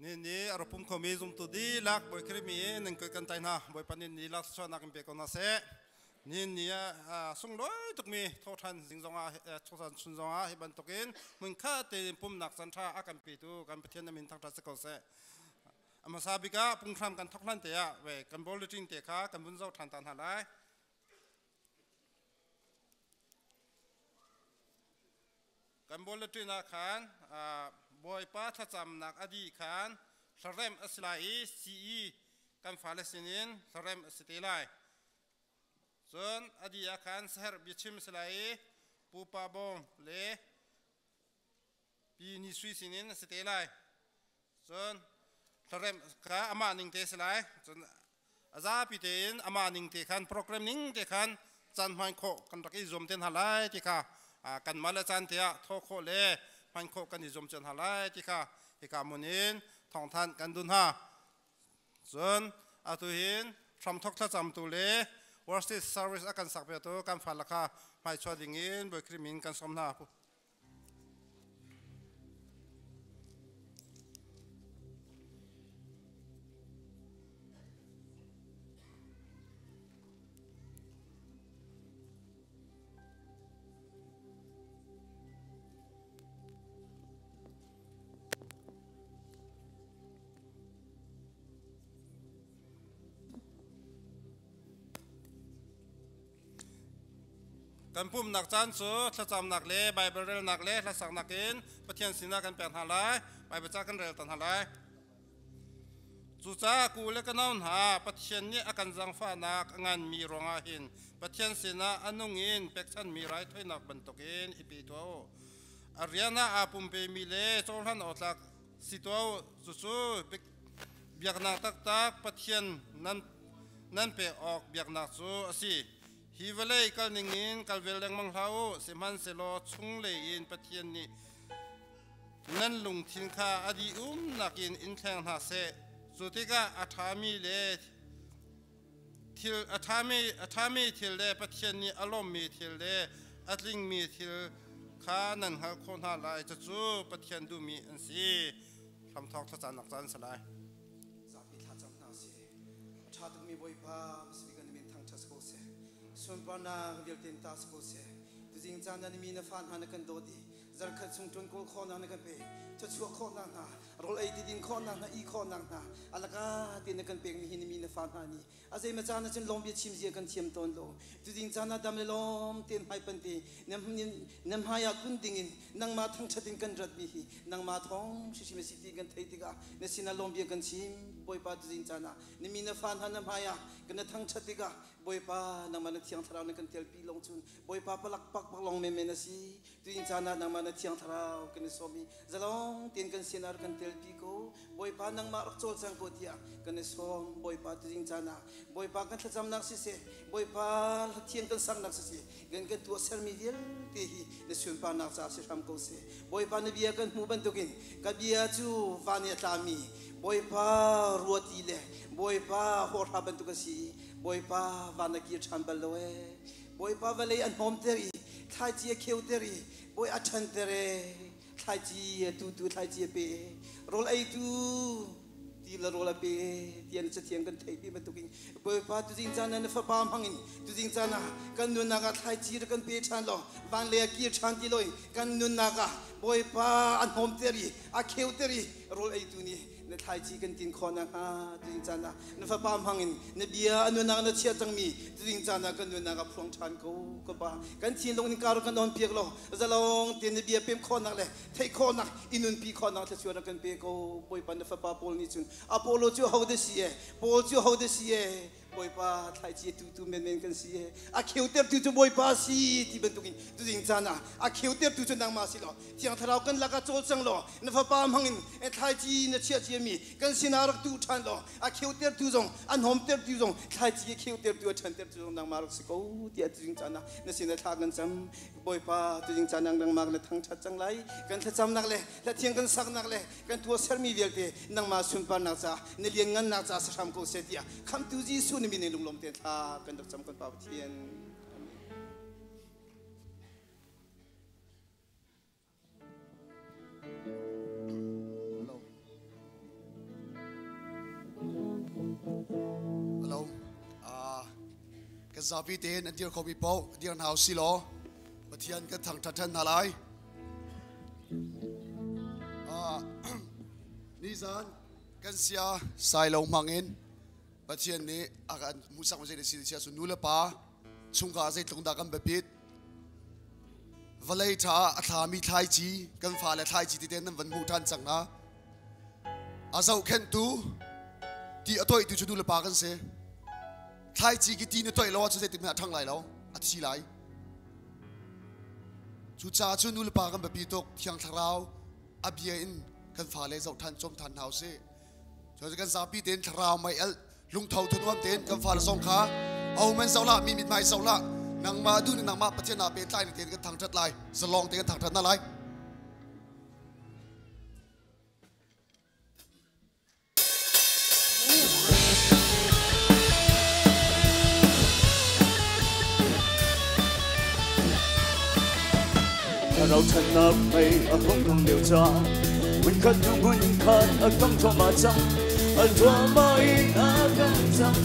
Ni ni a ropum khomi zumtu dihlak Bawi Khrih mi nan koi kan tai hna. Bawipa nih ni lak thluachuahnak in pe ko hna seh. Ni ni ah sunglawi tukmi thawhṭhan zing zongah thawhṭhan chun zongah hi bantukin hmunkhat tein pumnak caan ṭha a kan petu kan Pathian na min thangṭhat si ko seh. A hmasa bik ah punghram kan thawk hlan te ah ve kan bulletin te kha kan vun zoh ṭhan ta hna lai. Kan bulletin ah khan Bawipa thlacamnak a dih khan hlaremh a si lai i CE kan fale sinin hlaremh a si te lai. Cun a dih ah khan saherh biachim a si lai i Pupa Bawm le Pi Ni Sui sinin a si te lai. Cun hlaremh kha amah ning te a si lai. Cun a zapi tein amah ning te khan program ning te khan caan hman khawh kan rak i zuam te hna lai ti kha kanmah le caan te ah thawh khawh le hman khawh kan i zuam cio hna lai ti kha hika mun in thawngthanh kan duh hna. Cun atu hin hramthok thlacamtu le worship service a kan sak piaktu kan fale kha hmaichuah ding in Bawi Khrih min kan sawm hna. Kan pumhnak caan cu thlacamnak le Baibal relnak le hlasaknak in Pathian sinah kan pek hna lai. Baibal ca kan rel ta hna lai. Cucaah ku le ka nau hna, Pathian nih a kan zaangfahnak a nganmi ruangah hin Pathian sinah a nung in pekchanhmi raithawinak bantukin i pe tuah u. A rian ah aa pumpemi le cohlan awk tlak si tuah u. Cucu biaknak taktak Pathian nan pek awk biaknak cu a si. Hi vawlei kal ningin kal vel lengmang hlah u, sihmanhsehlaw chunglei in Pathian nih nan lungthin kha a dih umnak in in thleng hna seh. Cu tikah a ṭhami le thil a ṭhami thil le Pathian nih a lawmmi thil le a tlingmi thil kha nan hngalh khawh hna lai. Cucu Pathian duhmi an si. Hramthawk thlacamnak caan a si lai. Zapi thlacam hna sih. A ṭha tukmi Bawipa hmasabik an min thangṭhat si ko seh. Sunparnak vialte in ta si ko seh. Tuzing caan na mi na fa hna na kan dawt i zarkhat chung ṭuan kawl khawhnak na kan pe. Thluachuah khawhnak hna, rawl ei ti din khawhnak hna, ih khawhnak hna, alaka te na kan pekmi hi na mi na fa hna nih a zeimaw caan ah cun lawm bia chim zia kan thiam tawn lo. Tuzing caan ah dam le lawm tein hmaipan te na hmai ah kun dingin nangmah thangṭhat in kan ratmi hi nangmah thawng hrimhrim a si ti kan theih tikah na sinah lawm bia kan chim. Bawipa, tuzing caan ah na mi na fa hna na hmai ah kan na thangṭhat tikah Bawipa, nangmah na Thiang Thlarau na kan telpi lawng cun Bawipa palak pakpak lawng menmen a si. Tuin caan ah nangmah na Thiang Thlarau kan i sawm i zalong tein kan sinah rak kan telpi ko. Bawipa, nangmah rak cawlcang ko tiah kan i sawm. Bawipa, tuzing caan ah Bawipa kan thlacamnak siseh, Bawipa hlathiang kan saknak siseh, kan kan tuahsermi vialte hi na sunparnak caah si hram ko seh. Bawipa, na bia kan hmuh bantukin ka bia cu van i a tlami Bawipa ruati le Bawipa hawhra bantuk a si. Bawipa, van na kir ṭhan bal lo ee. Bawipa, vawlei a hnawmter i thlaici a kheuter i Bawi a ṭhanter ee. Thlaici a tutu thlaici a pe ee. Rawl eitu ti le rawl a pe ee tiah na cathiang kan theih pi bantukin Bawipa, tuzing caan ah na fapa hmangin tuzing caan ah kan nunnak ah thlaici rak kan pe ṭhan law van lei ah kir ṭhan ti loin kan nunnak ah Bawipa a hnawmter i a kheuter i rawl eitu nih na thlaici kan tin khawh nakhnga tuzing caan ah na fapa hmangin na bia a nunnak na chiah cangmi tuzing caan ah kan nunnak ah phuang ṭhan ko ka pa. Kan thinlung in kar kan on piak law zalong tein na bia pem khawhnak le theih khawhnak i nunpi khawhnak thluachuah rak kan pe ko. Bawipa, na fapa Paul nih cun Apollo cu hodah si e, Paul cu hodah si e, Bawipa, thlaici a tutu menmen kan si e, a kheutertu cu Bawipa si ti bantukin tuzing caan ah a kheutertu cu nangmah si law Thiang Thlarau kan lakah cawlcang law na fapa hmangin thlaici na chiah ciami kan sinah rak tuh ṭhan law a kheutertu zong a hnawmtertu zong thlaici a kheutertu a ṭhantertu zong nangmah rak si ko tiah tuzing caan ah na sinah thla kan cam. Bawipa, tuzing caan ah nangmah na thangṭhat cang lai. Kan thlacamnak le hlathiang kan saknak le kan tuahsermi vialte nangmah sunparnak caah na lianngannak caah si hram ko seh tiah Khamhtu Jesuh na min in lunglawm tein thla kan rak cam, kan Pa Pathian. Amen. Kan zapi tein an dir khomi paoh dir hna usih law Pathian kan thangṭhat ṭhan hna lai. Nizan kan sia sai lo hmang in Pathian nih a kan hmuhsak zei si sia cu nu le pa chungkhar zeitluk dah kan biapit vawlei ṭha a thlami thlaici kan fale thlaici tete nan van hmuh ṭhan cang hna. A zohkhenhtu ti a toihtu cu nu le pa kan si. Thlaici ki ti na toih lo ahcun zeitik hmanh a ṭhang lai lo, a thi lai. Cucaah cu nu le pa kan biapi tuk. Thiang Thlarau a bia in kan fale zoh ṭhan cawm ṭhan hna usih. Cun kan zapi tein thlarau mei alh lungtho thunuam tein kan fale zong kha omen zoh lah mi mithmai zoh lah nangmah duh ning nangmah Pathian aa pehtlai ning tein kan thangṭhat lai, zalong tein kan thangṭhat hna lai. Rauchannak mei a hung kong lio ca hmun khat hnu hmun khat a kang thluahmah cang a thluahmah in a kang cang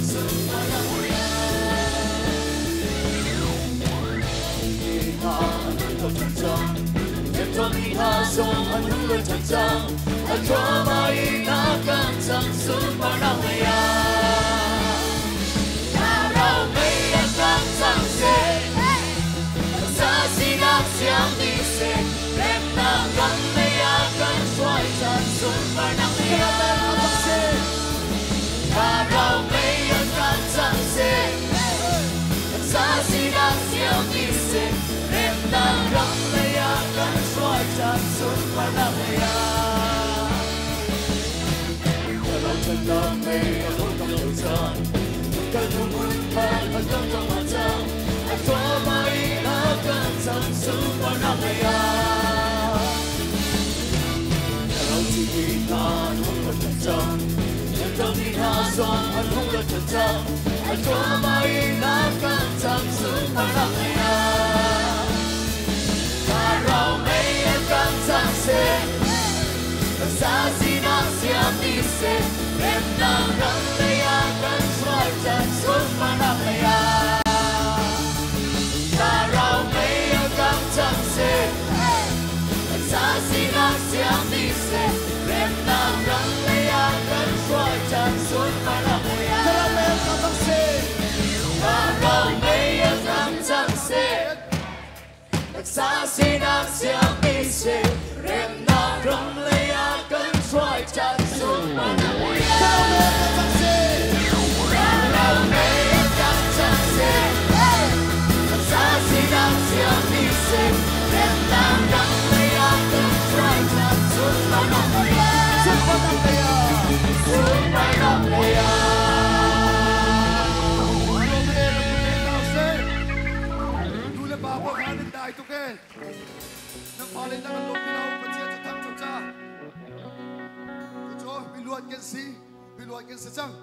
Nu le pa pawl kha nan dai tuk ee. Nan fale nan kan lawm ti lo Pathian cu thang ca. Cucu miluat kan si, miluat kan si cang.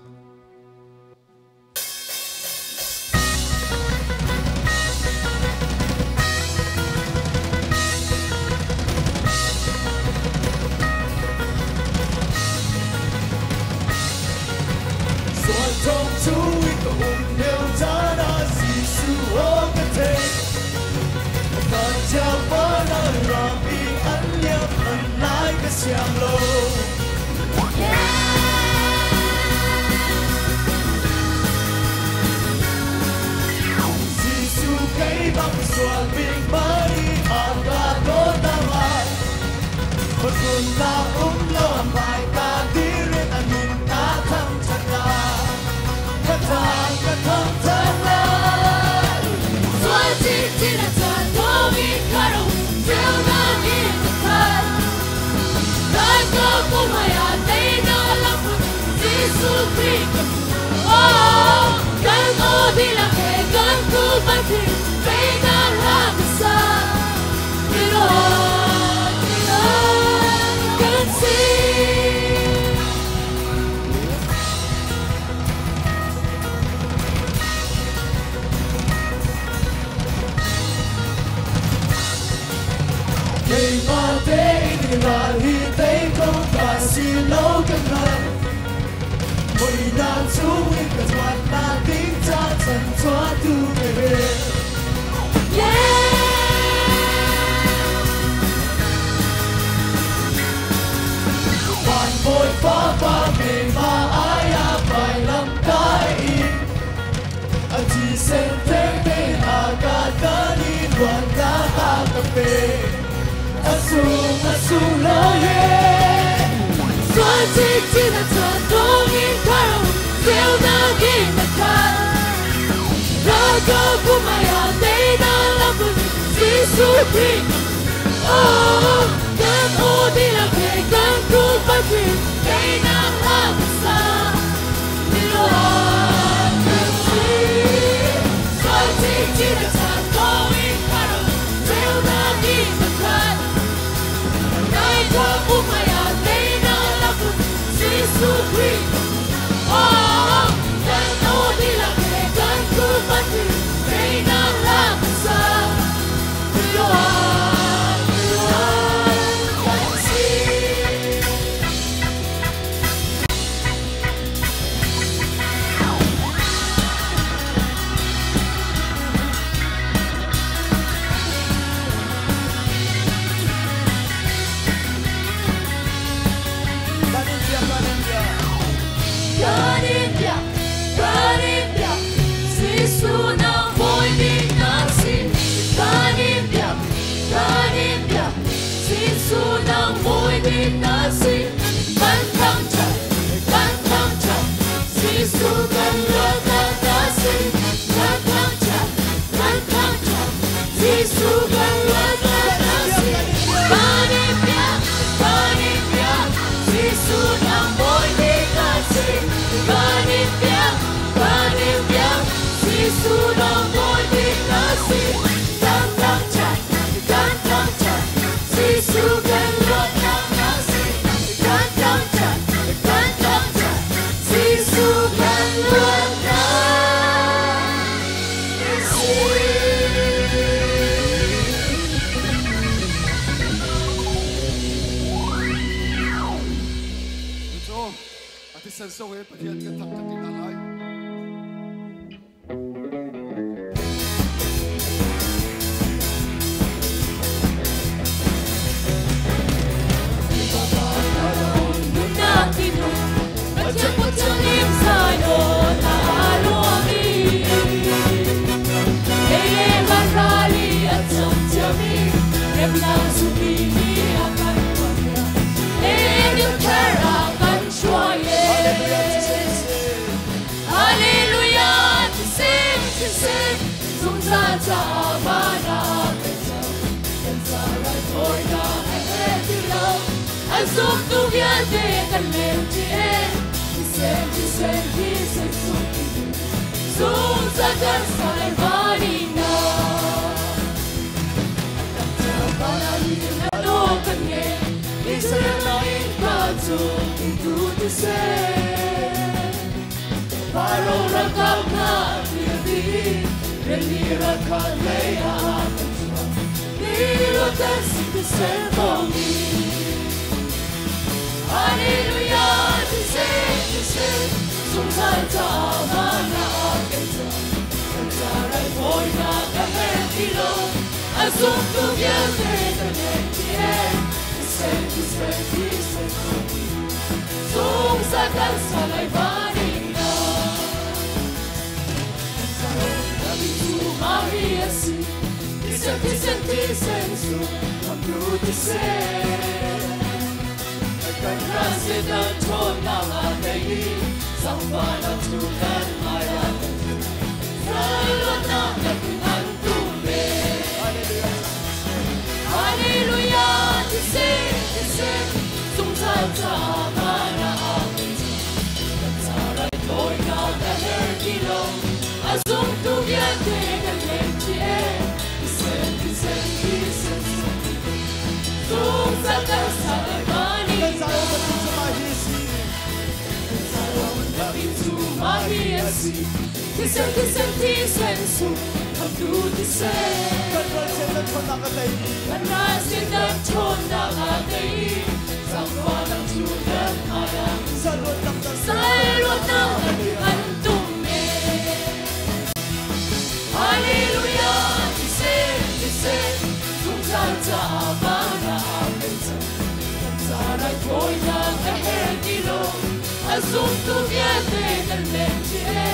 Azumtu vialte kan leng ṭi e,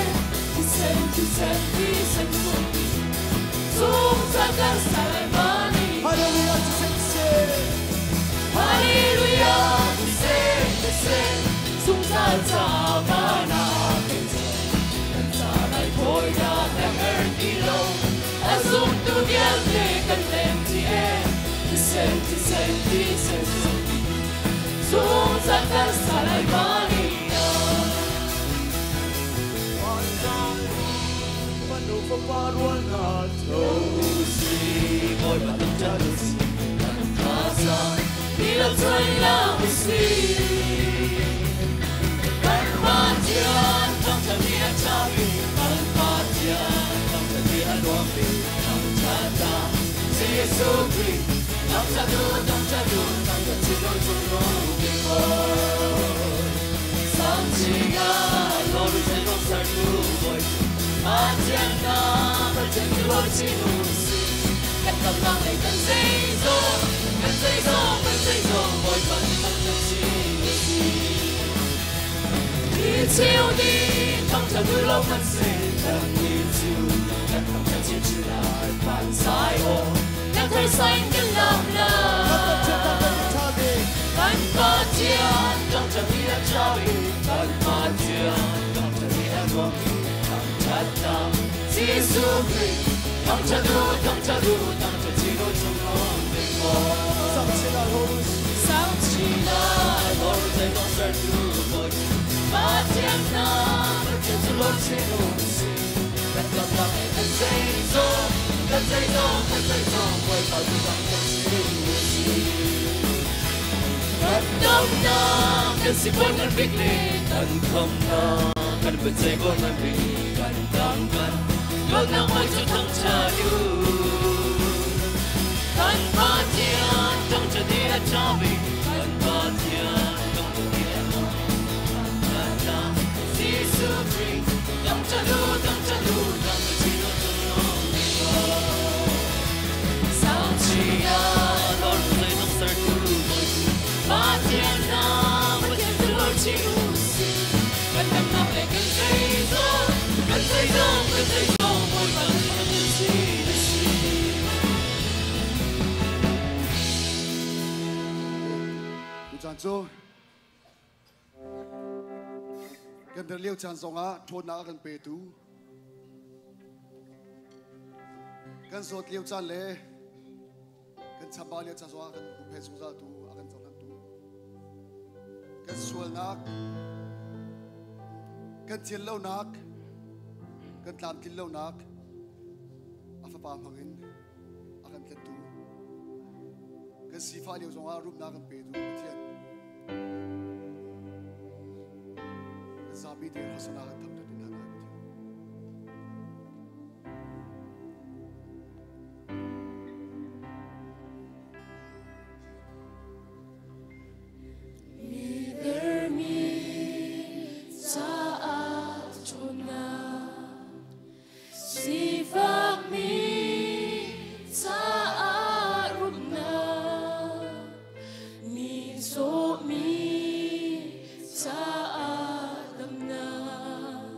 thisen thisen thisen sung zungzal kan sa lai mani. Hallelujah, thisen thisen. Hallelujah, thisen thisen zungzal ca van ah kan kan ca lai thawinak na her ti lo. A zumtu vialte kan leng ṭi e, thisen thisen thisen sung zungzal kan sa lai mani. Fanu fapa rual na tho si Bawipa thangṭhat u si kan thazaang Ti lo chuai la u si. Kan Pathian thangṭhat ni a ṭha bik, kan Pathian thangṭhat ni a nuam bik, thangṭhat ah Jesuh Khrih thangṭhat u, thangṭhat u, thangṭhat chin u cungnung bik Bawi. Sangching ah lawm zeidawh sertu Bawi cu Pathian ah Pathian cu lawm chin u sih. Kan damnak lei kan zeizong, kan zeizong, kan zeizong Bawipa nih thangṭhat chin u sih. Ni cheu nih thangṭhat u lo hmanhseh kannih cu kan thangṭhat chinchin lai. Vanzai aw kan thar sain kan lam lai. Kan Pathian thangṭhat hi a ṭha bik, kan Pathian thangṭhat hi a nuam bik, thangṭhatnak Jesuh Khrih thangṭhat u, thangṭhat u, thangṭhat chin u cungnung bik Bawi. Sang chin ah hlawr u sih. Sang chin ah hlawr u zeidawh sertu Bawi cu Pathian hna Pathian cu lawm chin u sih. Kan damnak le kan zeizong, kan zeizong, kan zeizong Bawipa cu thangṭhat chin u sih. Kan damnak kan sibawi ngan bik le kan khamnak kan biaceih bawi ngan bik kan dang kan luatnak Bawi cu thangṭhat u. Kan Pathian thangṭhat hi a ṭha bik, kan Pathian thangṭhat hi a nuam bik, thangṭhatnak Jesuh Khrih thangṭhat u, thangṭhat u, thangṭhat chin u cungnung bik Bawi. Sangchia lawr zeidawh sertu Bawi cu Pathian hna Pathian cu lawr chin u sih. Kan damnak le kan zeizong, kan zeizong, kan zeizong Bawipa cu thangṭhat chin u sih. Tucaan cu kan der lio caan zongah ṭhawnnak a kan petu kan zawt lio caan le kan chambau lio caan zongah kan huhphen zungzaltu a kan cohlangtu kan sualnak kan thianlonak kan tlamtlinlonak a fapa hmangin a kan tlettu kan sifah lio zongah rumnak kan petu Pathian kan zapi te hosana kan thangṭhat in hna lai Pathian. Midermi caah ṭhawnnak, sifakmi caah rumnak, mi zawmi caah damnak.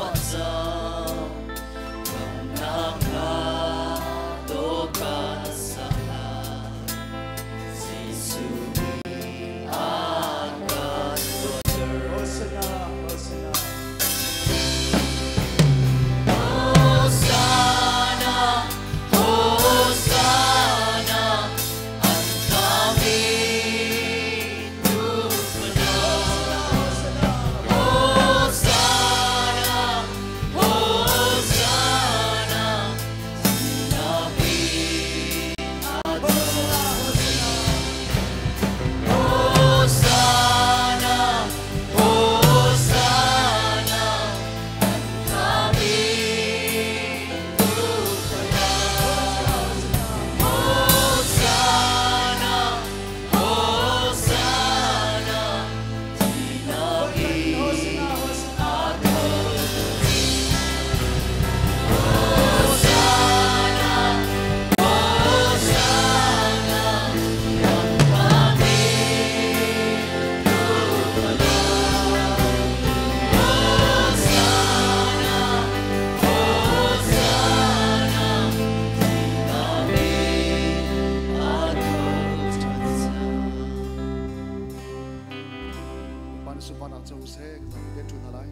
tuah cang Khamhnak hla dawh kan sak lai Jesuh nih a kan luatter. Hosanna, Hosanna. Hosanna, Hosanna, an kami Hosanna, Hosanna, Hosanna, Hosanna, kami Hosanna, Hosanna, Pan supan ah cung seh kan te tu na lai.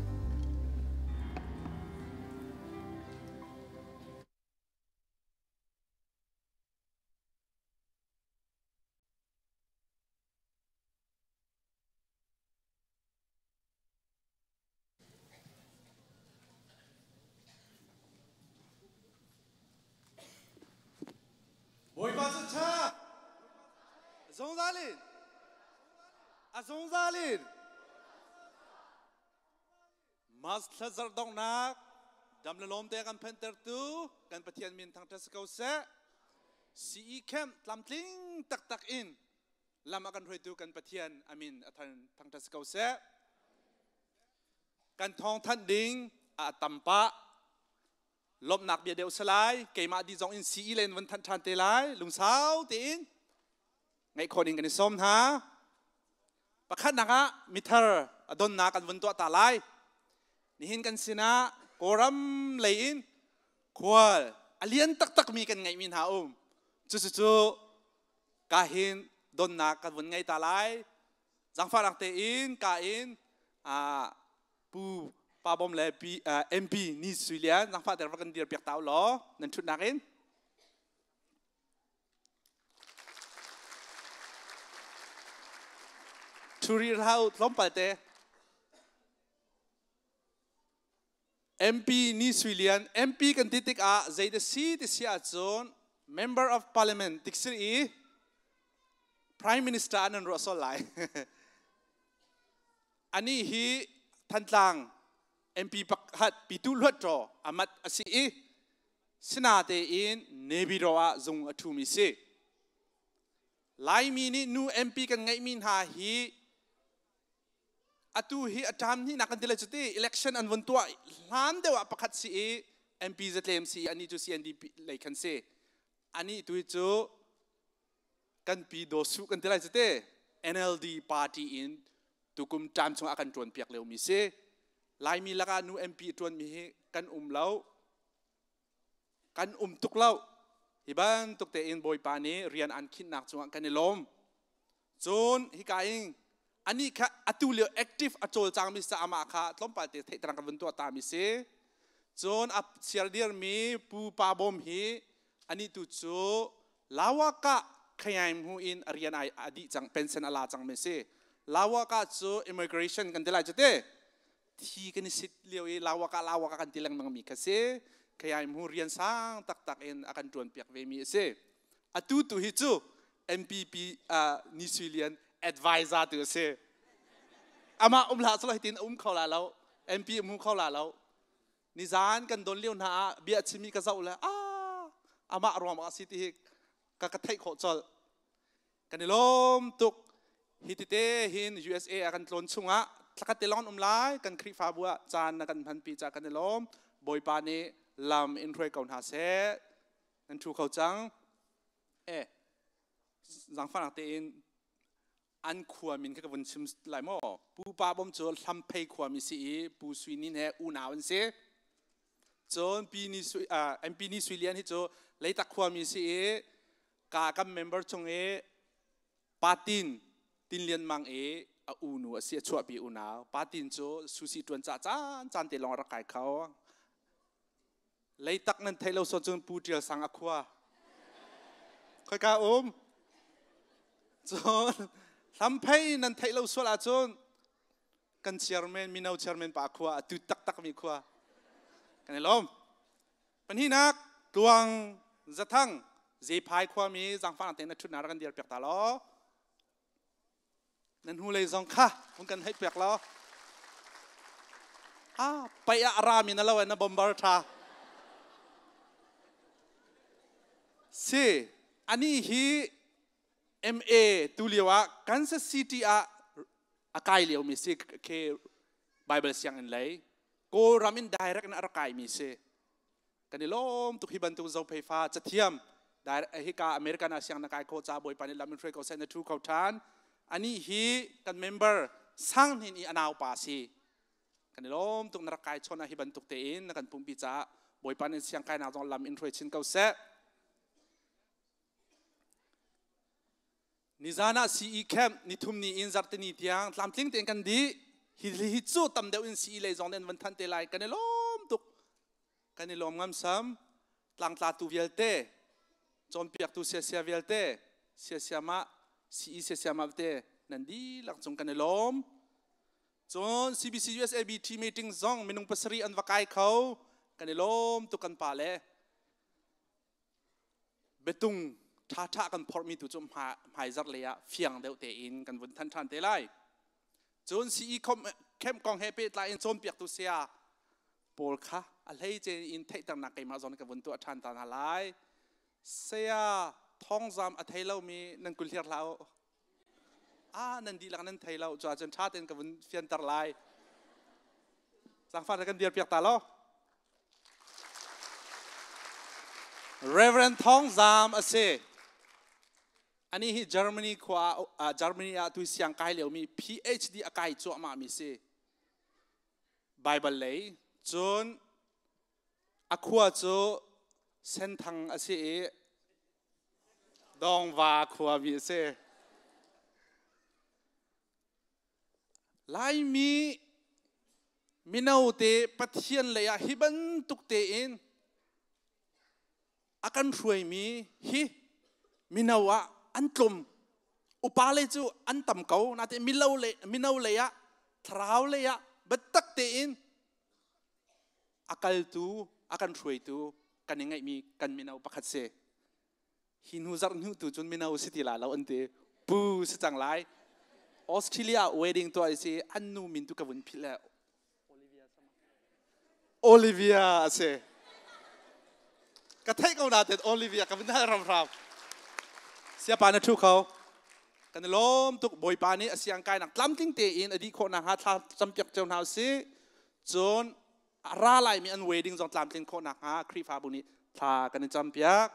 Bawipa cu ṭha. Zungzal in. A zungzal in. Mas thla zarh donghnak dam le lawm te kan phentertu kan Pathian min thangṭhat si ko seh. CE camp tlamtling taktak in lam a kan hruaitu kan Pathian amin a thangṭhat si ko seh. Kan thawngthanh ding a tam pah. Lawmhnak bia deuh si lai. Keimah di zong in CE len vun thanh ṭhan te lai. Lungsau tein ngaih khawh ding kan i sawm hna. Pakhatnak ah mithar a donnak kan vun tuah ta lai. Nihin kan sinah Kawlram lei in khual a lian taktakmi kan ngeihmi hna um. Cucu ka hin donnak kan vun ngei ta lai. Zangfahnak tein ka in Pu Pa Bom le MP Ni Sui Lian zangfah ter va kan dir piak ta u law nan ṭhutnak in. Ṭhu rih hlah u tlawmpal te. MP Ni Sui Lian MP kan ti tikah zei da si ti si ahcun Member of Parliament tik si i Prime Minister an nan ruah sol lai. Ani hi Thantlang MP pakhat Pitu Hluat amat a si i sinatein Naypyidaw ah zung a ṭhumi si. Laimi nih nu MP kan ngeihmi hna hi atu hi a ṭam hnihnak kan ti lai cu ti election an vun tuah hlan deuh ah pakhat si i MP zatlem si i anih cu CNDP lei khan si. Anih tu hi cu kan pi Daw Suh kan ti lai cu ti NLD party in tukum ṭam chungah kan ṭuan piak liomi si. Laimi lakah nu MP a ṭuanmi hi kan um lo. Kan um tuk lo. Hi bantuk tein Bawipa nih rian an khinhnak cungah kan i lawm. Cun hika in anih kha atu lio active a cawlcangmi sa amah kha tlawmpal te theihterang kan vun tuah ta mi si. Cun a siardirmi Pu Pa Bawm hi anih tu cu Lawaka khayaim hu in a rian ai a dih cang pension a la cang mi si. Lawaka cu immigration kan ti lai cu te. Thi kan i sit lio i lawaka lawaka kan ti lengmang mi kha si. Khayaim hu rian sang taktak in a kan tuan piak ve mi a si. Atu tu hi cu MPP Ni Sui Lian advisor tu a si. Amah um hlah selaw hitin a um kho la lo. MP um kho la lo. Nizan kan don lio hna ah bia chimi ka zoh le amah ruang ah si ti hi ka ka theih khawh colh. Kan i lawm tuk. Hi tite hin USA ah kan tlawn chungah thlakhat te lawng um lai kan Khrihfabu ah caan na kan hmanpi ca kan i lawm. Bawipa nih lam in hruai ko hna seh. Nan thu kho cang. E, zangfahnak tein An khua min kha ka vun chim lai maw? Pu Pa Bom cu Hlamphei khuami si i Pu Sui Nin he unau an si. Cun Pi Ni Sui, MP Ni Sui Lian hi cu Leitak khuami si i ka kan member chung i Pa Tin, Tin Lian Mang i a unu a si, a chuahpi unau. Pa Tin cu susi ṭuan ca caan caan te lawng a rak kai kho. Leitak nan theih lo so cun Pu Ṭial Sang a khua. Khoika um? Cun Hlamphei nan theih lo sual ahcun kan chairman, mino chairman pa khua, a tu taktakmi khua. Kan i lawm. Pahnihnak, Tluang Zathang, Zephai khuami zaangfah tein na ṭhutnak rak kan dir piak ta law. Nan hnulei zong kha hun kan heih piak law. Ah, paih ah a rami na lo na bomber ṭha. Si, ani hi MA tu lio ah Kansas City ah a kai liomi si ke Bible sianginn lei Kawlram in direct in a rak kaimi si. Kan i lawm tuk hi bantuk Zophei fa cathiam hika American ah siang na kai kho ca Bawipa nih lam in hruai ko seh na thu kho ṭhan. Anih hi kan member sang hnin i a naupa si. Kan i lawm tuk na rak kai chawn ah hi bantuk tein na kan pumpi caah Bawipa nih siang kainak zong lam in hruai chin ko seh. Nizan ah CE camp nithum ni in zarhtini tiang tlamtling tein kan dih. Hi hi cu tam deuh in CE lei zong nih an van thanh te lai. Kan i lawm tuk. Kan i lawm ngamsam. Tlangtlatu vialte, cawnpiaktu siasia vialte, siasiamah, CE siasiamah te nan dihlak cung kan i lawm. Cun CBC USAB team meeting zong minung pasarih an va kai kho. Kan i lawm tuk kan pa le. Biatung ṭhaṭha kan phorhmi tu cu hmaizarh lei ah fiang deuh tein kan vun than ṭhan te lai. Cun CE camp kong he pehtlai in cawnpiaktu saya pawl kha a hleice in theihternak keimah zawn ka vun tuah ṭhan ta hna lai. Saya thawngzam a thei lomi nan kul hliar hlah u. Ah, nan dihlak nan thei lo. Cuahcun ṭha tein ka vun fianter lai. Zaangfah kan dir piak ta lo. Reverend Thawng Zam a si. Ani hi Germany khua ah Germany ah tu siang kai liomi PhD a kai cuahmah mi si. Bible lei cun a khua cu Senthang a si i Dongva khua mi a si. Laimi mino te Pathian lei ah hi bantuk tein a kan hruaimi hi mino ah an tlum. Upa lei cu an tam ko, nain mino lei ah thlarau lei ah biatak tein a kaltu, a kan hruaitu kan i ngeihmi kan mino pakhat si. Hi hnu zarh hnu tu cun mino si ti la lo an ti. Pu si cang lai. Australia wedding tuah si an nu min tu ka vun philh le Olivia a si. Ka theih ko na ten Olivia ka vun hal ramram. Siapa na thu kho. Kan i lawm tuk Bawipa nih a siang kai nak tlamtling tein a dih khawh nak hnga thla campiak cio hna usih. Cun a ra laimi an wedding zong tlamtlin khawh nakhnga Khrihfabu nih thla kan i campiak.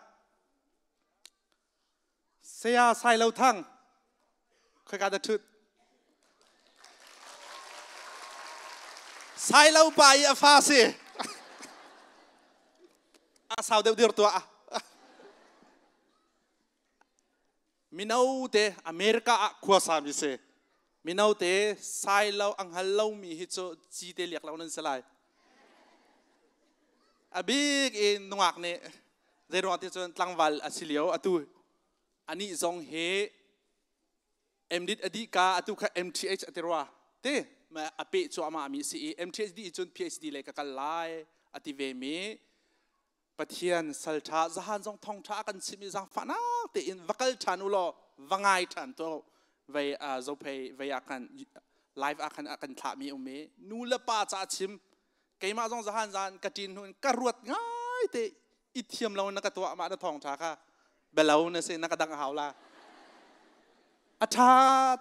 Saya Sailo Thang, khoika dah ṭhut? Sailo pa i a fa si. A sau deuh dir tuah. Mino te America ah khuasa mi si. Mino te sai lo ang hal lomi hi cu ci te liak lo nan si lai. A bik in nungak nih zei ruang ti cun tlangval a si lio atu anih zong hi MDit a dih ka atu kha MTH a ti rua te a peh cuahmah mi si i MTH dih cun PhD lei ka kal lai a ti ve mi Pathian salṭha zahan zong thawngṭha a kan chimh i zaangfahnak tein va kal ṭhan u law va ngai ṭhan tuah vei zophei vei ah khan live ah khan a kan thlahmi um i nu le pa ca chim keimah zong zahan zan ka ṭin hnu in ka ruat ngai te i thiam lo na ka tuah mah na thawngṭha kha belo na si na ka dang a hau la a ṭha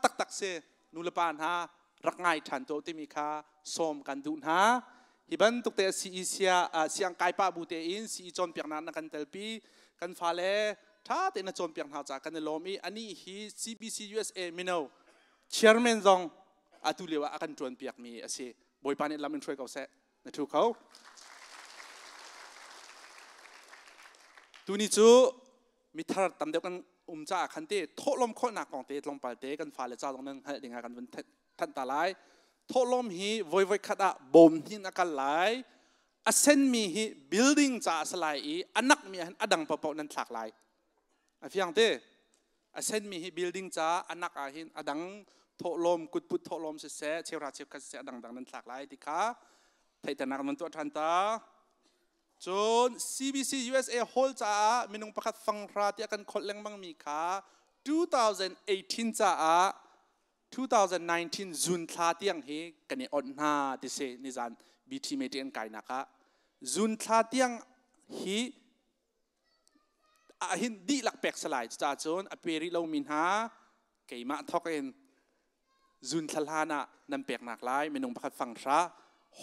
taktak si nu le pa hna rak ngai ṭhan tuah timi kha sawm kan duh hna hi bantuk te CE sia siang kai pa bu te in CE cawnpiaknak na kan telpi kan fale ṭha tein na cawnpiak hna caah kan i lawm i ani hi CBC USA mino Chairman zong atu lio ah a kan ṭuan piakmi a si. Bawipa nih lam in hruai ko seh. Na ṭhu kho. Tuni cu mithar tam deuh kan um caah khan te thawhlawm khawlnak kong te tlawmpal te kan fale ca zong nan hngalh ding ah kan vun thanh ta lai. Thawhlawm hi voi voi khat ah bawm hnin a kal lai. A senmi hi building caah a si lai i a nakmi ah hin a dang paohpaoh nan thlak lai. A fiang te. A senmi hi building ca a nak ah hin a dang thawhlawm kutput thawhlawm siseh cheuhra cheukhat siseh a dangdang nan thlak lai ti kha theihternak nan tuah ṭhan ta. Cun CBC USA Hall caah minung pakhat fanghra tiah kan kholh lengmang mi kha 2018 caah 2019 June thla tiang hi kan i onh hna ti si nizan BT meeting an kainak ah June thla tiang hi ah hin dihlak pek salai cucaah cun a pe rih lomi hna keimah thawk in zun thla hlan ah nan peknak lai minung pakhat fang hra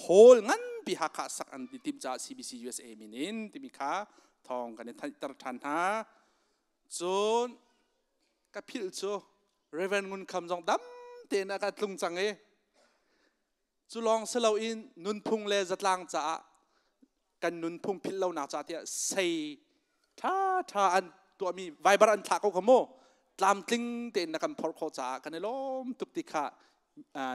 hall nganpi Hakha sak an ti tim caah CBC USA min in timi kha thawng kan i theihter ṭhan hna cun ka philh cu Reverend Ngun Kham zong dam tein a ka tlung cang i Cu lawng si loin nunphung le zatlang caah kan nunphung philh lonak caah tiah sei ṭhaṭha an tuahmi Viber an thlah ko kha mu tlamtling tein na kan phorh khawh caah kan i lawm tuk ti kha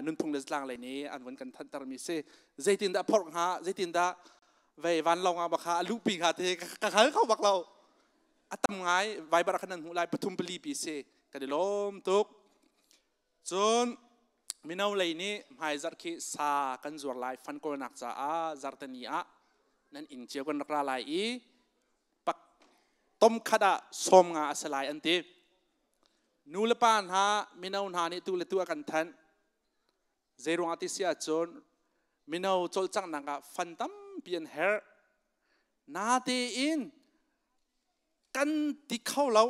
nunphung le zatlang lei nih an vun kan thanhtermi si. Zeitindah phorh hnga zeitindah vei vanlawng ah bakha a luhpi hnga ti ka hngal kho bak lo. A tam ngai Viber ah khan nan hmuh lai pathum pali pi si kan i lawm tuk. Cun mino lei nih hmaizarh khi sa kan zuar lai fan kawlnak caah zarhteni ah nan inn cio kan rak ra lai i pak tom khat ah 50 a si lai an ti. Nu le pa hna mino hna nih tu le tu a kan thanh. Zeiruangah ti si ahcun mino cawlcanghnak ah fan tampi an herh. Natein kan ti kho lo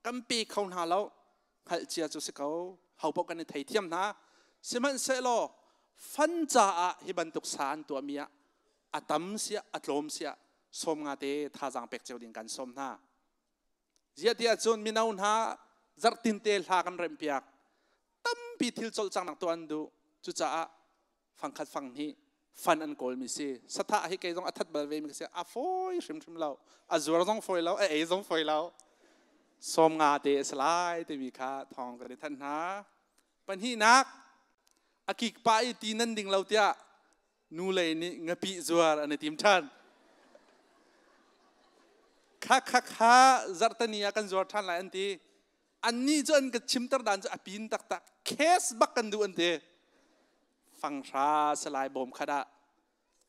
kan pe kho hna lo hngalh cia cu si ko ho paoh kan i theithiam hna sihmanhsehlaw fan caah hi bantuk sa an tuahmi ah a tam siah a tlawm siah 50 te thazaang pek cio ding kan sawm hna ziah tiah cun mino hna zarhtin te hla kan remhpiak tampi thil cawlcangnak tuah an duh cucaah fangkhat fang hnih fan an kawl mi si sathah hi kei zong a that bal ve mi si a fawi hrimhrim lo a zuar zong fawi lo a ei zong fawi lo 50 te a si lai timi kha thawng kan i thanh hna pahnihnak a kik pa i ti nan ding lo tiah nu lei nih ngapih zuar an i tim ṭhan kha kha kha zarhtani ah kan zuar ṭhan lai an ti annih cu an ka chimter dan cu a pin taktak case bak kan duh an ti fanghra salai bawm khat ah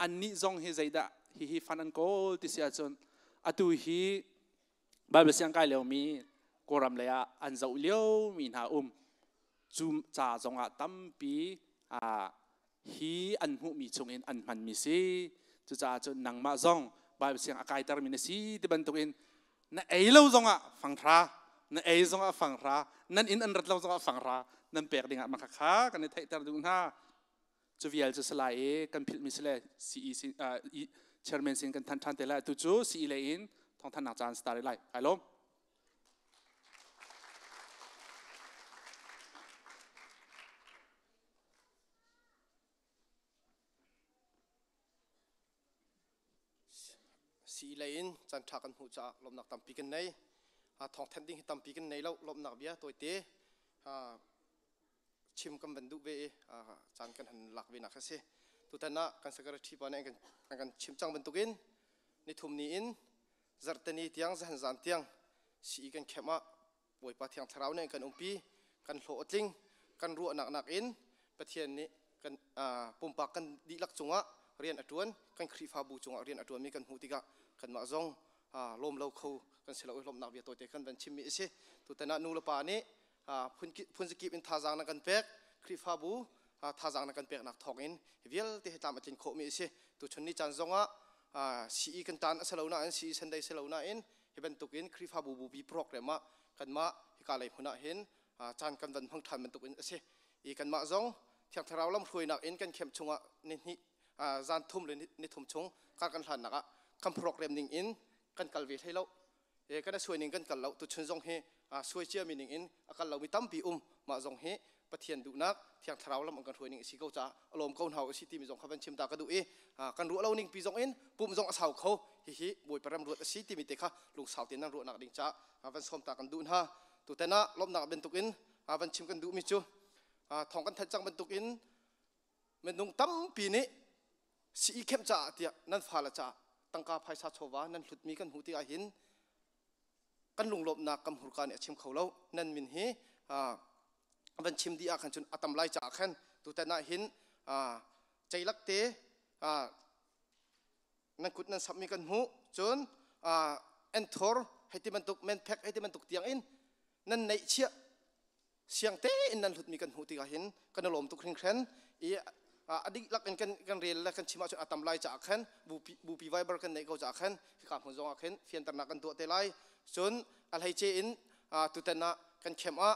annih zong hi zeidah hihi fan an kawl ti si ahcun atu hi Bible siang kai liomi Kawlram lei ah an zoh liomi hna um cu ca zong ah tampi hi an hmuhmi chungin an hmanmi si cucaah cun nangmah zong Bible siang a kaitermi na si ti bantukin na ei lo zongah fanghra na ei zongah fanghra nan inn an rat lo zongah fanghra nan pek dingah maka kha kan i theihter duh hna cu vial cu salai i kan philhmi sile CEC chairman sin kan than than te lai tu cu CE lei in thawngthannak caan start lai kai lawm Sii lei in caan ṭha kan hmuh caah lawmhnak tampi kan nei. Thawngthanh ding hi tampi kan nei lo. Lawmhnak bia tawite chim kan van duh ve i caan kan han lak ve nak a si. Tutan ah kan secretary pa nih an kan chim cang bantukin nithum ni in zarhteni tiang zahan zan tiang sii kan khem ah Bawipa Thiang Thlarau nih kan umpi, kan hlawh a tling, kan ruahnak nakin Pathian nih kan pumpak kan dihlak cungah rian a ṭuan, kan Khrihfabu cungah rian a ṭuanmi kan hmuh tikah kanmah zong lawm lo kho kan si lo i lawmhnak bia tawite kan van chimmi a si. Tutan ah nu le pa nih phun zakip in thazaang na kan pek, Khrihfabu thazaang na kan peknak thawngin hi vialte hi tlam a tlin khawhmi a si. Tuchun ni caan zongah CE kan tan a si lo nain CE Sunday si lo nain hi bantukin Khrihfabu bupi program ah kanmah hika lei hmun ah hin caan kan van hmang ṭhan bantukin a si i kanmah zong Thiang Thlarau lamhruainak in kan camp chungah ni hnih zan thum le ni thum chung kar kan hlannak ah kan program ning in kan kal ve hlei lo kan a suai ning kan kal lo tuchun zong hi suai ciami ning in a kal lomi tampi um mah zong hi Pathian duhnak Thiang Thlarau lam an kan hruai ning a si ko caah a lawm ko hna u si timi zong kha van chim ta ka duh i kan ruah lo ning pi zong in pumh zong a sau kho. Hihi Bawipa ram ruat a si timi te kha lungsau tein nan ruahnak ding caah van sawm ta kan duh hna. Tutan ah lawmhnak bantukin van chim kan duhmi cu thawng kan thanh cang bantukin minung tampi nih sii khemh caah tiah nan fale caah tangka phaisa chawva nan hlutmi kan hmuh tikah hin kan lunglawmhnak kan hmurka nih a chim kho lo. Nan min hi van chim dih ah khan cun a tam lai caah khan tutan ah hin ceilak te nan kut nan samhmi kan hmuh. Cun enthor hei ti bantuk menphek hei ti bantuk tiang in nan neih chiah siang tein nan hlutmi kan hmuh tikah hin kan i lawm tuk hringhran i a dihlak in kan rel le kan chim ahcun a tam lai caah khan bupi Viber kan neih ko caah khan hika hmun zong ah khin fianternak kan tuah te lai. Cun a hleice in tutan ah kan khem ah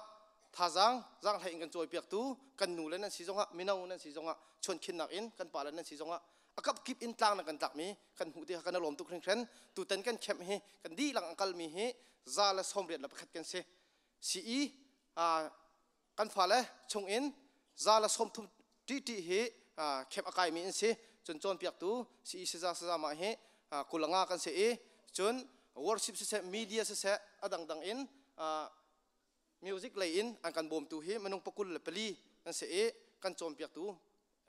thazaang zaanghlei in kan cawipiaktu kan nu le nan si zongah, mino nan si zongah, chuankhinnak in kan pa le nan si zongah a kapkip in tlang na kan tlakmi kan hmuh tikah kan i lawm tuk hringhran. Tutan kan khem hi kan dihlak an kalmi hi 181 kan si. CE kan fale chung in 130 ṭihṭih hi khep a kaimi an si. Cun cawnpiaktu CE saza sazama hi 25 kan si i cun worship siseh, media siseh, a dangdang in music lei in an kan bawmtu hi minung 24 an si i kan cawnpiaktu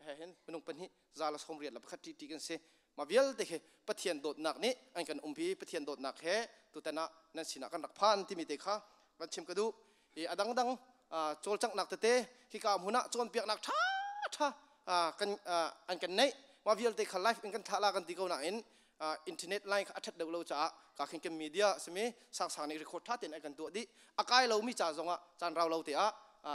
he hin minung pahnih 181 ṭihṭih kan si. Mah vialte khi Pathian dawtnak nih an kan umpi. Pathian dawtnak he tutan ah nan sinah kan rak phan timi te kha van chim ka duh i a dangdang cawlcanghnak tete hika hmun ah cawnpiaknak ṭha ṭha kan an kan neih. Mah vialte kha live in kan thlah la kan ti ko nain internet line kha a ṭhat deuh lo caah ka khin kan media simi sangsang nih record ṭha tein an kan tuah dih. A kai lomi ca zongah caan rau lo te ah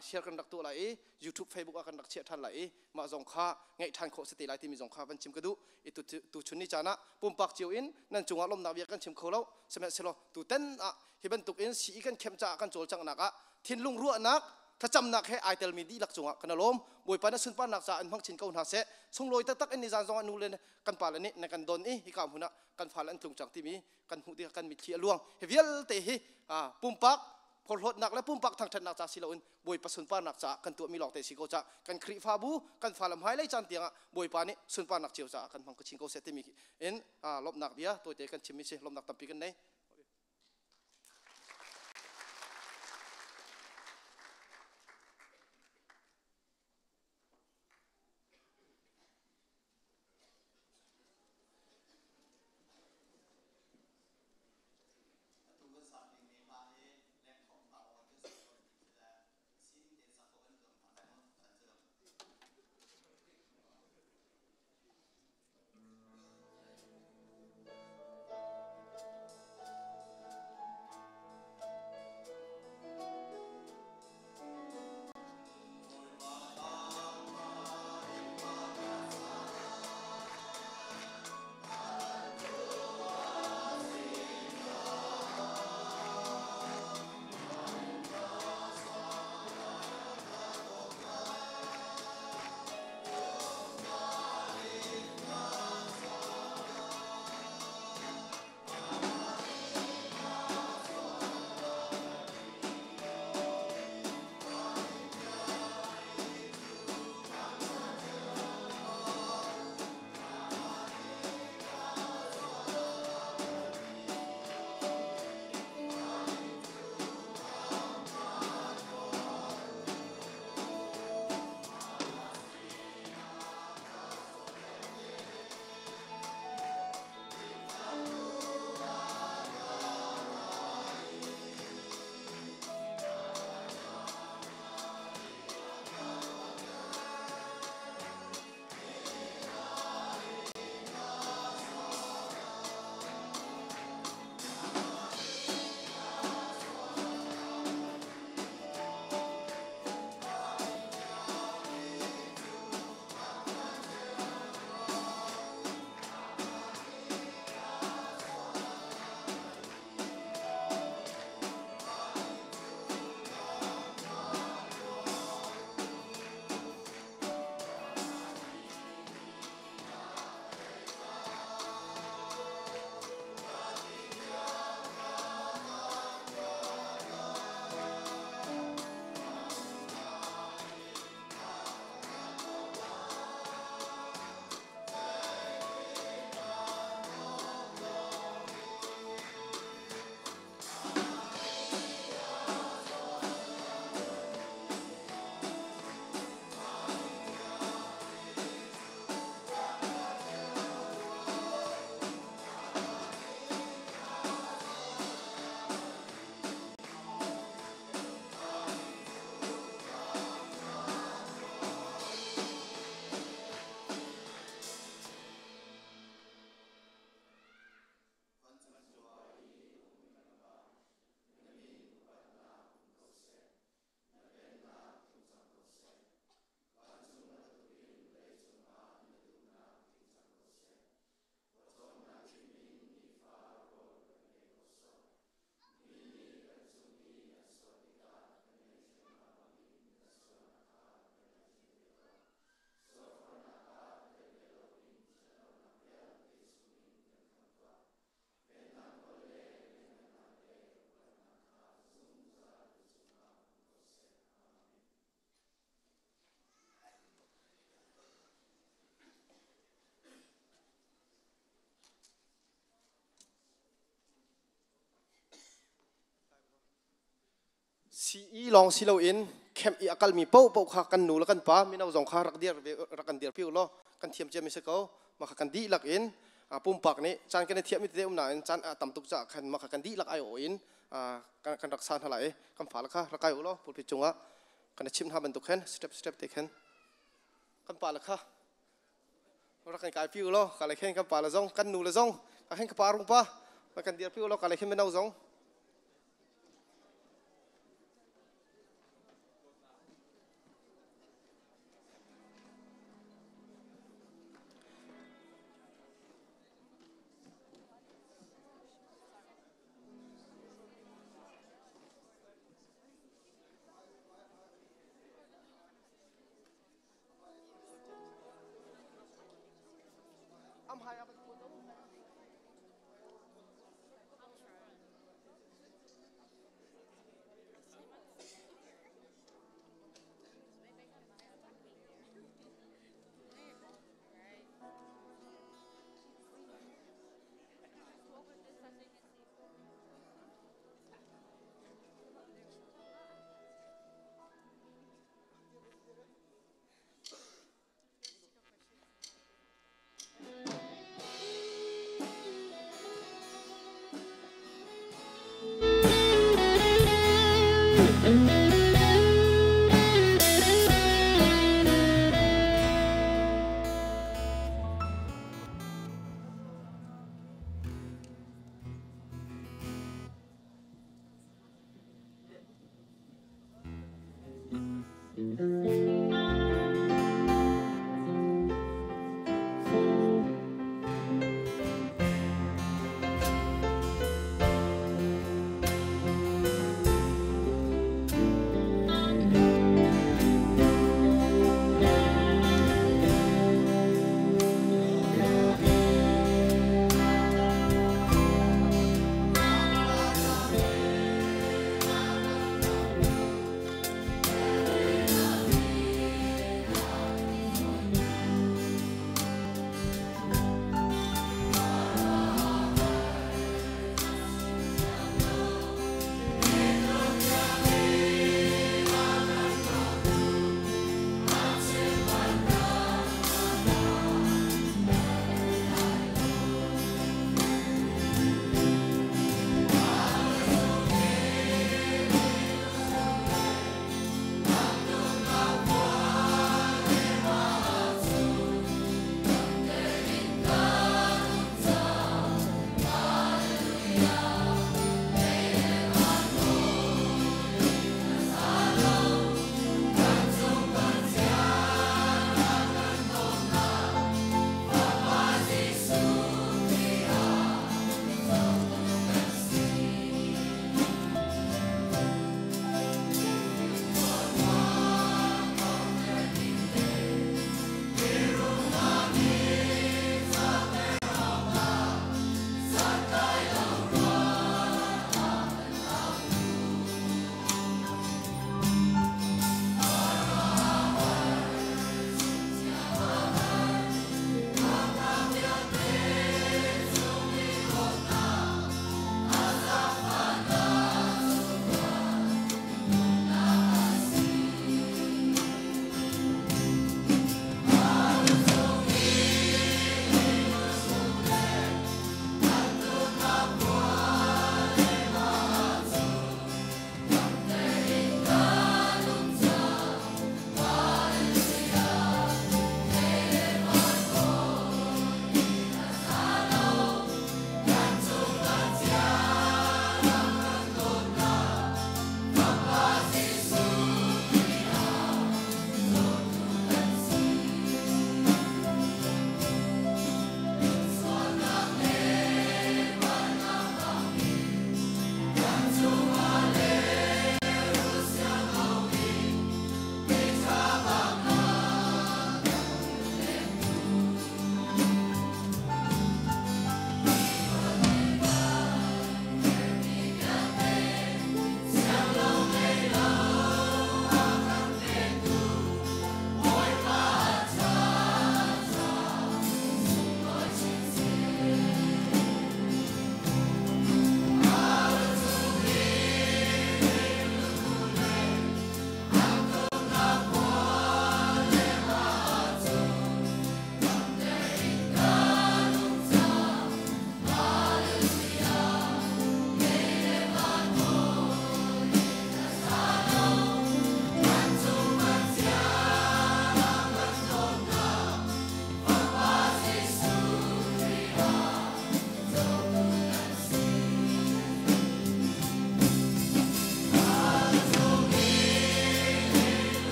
share kan rak tuah lai i YouTube, Facebook ah kan rak chiah ṭhan lai i mah zong kha ngaih ṭhan khawh si te lai timi zong kha van chim ka duh i tu chun ni caan ah pumpak cio in nan cungah lawmhnak bia kan chim kho lo. Sihmanhsehlaw tuten ah hi bantuk in sii kan khem caah kan cawlcanghnak ah thinlung ruahnak thlacamnak he ai telmi dihlak cungah kan lawm. Bawipa na sunparnak caah in hmang chin ko hna seh. Sunglawi taktak in nizan zongah nu le kan pa le nih na kan don i hika hmun ah kan fale an tlung cang timi kan hmuh tikah kan mitthli a luang. Hi vialte hi pumpak phorhlawtnak le pumpak thangṭhatnak ca si loin Bawipa sunparnak caah kan tuahmi lawngte si ko caah kan Khrihfabu kan fale hmailei caan tiangah Bawipa nih sunparnak cio caah kan hmang ko chin ko seh timi in lawmhnak bia tawite kan chimmi si. Lawmhnak tampi kan nei. Atu kan sak ning nih mah hi lengkhawm hna aw ti a si ko ti khi le sining tein sak khawh kan zuam hna lai maw tan cu. CE lawng si loin camp i a kalmi paohpaoh kha kan nu le kan pa mino zong kha rak dir ve rak kan dirpi u law kan thiam ciami si ko. Mah kha kan dihlak in pumpak nih caan kan i thiahmi tete um nain caan a tam tuk caah khan mah kha kan dihlak aiawh in kan rak sa hna lai i kan fale kha rak kai u law pulpit cungah kan i chimh hna bantuk khan step step te khan kan pa le kha rak kan kaipi u law ka le khen kan pa le zong kan nu le zong ka khen ka pa rung pa kan dirpi u law ka le khen mino zong.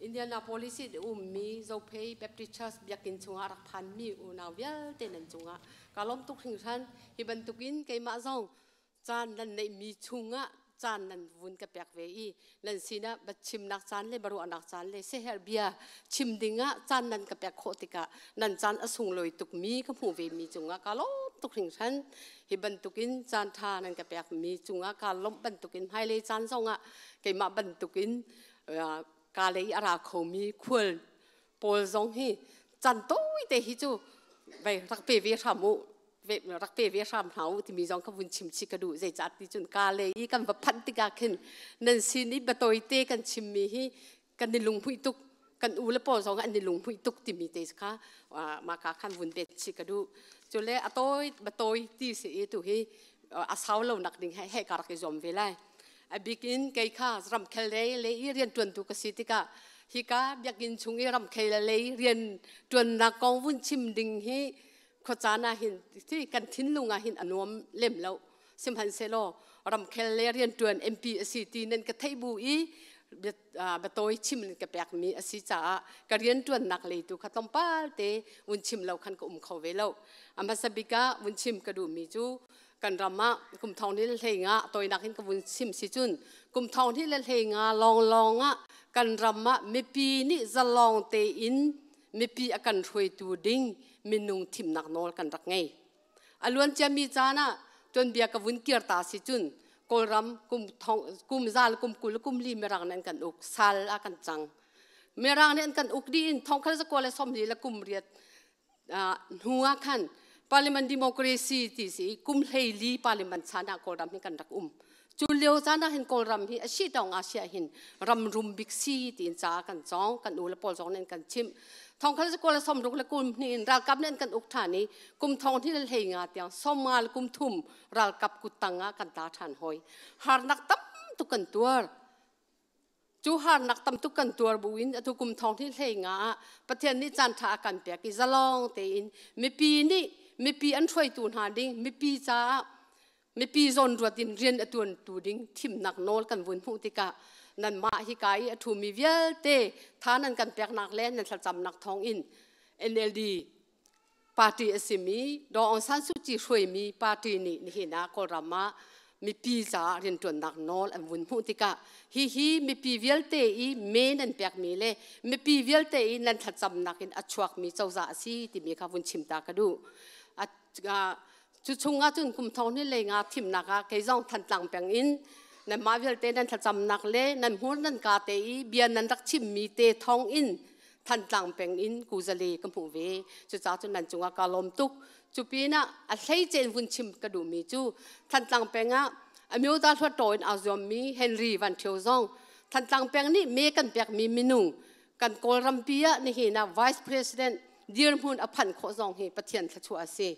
Indianapolis i ummi Zophei Baptist Church biakinn chungah rak phanmi unau vialte nan cungah ka lawm tuk hringhran. Hi bantukin keimah zong caan nan neihmi chungah caan nan vun ka pek ve i nan sinah chimnak caan le baruahnak caan le seher bia chim dingah caan nan ka pek khawh tikah nan caan a sunglawi tukmi ka hmuh ve mi cungah ka lawm tuk hringhran. Hi bantukin caan ṭha nan ka pek mi cungah ka lawmh bantukin hmailei caan zongah keimah bantukin ka lei a ra khomi khual pawl zong hi caan tawite hi cu vei rak pe ve hram u, rak pe ve hram hna u timi zong ka vun chim chih ka duh. Zeicah ti cun ka lei i kan va phanh tikah khin nan sin i biatawi te kan chimmi hi kan i lunghmuih tuk, kan u le pawl zong an i lunghmuih tuk timi te kha mah ka khan vun pet chih ka duh. Cule a tawi batawi ti si i tu hi a sau lo nak ding he ka rak i zuam ve lai. A bikin kei kha ramkhel lei le i rianṭuantu ka si tikah hika biakinn chung i ramkhel lei rian ṭuannak kong vun chim ding hi khuacaan ah hin kan thinlung ah hin a nuam lem lo. Sihmanhsehlaw ramkhel le rianṭuan MP a si ti nan ka theih bu i biatawi chim ka pekmi a si caah ka rianṭuannak lei tu kha tlawmpal te vun chim lo khan ka um kho ve lo. A hmasa bik ah vun chim ka duhmi cu kan ram ah kum thong ni le hlei nga toinak in ka vun chim si cun kum thong ni le hlei nga lawnglawng ah kan ram ah mipi nih zalong tein mipi a kan hruaitu ding minung thimnak nawl kan rak ngei. A luan ciami caan ah tuanbia ka vun kir ta si cun Kawlram kum thong kum zal kum 20 kum 40 mirang nih an kan uk, sal ah kan cang. Mirang nih an kan uk dih in thong khal zakua le 40 le kum riat hnu ah khan parliament democracy ti si kum 14 parliament chan ah Kawlram hi kan rak um. Cu lio caan ah hin Kawlram hi a si tawng Asia hin ram rum bik si tiin ca kan cawng, kan u le pawl zong nih an kan chimh. Thong khal zakua le 60 le kum hnih in ralkap nih an kan uk ṭhan i kum thong hnih le 15 tiang 50 le kum thum ralkap kuttang ah kan tla ṭhan hoi. Harnak tam tuk kan tuar. Cu harnak tam tuk kan tuar buin atu kum thong hnih 15 ah Pathian nih caan ṭha a kan pek i zalong tein mipi nih mipi an hruaitu hna ding, mipi caah mipi zawnruat in rian a tuantu ding thimnak nawl kan vun hmuh tikah nanmah hika i a ṭhumi vialte tha nan kan peknak le nan thlacamnak thawng in NLD party a simi Daw Aung San Suu Kyi hruaimi party nih nihin ah Kawlram ah mipi caah rianṭuannak nawl an vun hmuh tikah hihi mipi vialte i me nan pekmi le mipi vialte i nan thlacamnak in a chuakmi cozah a si timi kha vun chim ta ka duh. Cu chungah cun kum thong ni lei nga thimnak ah kei zong Thantlang peng in nanmah vialte nan thlacamnak le nan hmur nan ka te i bia nan rak chimmi te thong in Thantlang peng in kuzale ka hmuh ve. Cucaah cun nan cungah ka lawm tuk. Cu pinah a hleice in vun chim ka duhmi cu Thantlang peng ah Amyota Hluattaw in aa zuammi Henry Van Ṭhio zong Thantlang peng nih me kan pekmi minung kan Kawlrampi ah nihin ah Vice President dirhmun a phanh khawh zong hi Pathian thluachuah a si.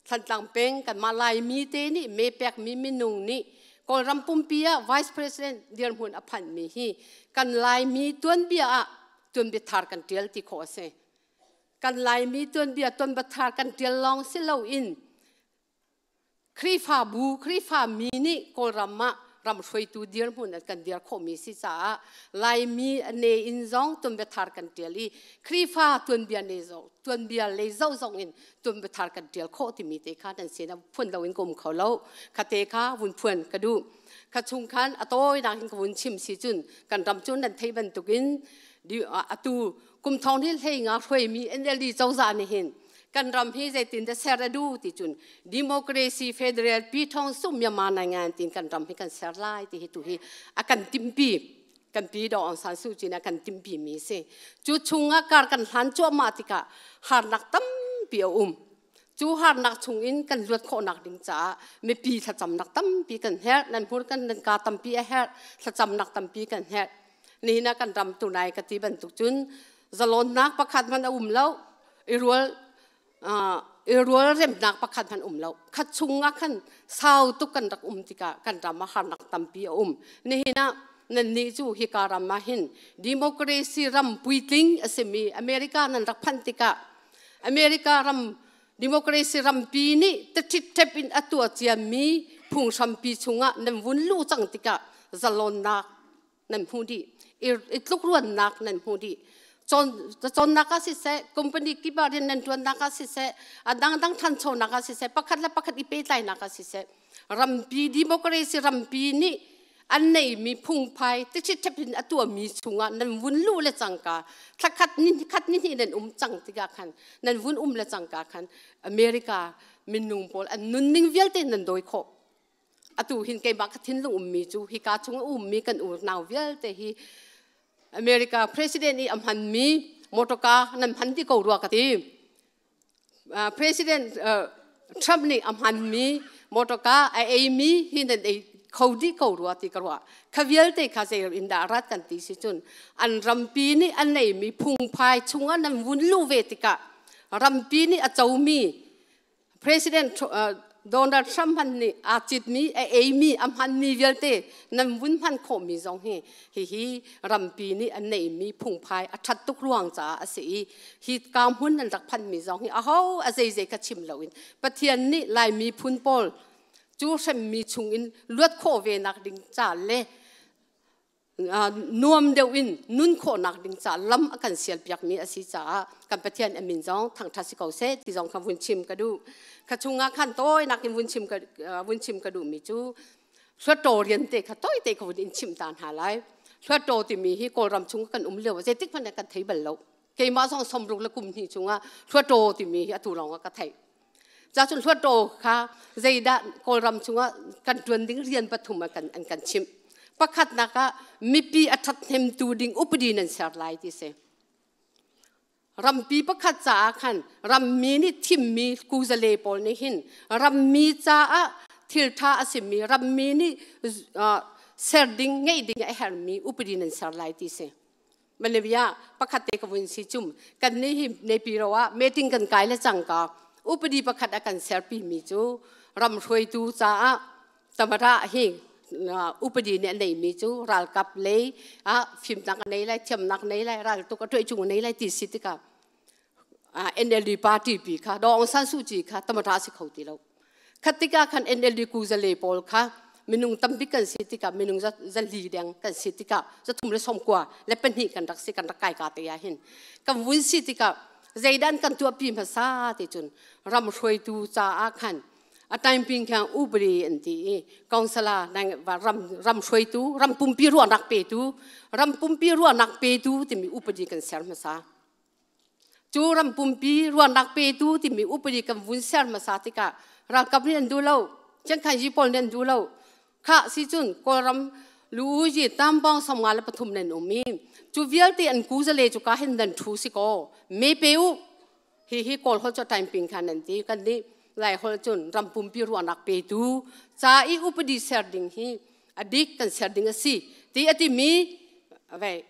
Thantlang peng kanmah Laimi te nih me pekmi minung nih Kawlram pumpi ah Vice President dirhmun a phanhmi hi kan Laimi tuanbia ah tuanbia thar kan ṭial ti khawh a si. Kan Laimi tuanbia tuanbia thar kan ṭial lawng si loin Khrihfabu, Khrihfami nih Kawlram ah ram hruaitu dirhmun an kan dir khawhmi si caah Laimi a ne in zong tuanbia thar kan ṭial i Khrihfa tuanbia ne zong tuanbia lei zoh zong in tuanbia thar kan ṭial khawh timi te kha nan sin ah phuan loin ka um kho lo. Kha te kha vun phuan ka duh. Kha chung khan a tawinak in ka vun chim si cun kan ram cu nan theih bantukin atu kum thong hi hlei nga hruaimi NLD cozah nih hin kan ram hi zeitin dah ser a du ti cun democracy federal pi thong sum Myanmar ngai tin kan ram hi kan ser lai ti hi tu hi a kan timpi kan pi Daw Aung San Suu Kyi a kan timpi mi si. Cu chungah kar kan hlan cuahmah tikah harnak tampi a um. Cu harnak chungin kan luat khawhnak ding caah mipi thlacamnak tampi kan herh, nan hmur kan nan ka tampi a herh, thlacamnak tampi kan herh. Nihin ah kan ram tunai ka ti bantuk cun zalonnak pakhat hmanh a um lo, i rual i rual remnak pakhat hmanh um lo. Khat chungah khan sau tuk kan rak um tikah kan ram ah harnak tampi a um. Nihin ah nannih cu hika ram ah hin democracy ram puitling a simi America nan rak phanh tikah America ram democracy rampi nih taṭhitṭhep in a tuah ciami phunghrampi chungah nan vun luh cang tikah zalonnak Nan hmu dih. I tlukruannak nan hmu dih. Cawnnak ah siseh, company kip ah rian nan ṭuannak ah siseh, a dangdang ṭhanchonak ah siseh, pakhat le pakhat i pehtlainak ah siseh, rampi democracy rampi nih an neimi phungphai tiṭhitṭhep in a tuahmi chungah nan vun luh le cangka thlakhat ni khat ni hnih nan um cang tikah khan nan vun um le cangka khan America minung pawl an nunning vialte nan dawi khawh. Atu hin keimah ka thinlung ummi cu hika chung a ummi kan unau vialte hi America president i a hmanmi motorka nan hman ti ko rua ka ti. President Trump nih a hmanmi motorka a eimi hi nan ei kho dih ko rua ti ka ruah. Kha vialte kha zei in dah rat kan ti si cun an rampi nih an neimi phungphai chungah nan vun luh ve tikah rampi nih a comi President Donald Trump hmanh nih aa citmi, a eimi, a hmanmi vialte nan vun hman khawhmi zong hi hihi rampi nih an neihmi phungphai a ṭhat tuk ruang caah a si i hi ka hmun nan rak phanmi zong hi aho a zeizei kha chim loin Pathian nih Lai miphun pawl cu hremmi chungin luat khawh ve nak ding ca le Nuam deuh in nun khawhnak ding caah lam a kan sialpiakmi a si caah kan Pathian a min zong thangṭhat si ko seh ti zong kha vun chim ka duh. Kha chungah khan tawinak in vun chim ka duhmi cu Hluattaw rian te kha tawite kha vun in chimh ta hna lai. Hluattaw timi hi Kawlram chung kan um lio zeitik hmanh ah kan thei bal lo. Keimah zong 60 le kum hnih chungah Hluattaw timi hi atu lawng ah ka theih. Cacun Hluattaw kha zeidah Kawlram chungah kan ṭuan ding rian pathum an kan chimh. Pakhatnak ah mipi a ṭhathnemtu ding upadi nan ser lai ti si. Rampi pakhat caah khan rammi nih thimmi kuzale pawl nih hin rammi caah thil ṭha a simi rammi nih ser ding ngeih ding a herhmi upadi nan ser lai ti si. Malaysia pakhat te ka vun si cum kan nih hi Nepiro ah meeting kan kai le cangka upadi pakhat a kan serpi mi cu ram hruaitu caah tamara hi upadi nih a neimi cu ralkap lei ah fimnak a nei lai thiamnak nei lai ral tuk a tuai chung a nei lai ti si tikah NLD party pi kha Daw Aung San Suu Kyi kha tamara si kho ti lo. Khat tikah khan NLD kuzale pawl kha minung tambik kan si tikah minung zali deng kan si tikah 394 kan rak si kan rak kai ka te ah hin kan vun si tikah zeidan kan tuahpi hmasa ti cun ram hruaitu caah khan a time ping khan ubri an ti i councilor ram ram hruaitu ram pumpi ruahnak petu ram pumpi ruahnak petu timi upadi kan ser hmasa. Cu ram pumpi ruahnak petu timi upadi kan vun ser hmasa tikah ralkap nih an duh lo, Chiangkhanzi pawl nih an duh lo. Khah si cun Kawlram lu-uzi tambawng 53 nan um i cu vialte an kuzale cu ka hin nan ṭhu si kaw me pe u. Hihi Kawl holh cu time ping khan nan ti. Kan nih Lai holh cun ram pumpi ruahnak petu ca i upadi ser ding hi a dik kan ser ding a si ti a timi vei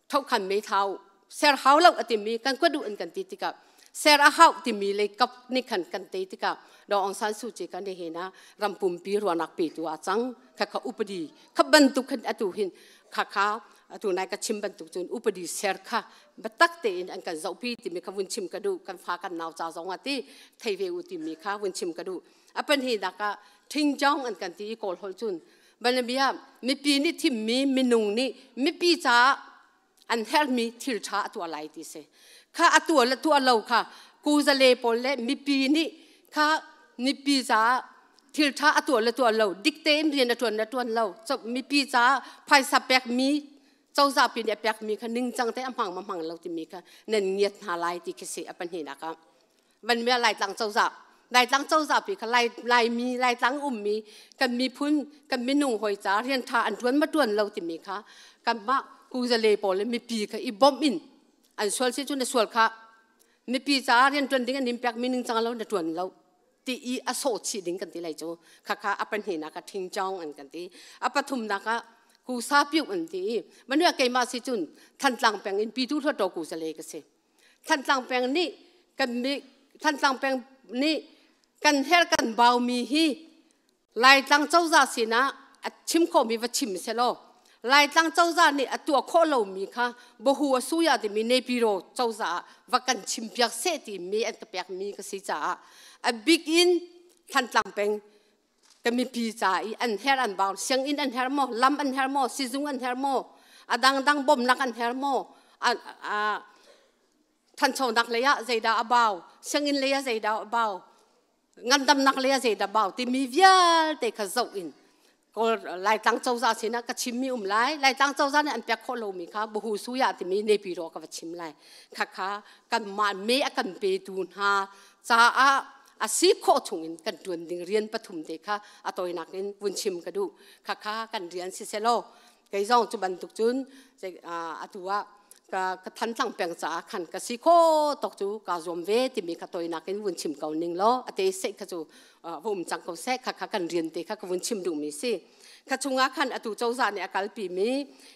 thokhan mei thau ser hau lo a timi kan kuat duh an kan ti tikah ser a hau timi lei kap nih khan kan te tikah Daw Aung San Suu Kyi kan hi na ram pumpi ruahnak petu a cang kha kha upadi kha bantuk khan atu hin kha kha atu nai ka chim bantuk cun upadi ser kha batak tein an kan zohpi timi kha vun chim ka duh kan fa kan nau ca zong ah ti thei ve u timi kha vun chim ka duh apan hi nak ah thingchong an kan ti i kawl holh cun Banabia mipi nih thimmi minung nih mipi caah an herhmi thil ṭha a tuah lai ti si. Kha a tuah le tuah lo kha kuzale pawl le mipi nih kha mipi caah thil ṭha a tuah le tuah lo dik tein rian a ṭuan le ṭuan lo mipi caah phaisa pekmi cozah pi nih a pekmi kha ningcang te a hmang ma hmang lo timi kha nan ngiat hna lai ti khi si a pahnihnak ah. Vanmia Laitlang cozah Laitlang cozah pi kha Lai Laimi Laitlang ummi kan miphun kan minung hawi ca rian ṭha an ṭuan ma ṭuan lo timi kha kanmah kuzale pawl le mipi kha i bawmh in an sual si cu na sual kha mipi caah rian ṭuan ding an in pek mi ningcang lo na ṭuan lo ti i a sawh chih ding kan ti lai cu khakha a pahnihnak ah ṭhingchong an kan ti a pathumnak ah kusa piuh an ti i manuah keimah si cun Thantlang peng in Pitu Hluttaw kuzale ka si. Thantlang peng nih kan Thantlang peng nih kan herh kan baumi hi Laitlang cozah sinah a chim khawhmi va chim selaw Laitlang cozah nih a tuah khawh lomi kha Bahu a suya timi Nepiro cozah ah va kan chimpiak seh timi an ka pekmi ka si caah a bik in Thantlang peng ka mipi ca i an herh an bau sianginn an herh maw lam an herh maw sizung an herh maw. A dangdang bawmhnak an her maw? Thanchonak lei ah zeidah a bau? Sianginn lei ah zeidah a bau? Ngandamnak lei ah zeidah bau? Timi vialte kha zoh in Kawl Laitlang cozah sinah ka chimmi um lai. Laitlang cozah nih an pek khawh lomi kha buhu suya timi Naypyidaw ka va chim lai. Khakha kanmah me a kan petu hna caah a si khawh chungin kan ṭuan ding rian pathum te kha a tawinak in vun chim ka duh. Khakha kan rian si selaw kei zong cu bantuk cun atu ah ka Thantlang peng caah khan ka si kho tok cu kaa zuam ve timi kha toinak in vun chim ko ning law a te seh kha cu va um cang ko seh. Kha kha kan rian te kha ka vun chim duhmi si. Kha chungah khan atu cozah nih a kalpi mi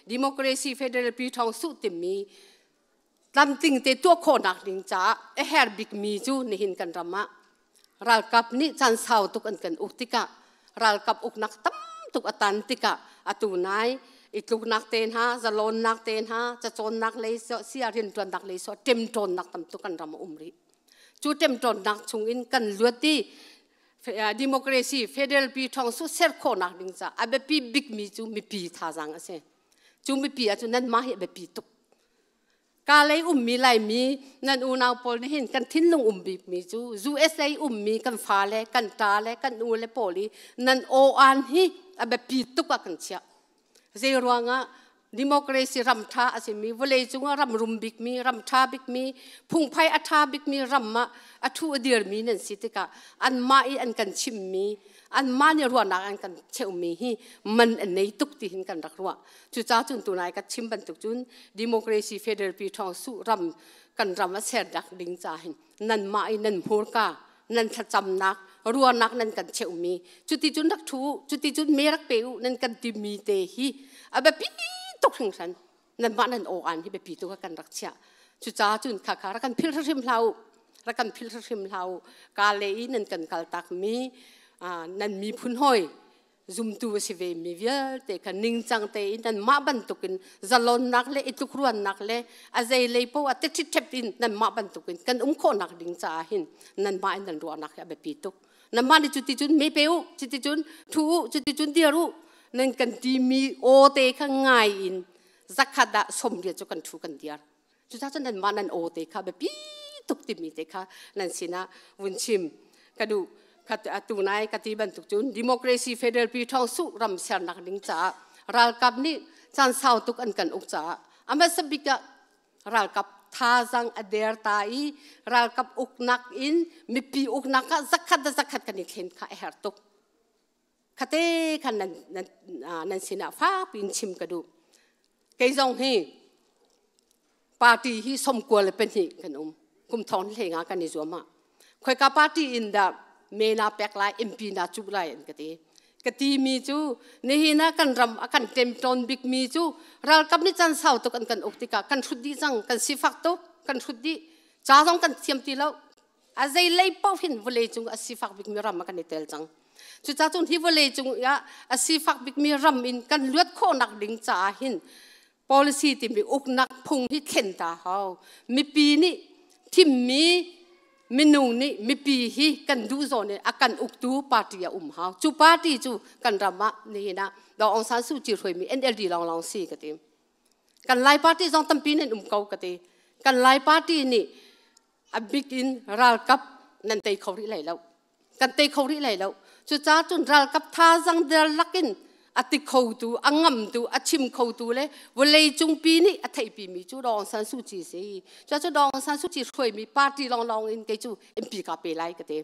democracy federal pi thong su timi tlamtling te tuah khawhnak ding caah a her bik mi cu nihin kan ram ah ralkap nih caan sau tuk an kan uk tikah, ralkap uknak tam tuk a tan tikah, atu nai i tluknak te hna, zalonnak te hna, cacawnnak lei sia, riantuannak lei so ṭemṭawnnak tam tuk kan ram a um rih. Cu ṭemṭawnnak chung in kan luat i democracy federal pi thong su ser khawhnak ding ca a biapi bik mi cu mipi thazaang a si. Cu mipi ahcun nanmah hi a biapi tuk. Ka lei ummi Laimi nan unau pawl nih hin kan thinlung um bikmi cu USA ummi kan fale, kan ṭa le kan u le pawl i nan aw-an hi a biapi tuk ah kan chiah. Zei ruangah democracy ram ṭha a simi, vawlei cungah ram rum bikmi, ram ṭha bikmi, phungphai a ṭha bikmi ram ah a ṭhu a dirmi nan si tikah anmah i an kan chimmi, anmah nih ruahnak an kan cheuhmi hi man an nei tuk ti hin kan rak ruah. Cucaah cun tunai ka chim bantuk cun democracy federal pi thawng su ram kan ram a ser dak ding ca hin nanmah i nan hmurka, nan thlacamnak, ruahnak nan kan cheuhmi, cuti cun rak thu u, cuti cun me rak pe u nan kan timi te hi a biapi tuk hringhran. Nanmah nan aw an hi biapi tuk ah kan rak chiah. Cucaah cun kha kha rak kan phil hrim hlah u, rak kan phil hrim hlah u. Ka le i nan kan kal tak mi nan miphun hoi zumtu a si ve mi vialte kha ningcang tein nanmah bantukin zalonnak le i tlukruannak le a zei lei poah te ṭhitṭhep in nanmah bantukin kan um khawhnak ding caah hin nanmah in nan ruahnak hi a biapi tuk. Nanmah nih cuti cun me pe u, cuti cun ṭhu u, cuti cun dir u nan kan timi aw te kha ngai in zakhat ah 80 cu kan ṭhu kan dir. Cucaah cun nanmah nan aw te kha biapi tuk timi te kha nan sinah vun chim ka duh. Atu nai ka ti bantuk cun democracy federal pi thong su ram sernak ding caah ralkap nih caan sau tuk an kan uk caah a hmasa bik ah ralkap thazang a der ta i ralkap uknak in mipi uknak ah zakhat da zakhat kan i thlen kha a herh tuk. Khate khan nan nan nan sinah fak piin chim ka duh. Kei zong hi party hi 92 kan um. Kum thong hlei nga kan i zuam ah khoika party in dah me na pek lai, MP na cuh lai an ka ti. Ka ti mi cu nihin ah kan ram a kan ṭemṭawn bik mi cu ralkap nih caan sau tuk an kan uk tikah kan hrut dih cang, kan sifak tuk, kan hrut dih, ca zong kan thiam ti lo. A zei lei paoh hin vawlei cung a sifak bikmi ram ah kan i tel cang. Cucaah cun hi vawlei cung ah a sifak bikmi ram in kan luat khawhnak ding caah hin policy timi uknak phung hi thlen ta hau. Mipi nih thimmi minung nih mipi hi kan duh zawn in a kan uktu party a um hau. Cu party cu kan ram ah nihin ah Daw Aung San Suu Kyi hruaimi NLD lawnglawng si ka ti. Kan Lai party zong tampi nan um ko ka ti. Kan Lai party nih a bik in ralkap nan tei kho rih lai lo, kan tei kho rih lai lo. Cucaah cun ralkap thazang der lakin a ti khotu, a ngamtu, a chim khotu le vawlei cungpi nih a theihpi mi cu Daw Aung San Suu Kyi si. Cucaah Daw Aung San Suu Kyi hruaimi party lawnglawng in kei cu MP ka pe lai ka ti.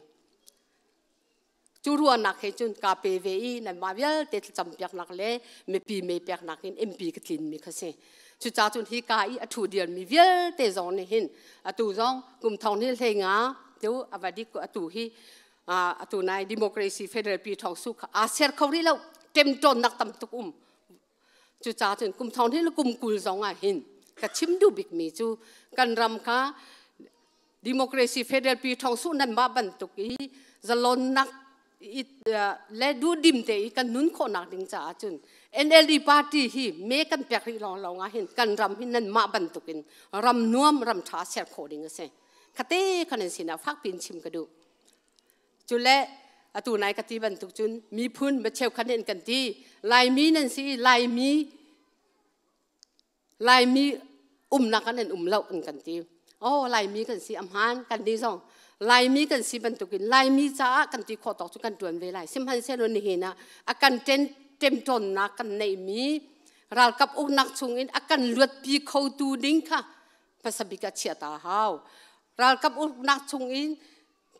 Cu ruahnak he cun ka pe ve i nanmah vialte thlacam piaknak le mipi me peknak in MP ka tlin mi kha si. Cucaah cun hi ka i a ṭhu dirmi vialte zong nih hin atu zong kum thong ni hlei nga tu a va dik atu hi atu nai democracy federal pi thong su kha aa ser kho rih lo, ṭemṭawnnak tam tuk um. Cucaah cun kum thong ni le kum 20 zong ah hin ka chim duh bikmi cu kan ram kha democracy federal pi thong su nanmah bantuk i zalonnak le duhdim te i kan nun khawhnak ding caah cun NLD party hi me kan pek rih lawng lawng ah hin kan ram hi nanmah bantuk in ram nuam, ram ṭha ser khawh ding a si. Khate khan an sinah fak piin chim ka duh. Cule atu nai ka ti bantuk cun miphun ma cheukhat nih an kan ti, Laimi nan si, Laimi. Laimi umnak ah nan um lo an kan ti. Oh, Laimi kan si a hmaan kan ni zong Laimi kan si bantukin Laimi caah kan ti khawh tawk cu kan ṭuan ve lai. Sihmanhsehlaw nihin ah a kan ṭemṭawnnak kan neihmi ralkap uknak chungin a kan luatpi khotu ding kha hmasa bik ah chiah ta hau. Ralkap uknak chungin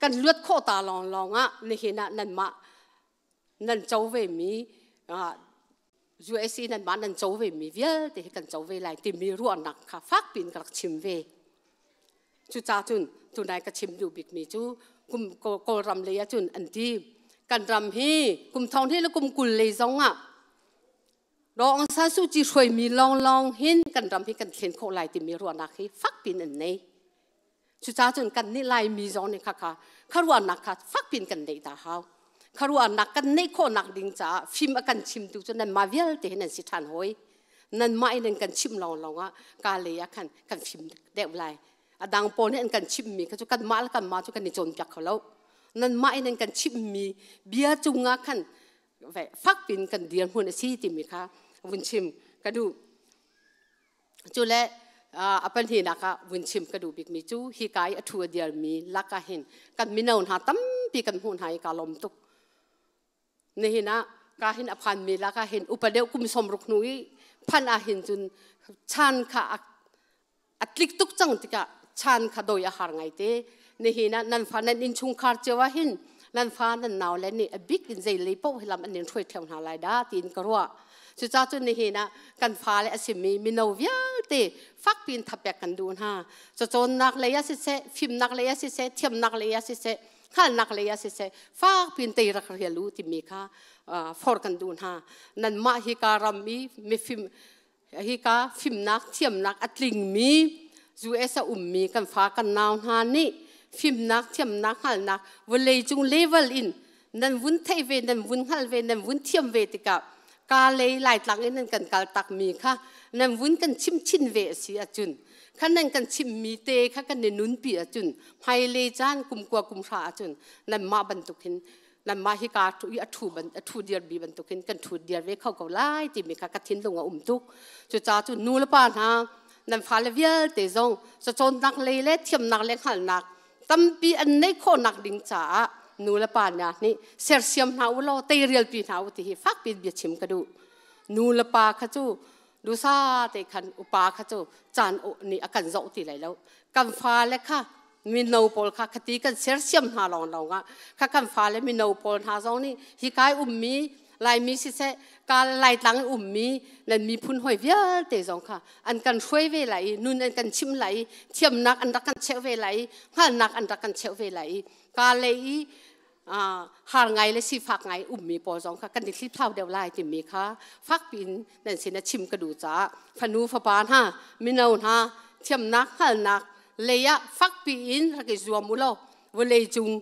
kan luat khawh ta lawnglawng ah nihin ah nanmah nan co vemi USA nanmah nan co vemi vialte hi kan co ve lai timi ruahnak kha fakpi in ka rak chim ve. Cucaah cun tunai ka chim duh bikmi cu kum Kawlram lei ah cun an ti kan ram hi kum thong hnih le kum 20 lei zong ah Daw Aung San Suu Kyi hruaimi lawnglawng hin kan ram hi kan thlen khawh lai timi ruahnak hi fakpi in an nei. Cucaah cun kan nih Laimi zong nih khakha kharuahnak kha fakpi in kan neih ta hau. Kharuahnak kan neih khawhnak ding caah fim a kan chimtu cu nanmah vialte hi nan si ṭhan hawi. Nanmah in nan kan chimh lawnglawng ah ka lei ah khan kan fim deuh lai. A dang pawl nih an kan chimhmi kha cu kanmah le kanmah cu kan i cawnpiak kho lo. Nanmah in nan kan chimhmi bia cungah khan fakpin kan dirhmun a si timi kha vun chim ka duh. Cu le a pahnihnak ah vun chim ka duh bikmi cu hi ka i a ṭhu a dirmi lak ah hin kan mino hna tampi kan hmuh hna i kaa lawm tuk. Nihin ah ka hin a phanmi lak ah hin upa deuh kum 60 hnu i phan ah hin cun chan kha a tlik tuk cang tikah chan kha doi a har ngai te. Nihin ah nan fa nan innchungkhar cio ah hin nan fa nan nau le nih a bik in zei lei paoh hi lam an in hruai theo hna lai dah tiin ka ruah. Cucaah cun nihin ah kan fale a simi mino vialte fakpi in thapek kan duh hna. Cacawnnak lei ah siseh, fimnak lei ah siseh, thiamnak lei ah siseh, hngalhnak lei ah siseh, fakpi in tei rak rial u timi kha for kan duh hna. Nanmah hi ka ram i mifim hika fimnak thiamnak a tlingmi US a ummi kan fa kan nau hna nih fimnak thiamnak hngalhnak vawleicung level in nan vun theih ve, nan vun hngalh ve, nan vun thiam ve tikah ka lei Laitlang in nan kan kal takmi kha nan vun kan chim chin ve a si ahcun, kha nan kan chimmi te kha kan i nunpi ahcun, hmailei caan kum 20 kum 10 ahcun nanmah bantuk hin nanmah hi ka i a ṭhu ban a ṭhu dir bi bantukin kan ṭhu dir ve kho ko lai timi kha ka thinlung a um tuk. Cucaah cu nu le pa hna, nan fale vialte zong cacawnnak lei le thiamnak le hngalhnak tampi an neih khawhnak ding caah nu le pa hna nih sersiam hna u law teirialpi hna u ti hi fakpi bia chim ka duh. Nu le pa kha cu dusa te khan upa kha cu caan nih a kan zoh ti lai lo. Kan fale kha mino pawl kha khati kan sersiam hna lawnglawng ah kha kan fale mino pawl hna zong nih hi kai ummi Laimi siseh, ka Laitlang i ummi nan miphun hawi vialte zong kha an kan hruai ve lai i nun an kan chim lai i thiamnak an rak kan cheuh ve lai i hngalhnak an rak kan cheuh ve lai i ka lei i har ngai le sifak ngai ummi pawl zong kha kan i hlipthlau deuh lai timi kha fakpi in nan sin a chim ka duh caah fanu fapa hna, mino hna, thiamnak hngalhnak lei ah fakpi in rak i zuam u law vawlei cung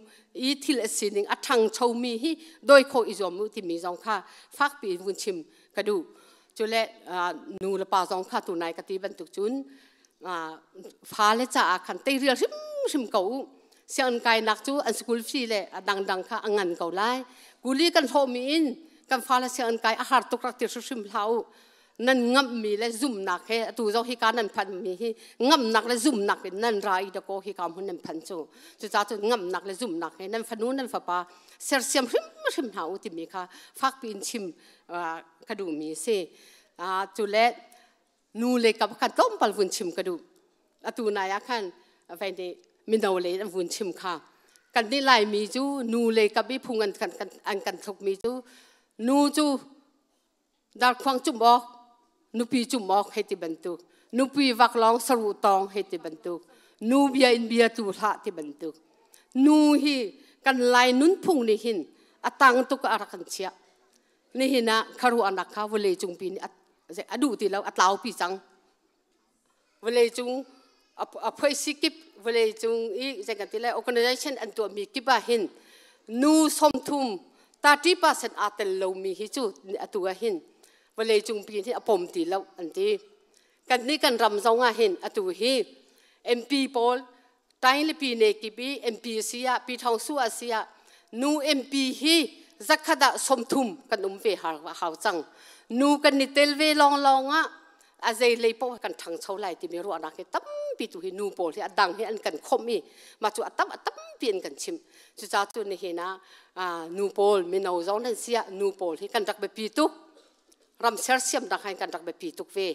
i thil a sining a ṭhangchomi hi dawi khawh i zuam u timi zong kha fakpi in vun chim ka duh. Cule nu le pa zong kha tunai ka ti bantuk cun fale caah khan teirial hrimhrim ko u. Sianginn kainak cu an school fee le a dangdang kha a ngan ko lai. Kuli kan hlawhmi in kan fale sianginn kai a har tuk rak ti hrimhrim hlah u. Nan ngamhmi le zumnak he atu zong hika nan phanmi hi ngamhnak le zumnak in nan ra i dakaw hika hmun nan phan cu. Cucaah cun ngamhnak le zumnak he nan fanu nan fapa sersiam hrimhrim hna u timi kha fakpi in chim ka duhmi a si. Cu le nu le kap khan tlawmpal vun chim ka duh. Atu nai ah khan vai nih mino le an vun chim kha kan nih Laimi cu nu le kap i phung an kan an kan thlukmi cu nu cu darkhuang cumh awk, nupi cumh awk hei ti bantuk, nupi vak lawng saruh tawng hei ti bantuk, nu bia in bia tu hlah ti bantuk. Nu hi kan Lai nunphung nih hin a tang tuk a rak kan chiah. Nihin ah kharuahnak kha vawlei cungpi nih a duh ti lo, a tlaupi cang. Vawlei cung a phoisi kip, vawlei cung i zei kan ti lai, organization an tuahmi kip ah hin nu 30, 30% aa tel lomi hi cu atu ah hin vawlei cungpi hi a pom ti lo an ti. Kan nih kan ram zong ah hin atu hi MP pawl Tainglipi ne kip i MP si ah, Pi Thawng Su ah si ah, nu MP hi 130 ah kan um ve hau cang. Nu kan i tel ve lawnglawng ah. A zei lei paoh kan ṭhangcho lai timi ruahnak hi tampi tu hi nu pawl hi a dang hi an kan khomh i mah cu a tam a tampi an kan chimh. Cucaah cu nihin ah nu pawl mino zong nan si ah nu pawl hi kan rak biapi tuk. Ram sersiamnak ah kan rak biapi tuk ve.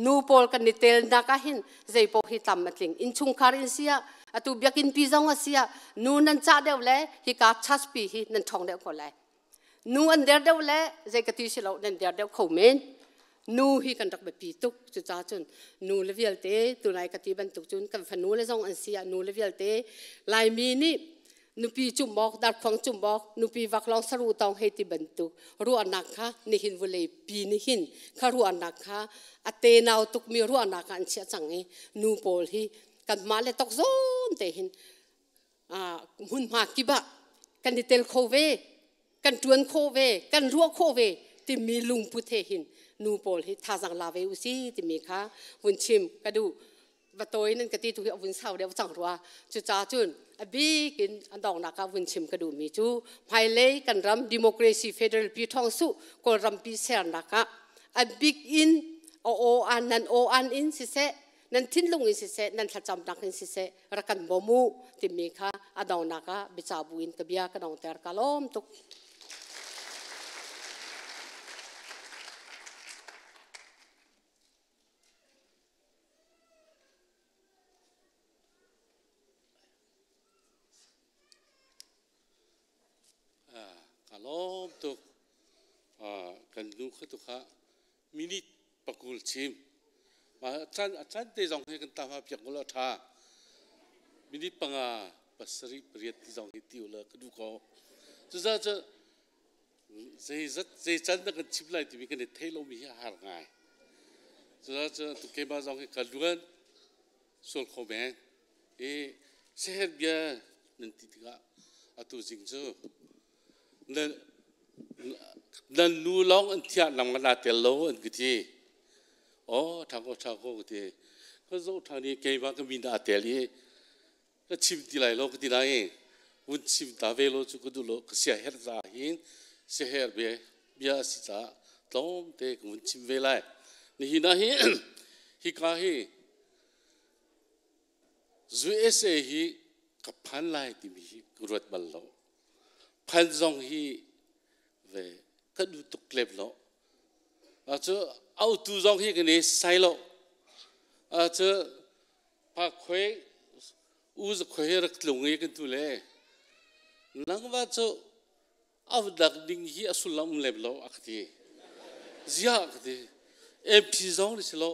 Nu pawl kan i telnak ah hin zei paoh hi tam a tling. Innchungkhar in si ah atu biakinn pi zong a si ah nu nan cah deuh le hika church pi hi nan ṭhawng deuh ko lai. Nu an der deuh le zei ka ti si lo nan der deuh kho men. Nu hi kan rak biapi tuk. Cucaah cun nu le vialte tunai ka ti bantuk cun kan fanu le zong an si ah nu le vialte Laimi nih nupi cumawk darkhuang cumawk nupi vaklong saru tong hei ti bantuk ruahnak kha nihin vulei pi nihin kha ruahnak kha a tenau tukmi ruahnak ah an chiah cang i nu pawl hi kanmah le tok zawn te hin hmunhma kip ah kan i tel kho ve, kan ṭuan khawh ve, kan ruah khawh ve timi lungput he hin nu pawl hi thazaang la ve usih timi kha vun chim ka duh. Va tawi nan ka ti tu hi a vun sau deuh cang rua. Cucaah cun a bik in a donghnak ah vun chim ka duhmi cu hmailei kan ram democracy federal pi ṭhawng suh Kawlrampi sernak ah a bik in a aw an nan aw an in siseh nan thinlung in siseh nan thlacamnak in siseh rak kan bawm u timi kha a donghnak ah biaca bu in ka bia ka dongter ka lawm tuk. Ka lawm tuk. Kan nu kha tu kha minute pakul chim. A chan te zong hi kan tama piak lo tha. Minute 5 7 8 ti zong hi ti ula ka du ko. Cuza cu zeizat zei can na kan chim lai timi kan i thei lomi hi a har ngai. Cuza cu tu keimah zong hi ka luan sual kho men. I seher bia nan ti tikah atu zing cu nan nu lawng an thiah nang na tel lo an ka ti. Oh ṭha ko ṭha ko ka ti. Ka zoh ṭhan i keimah ka min aa tel i ka chim ti lai lo ka ti lai. Vun chim ta ve lo cu ka duh lo ka sia her ca hin siaher bia bia a si caah tlawmte ka vun chim ve lai. Nihin ah hi hika hi USA hi ka phan lai timi hi ka ruat bal lo. Phan zong hi ve ka duh tuk lem lo. Cu autu zong hi kan i sai lo. Cu pa khoi u za khoi rak tlung i kan tu le nang va cu au dak ding hi a sullam um lem lo a ka ti. Ziah ka ti. MP zong ni si lo.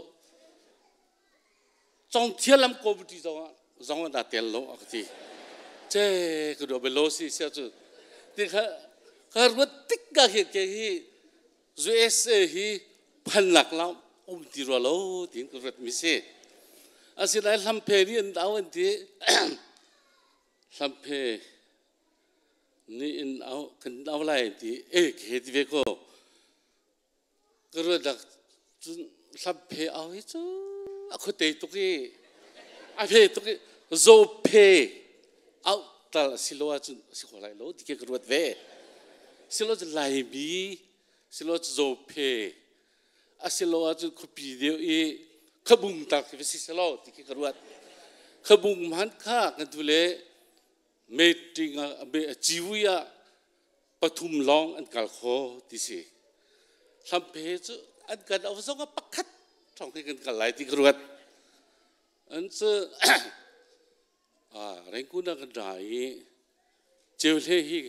Cong thialam committee zong ah zong ah dah tel lo a ka ti. Ce ka duh belo si sia cu. Ti kha ka ruat tik ka hi ke hi USA hi phan lak lam um ti rua lo tiin ka ruat mi si. Asinain hlam phe nih an au an ti. Hlam phe nih in au kan au lai an ti. E ke ti ve ko. Ka ruat dak cun hlam phe au hi cu a khuate tuk i a phe tuk i zaw phe au tal a si lo ahcun a si kho lai lo ti khi ka ruat ve. Silo cu Laimi silo cu zaw phe a si lo ahcun khuapi deuh i khabung tak khi va si selaw ti khi ka ruat. Khabung hmanh kha kan tu le meeting ah a ciwi ah pathum lawng an kal kho ti si. Hlampe cu an kan au zong ah pakhat thong khi kan kal lai ti ka ruat. An cu Rengkun ah kan ra i Ceuhle hi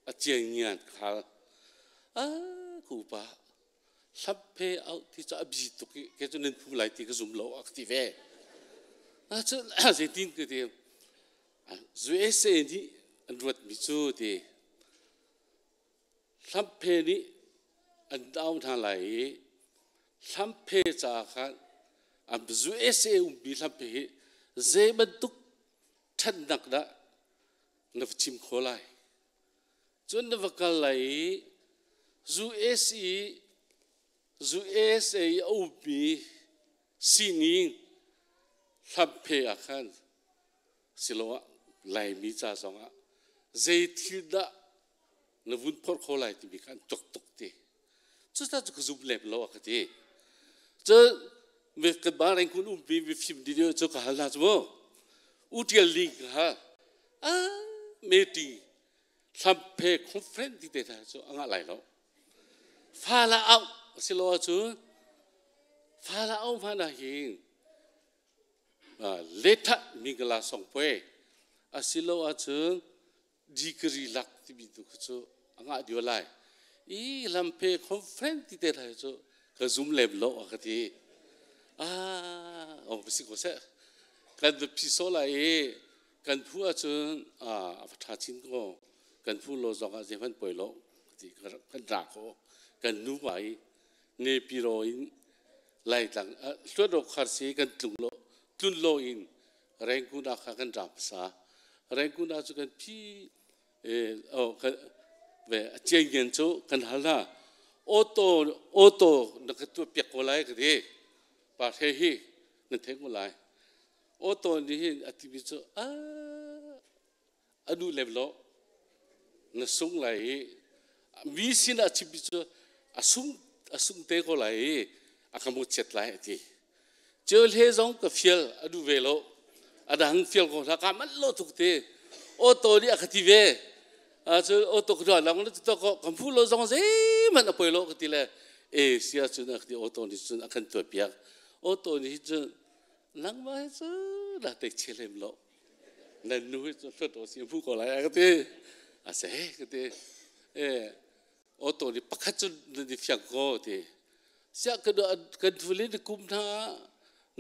a cian ngian khal. Ku pa hlampe au ti cu a bi tuk i ke cu nan phu lai ti ka zum lo a ka ti ve. Cu zeitin ka ti USA nih an ruatmi cu ti Hlampe nih an au hna lai i hlampe caah khan USA ummi hlampe hi zei bantuk ṭhatnak dah na va chim khawh lai. Cun na va kal lai i USA i a ummi sining hlampe ah khan siloah Laimi ca zongah zei thil dah na vun phorh kho lai timi kha an tuak tuk ti. Cuta cu ka zum lem lo a ka ti. Cun Mi kan ba reng kun um pi mi fim di cu ka hal hna cu mu. U tial ling ka hal. Ah meeting hlam phe conference ti te hna cu a ngah lai lo. Fa la au silo ahcun fa la au hmanh ah hin letha mingala song pue asilo ahcun degree lak timi tu khu cu a ngah dio lai. I lampe conference ti te lai cu ka zum lem lo a ka ti. Ah, oh si ko seh. Kan va phi so lai i kan phu ahcun a va ṭha chin ko. Kan phu lo zong ah zeihmanh poi lo ti kan ra ko. Kan nu pa i Nepiro in Laitlang hluat ro khar si kan tlung lo tlun lo in Rangoon ah kha kan ra hmasa. Rangoon ah cu kan phi ve a ciangian cu kan hal hna. Auto auto na ka tuah piak ko lai ka ti. Pa hre hi na theih ko lai. Auto nih hin a timi cu a duh lem lo. Na sung lai i mi sin ah chimmi cu a sung a sung te ko lai i a ka mawchiat lai a ti. Ceu hle zong ka fial a duh ve lo. A dang fial ko hlah ka manh lo tuk te. Auto nih a ka ti ve. Cu auto ka duah lang to ko kan phu lo zong zeihmanh a poi lo ka ti le e sia cun a ka ti auto nih cun a kan tuah piak. Auto nih cun nangmah hi cu na te che lem lo. Nan nu hi cu hlut o si phu ko lai a ka ti. A se ka ti. E auto nih pakhat cu na di fiang ko ti. Siah kan kan thule ni kum hna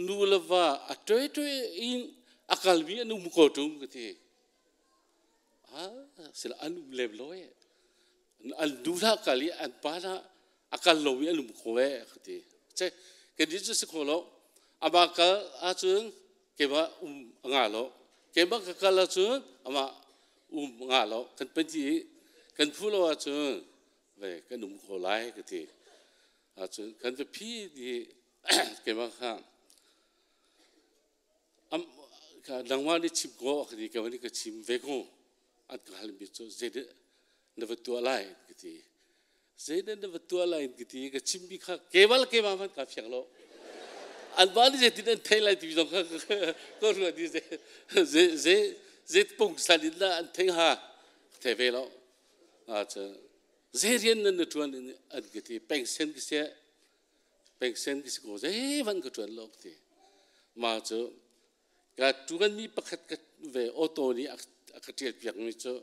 nu le va a toi toi in a kalmi an um ko ṭung ka ti. Ah, sila an um lem lo e. An nu hlah kal i an pa hlah a kal lomi an um ko e ka ti. Che kan ni cu si kho lo. Ama kal ahcun keimah um a nga lo. Keimah ka kal ahcun amah um a nga lo. Kan panti i kan phu lo ahcun ve kan um ko lai ka ti. Ahcun kan va phi di keimah kha nangmah nih chim ko ka ti keimah nih ka chim ve ko. An ka halmi cu zeidah na va tuah lai ka ti. Zeidah na va tuah lai ka ti ka chimmi kha keimah le keimah hmanh kaa fiang lo. Anmah nih zeitin an theih lai timi zong kha ka ruah di zei zei pungsan in dah an theih hnga ka thei ve lo. Ahcun zei rian nan na ṭuan an ka ti pengsen ka si pengsen ka si ko zeihmanh ka ṭuan lo ka ti. Mah cu ka ṭuanmi pakhat ka ve auto nih a ka ṭial piakmi cu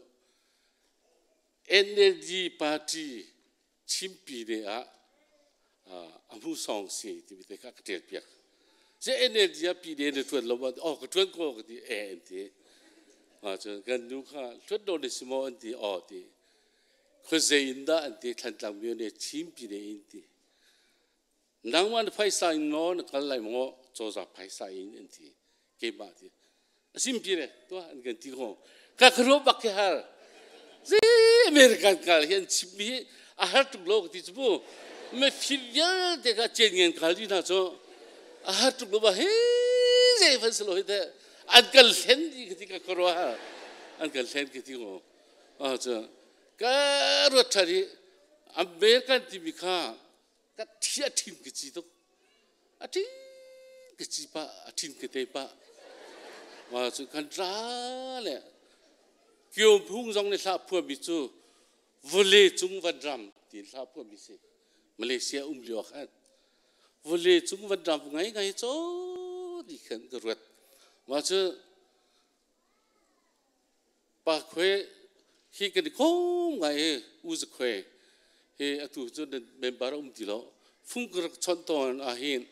NLD party Chimpi ne ah a hmu song si timi te kha ka ṭial piak. Ze NLD ah pi ne na ṭuan lo ma oh ka ṭuan ko ka ti e an ti. Ma cun kan nu kha hluat do na si maw an ti aw ti. Khuazei in dah an ti Thlantlang myo ne Chimpi ne in ti. Nangmah na phaisa in maw na kal lai maw cozah phaisa in an ti. Keimah ti. A simpi re tuah an kan ti ko. Ka kharuah bak khi har. Zi American kal hi an chimmi hi a har tuk lo ka ti cu mu. Me fim vialte kha chen ngen kal di hna cu a har tuk lo ba he zei fan selo hi te an kan hlen di ka ti ka kharuah har. An kan hlen ka ti ko. Ah cu ka ruat ṭhan i American timi kha ka thi a ṭhin ka ci tuk. A ṭhin ka ci pah, a ṭhin ka te pah. Ma cu kan ra le kio phung zong nih hlah phuami cu vawle cung van ram ti hlah phuami si. Malaysia um lio khan vawle cung van ram ngai ngai cho ti khan ka ruat. Ma cu Pa Khuai hi kan i kom ngai i U Za Khuai hi atu cu member a um ti lo. Fung ka rak chawnh tawn ahhin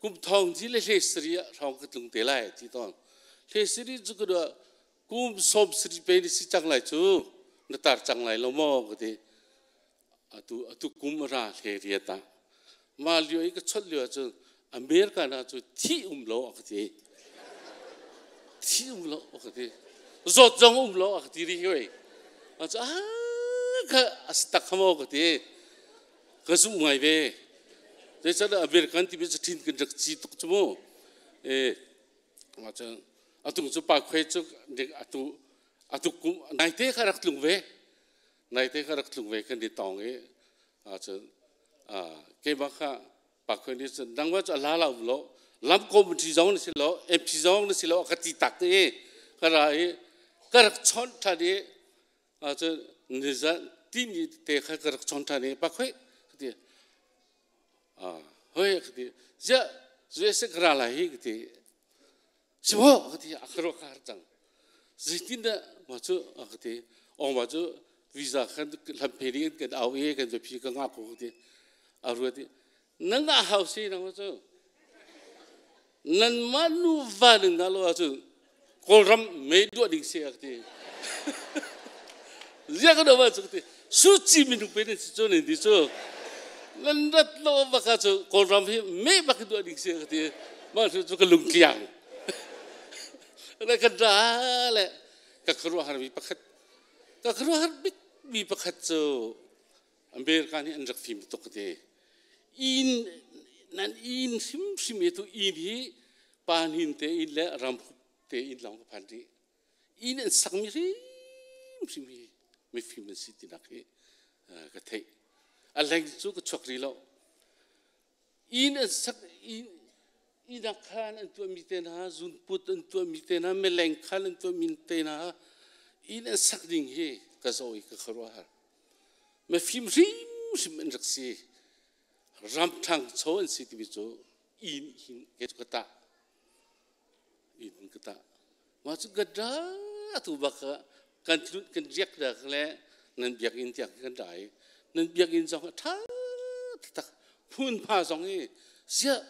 kum thong ji le hle sari ah hrawng ka tlung te lai ti tawn. Hle sari cu ka duah kum sawm sari pe ni si cang lai cu na tar cang lai lo maw ka ti. Atu atu kum a ra hle riat ah. Mah lio i ka chawnh lio ahcun America na cu thi um lo a ka ti. Thi um lo a ka ti. Zawt zong um lo a ka ti rih hoi. A cu ah ka a si tak kha maw ka ti. Ka zumh ngai ve. Zeicahtiah American timi cu ṭhin kan rak ci tuk cu mu. E, cun atu cu pa khuai cu atu atu kum naite kha rak tlung ve. Naite kha rak tlung ve kan i tong i ahcun keimah kha. Pa Khuai nih cun nangmah cu a la la um lo lam committee zong na si lo MP zong na si lo a ka ti tak i ka ra i ka rak chawnh ṭhan i cun nizan timi te kha ka rak chawnh ṭhan i Pa Khuai ka ti hoi ka ti ziah USA ka ra lai hi ka ti si maw ka ti a ka ruah ka har cang zeitindah mah cu a ka ti ong mah cu visa kan hlam phe ding kan au i kan biaphi ka ngah ko ka ti a ruat i nan ngah hau si nang cu nan mah nuva ning ngah lo ahcun kawlram mei duah ding si a ka ti zia ka do ma cu ka ti suci minung pe nan si cu nan ti cu nan rat lo baka cu kawlram hi me bak duah ding si ka ti mah cu cu ka lung tliang le ka da le ka khuaruahhar mi pakhat ka khuaruahhar bik mi pakhat cu America nih an rak fim tuk ka ti inn nan inn hrimhrim i tu inn hi pa hnin te inn le ram te inn lawng ka phan rih inn an sakmi hrimhrim hi mifim an si tinak hi ka theih. A leng cu ka chuak rih lo. Inn an sak inn ah khan an tuahmi te hna, zunput an tuahmi te hna, mileng khan an tuahmi te hna, inn an sak ding hi ka zoh i ka khuaruahhar. Mifim hrimhrim an rak si. Ram ṭhangcho an si timi cu inn hin ke cu ka tah. Inn ka tah. Mah cu ka da tu bak kan tlut kan riak da le nan biakinn tiang kan ra i nan biakinn zong a ṭha taktak hmunhma zong i ziah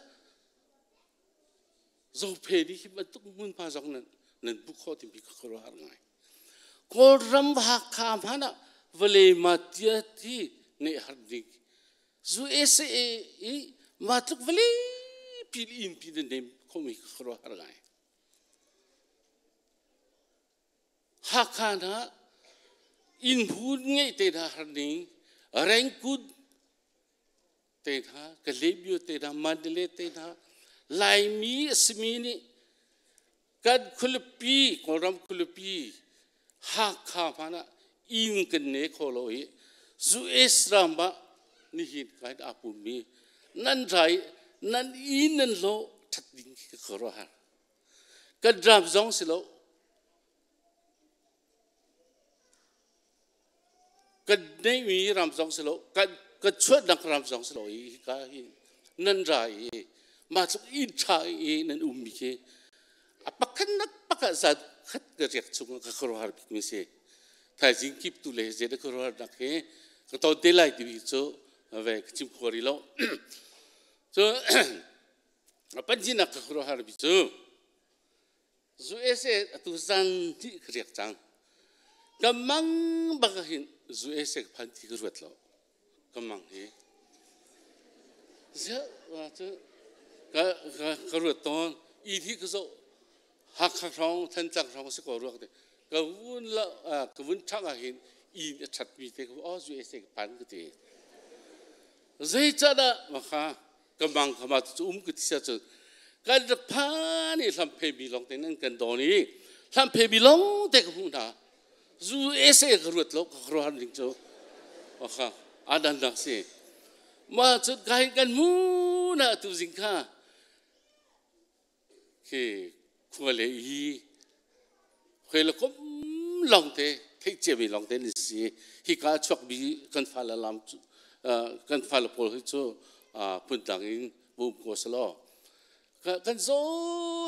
zophe nih hi bantuk hmunhma zong nan nan bu khawh timi ka khuaruahhar ngai. Kawlram Hakha hmanh ah vawlei ma tia ti neih har ding USA i mah tluk vawlei pi inn pi nan nem khomi ka khuaruahhar ngai. Hakha hna inn hmun ngeih te hna har ning Rengkut te hna Kalebio te hna Mandalay te hna Laimi a simi nih kan khualipi Kawlram khualipi Hakha hmanh ah inn kan ne kho lo i US ram ah nihin kai aa pummi nan rai nan inn nan hlawh ṭhat ding khi ka khuaruahhar. Kan ram zong si lo. Kan neihmi ram zong si lo. Kan kan chuahnak ram zong si lo i hika hi nan ra i mah tluk inn ṭha i nan ummi khi a pakhat nak pakhat zat khat ka riak chung ka khuaruahhar bikmi si. Thaizing kip tu le zei na khuaruahharnak hi ka ton te lai timi cu ve ka chim kho rih lo. Cu Panjinak ka khuaruahhar mi cu USA atu zan hnih ka riak cang. Ka mang bak ah hin USA ka phan ti ka ruat lo. Ka mang hi. Ziah cu ka ka ka ruat tawn. I hi ka zoh Hakha hrawng Thantlang hrawng si ko ruak te. Ka vun la ka vun ṭhang ah hin inn a ṭhat mi te ka oh USA ka phan ka ti. Zeicahdah maka ka mang kha ma cu um ka ti sia cun kan rak phan i hlam phe mi lawng te nan kan dawn i hlam phe mi lawng te ka hmuh hna zu ese ka ruat lo ka ruan ding cu kha adan nak si ma cu kai kan mu na tu zing kha Khi khua le i khoi le kom lawngte theih ciami lawngte an si. Hika a chuakmi kan fale lam cu kan fale pawl hi cu phundang in va um ko selaw kan zaw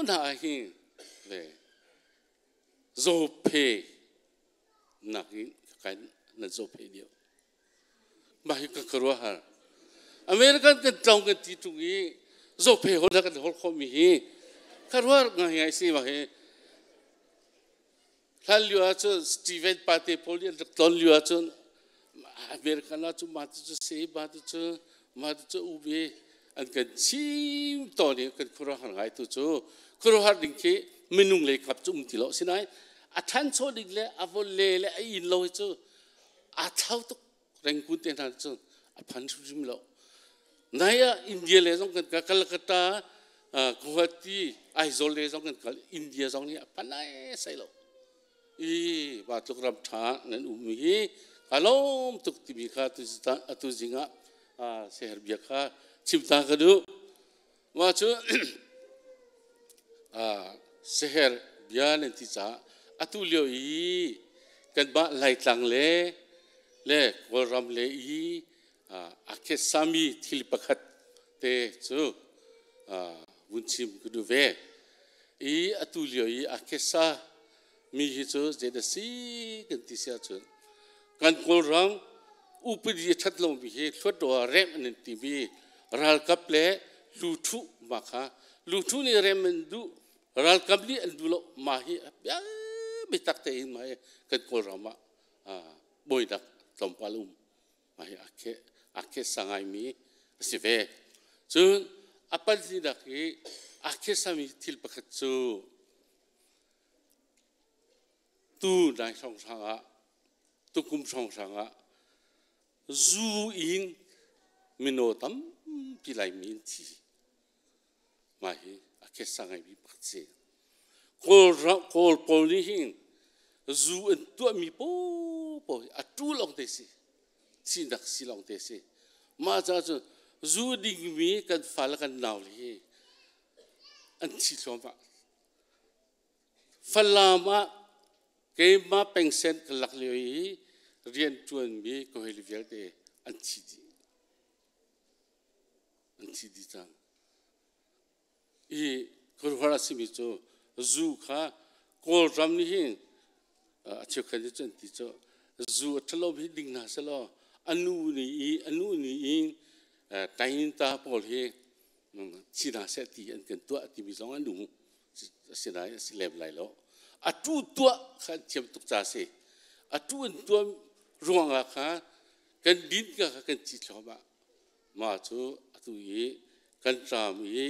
hna hi ve zawphe nak in kan nan zawphe deuh. Mah hi ka khuaruahhar. American kan tlawng kan ti ṭung i zophe hol kan hol khawhmi hi khuaruahhar ngaingai si mah hi. Hlan lio ahcun Steven Pate pawl nih an rak tlon lio ahcun American ah cu mah cu si mah cu mah cu ube an kan chim tawn i kan khuaruahhar ngai tu cu khuaruahhar ding khi minung lei kap cu um ti lo sinain a ṭhancho ding le a vawle le a inn lo hi cu aa thlau tuk Rangoon te hna cu a phan hrimhrim lo. Nai ah India le zong kan kal Calcutta, Guwahati, Aizawl le zong kan kal India zong nih a phan ai sai lo. I ba tluk ram ṭha nan um hi ka lawm tuk timi kha atu zing ah seher bia kha Chim ta ka duh. Mah cu seher bia nan ti caah atu lio i kanmah Laitlang le le Kawlram le i a khetsami thil pakhat te cu vun chim ka duh ve. I atu lio i a khetsa mi hi cu zei dah si kan ti si ahcun kan Kawlram upadi a ṭhat lomi hi hluat ah remh an in timi ralkap le luthuh mah kha luthuh nih rem an duh ralkap nih an duh lo mah hi biatak tein mah hi kan Kawlram ah bawinak tlawmpal um mah hi a khesa ngaimi a si ve. Cun a pahnihnak i a khesami thil pakhat cu Tu nai hrawnghrang ah tukum hrawnghrang ah zu in mino tampi Laimi an thi. Mah hi a khesa ngaimi pakhat si. Kawl pawl nih hin zu an tuahmi paohpaoh hi a tu lawng te si. Sinak si lawng te si. Mah caah cun zu dingmi kan fale kan nau le hi an thi thluahmah. Falam ah keimah pengsen ka lak lio i rianṭuanmi ka hawile vialte an thi dih. An thi dih cang. I khuaruahhar a simi cu zu kha Kawlram nih hin a cheukhat nih cun an ti cu zu a ṭhalo hi ding hna sehlaw a nu nih i a nu nih in tainta pawl hi thi hna seh ti an kan tuah timi zong an um. Asinain a si lem lai lo. A tu tuah kha an thiam tuk ca si. A tu an tuah ruangah kha kan din ka kha kan ci thluahmah. Mah cu atu i kan ram i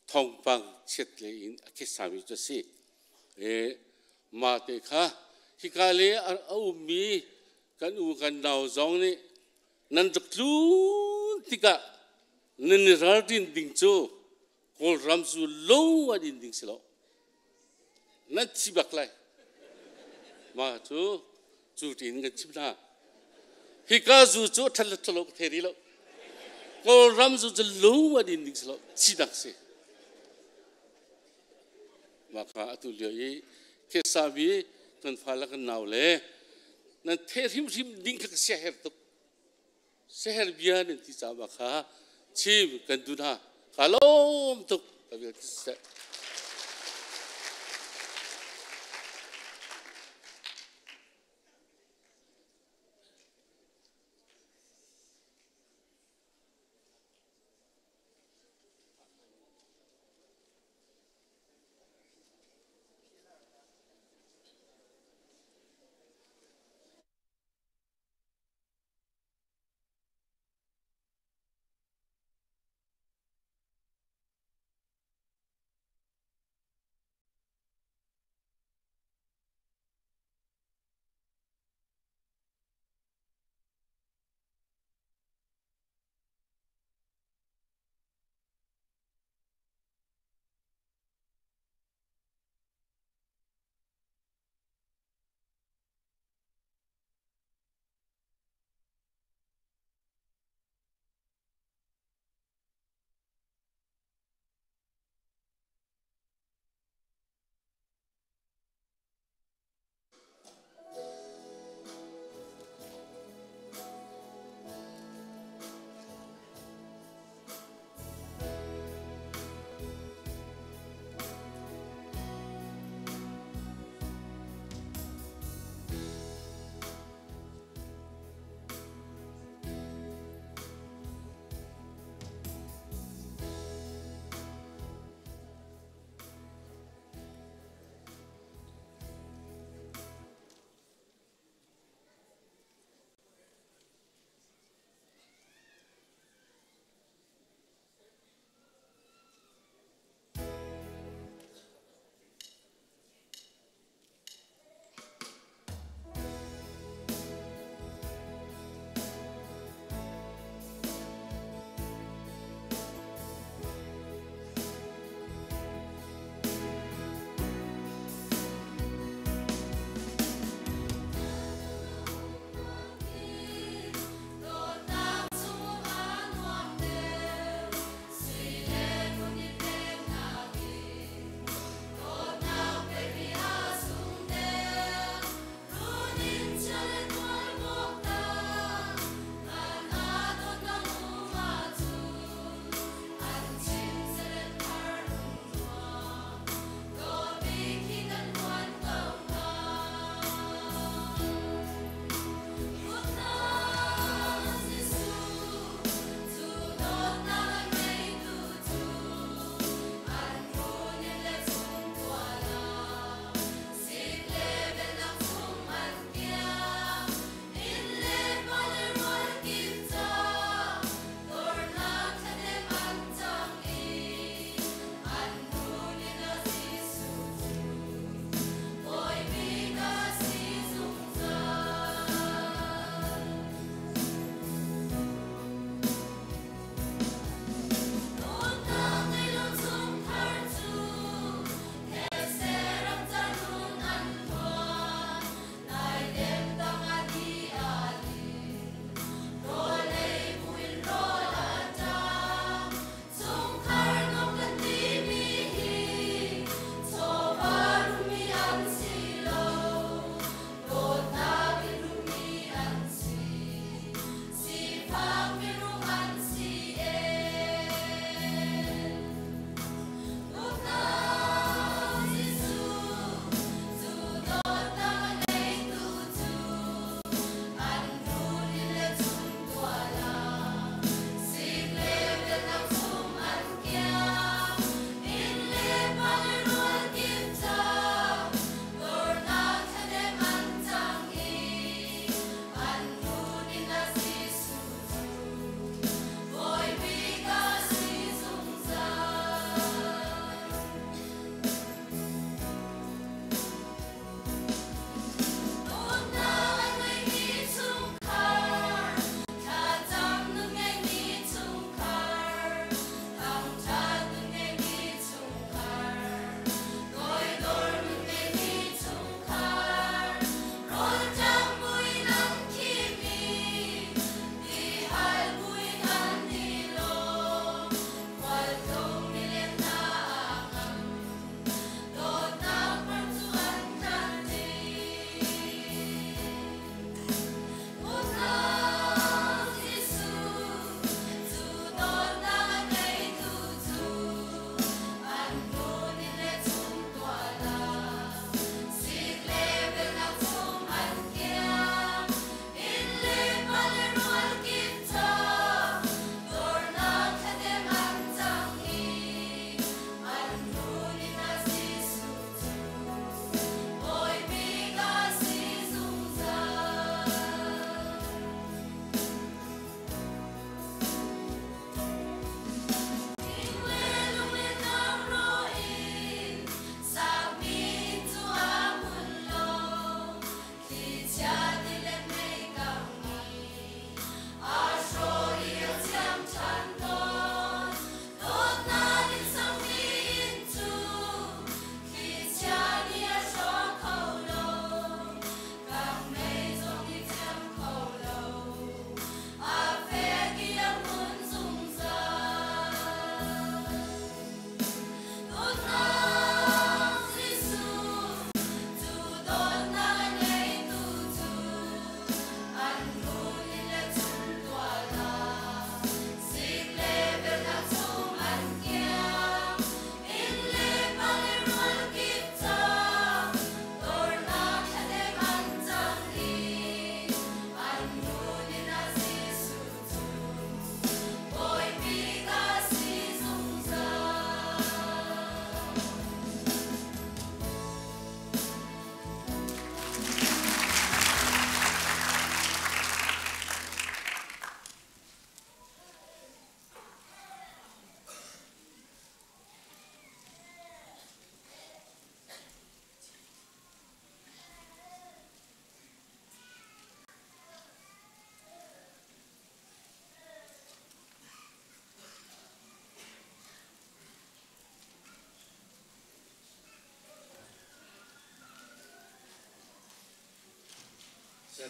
thawngpang chiat le in a khisami cu a si. E, mah te kha hika le a ummi kan u kan nau zong nih nan rak tlun tikah nan i ralrin ding cu Kawlram cu lo an in ding si lo. Nan thi bak lai. Mah cu cu tiin kan chim hna. Hika zu cu ṭhat le ṭhalo ka thei rih lo. Kawlram zu cu lo an in ding si lo. Thi dak si. Mah kha atu lio i Khesabi kan fa le kan nau le nan the hrimhrim ding kha ka sia her tuk. Seher bia nan ti caah kha chim kan duh hna. Ka lawm tuk. Ka vial ti seh.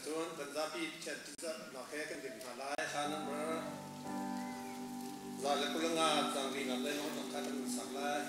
Cun kan zapi Pathian ṭihzahnak he kan dir hna lai. Hla number 125 caang linak le nawnnak kha kan sak lai.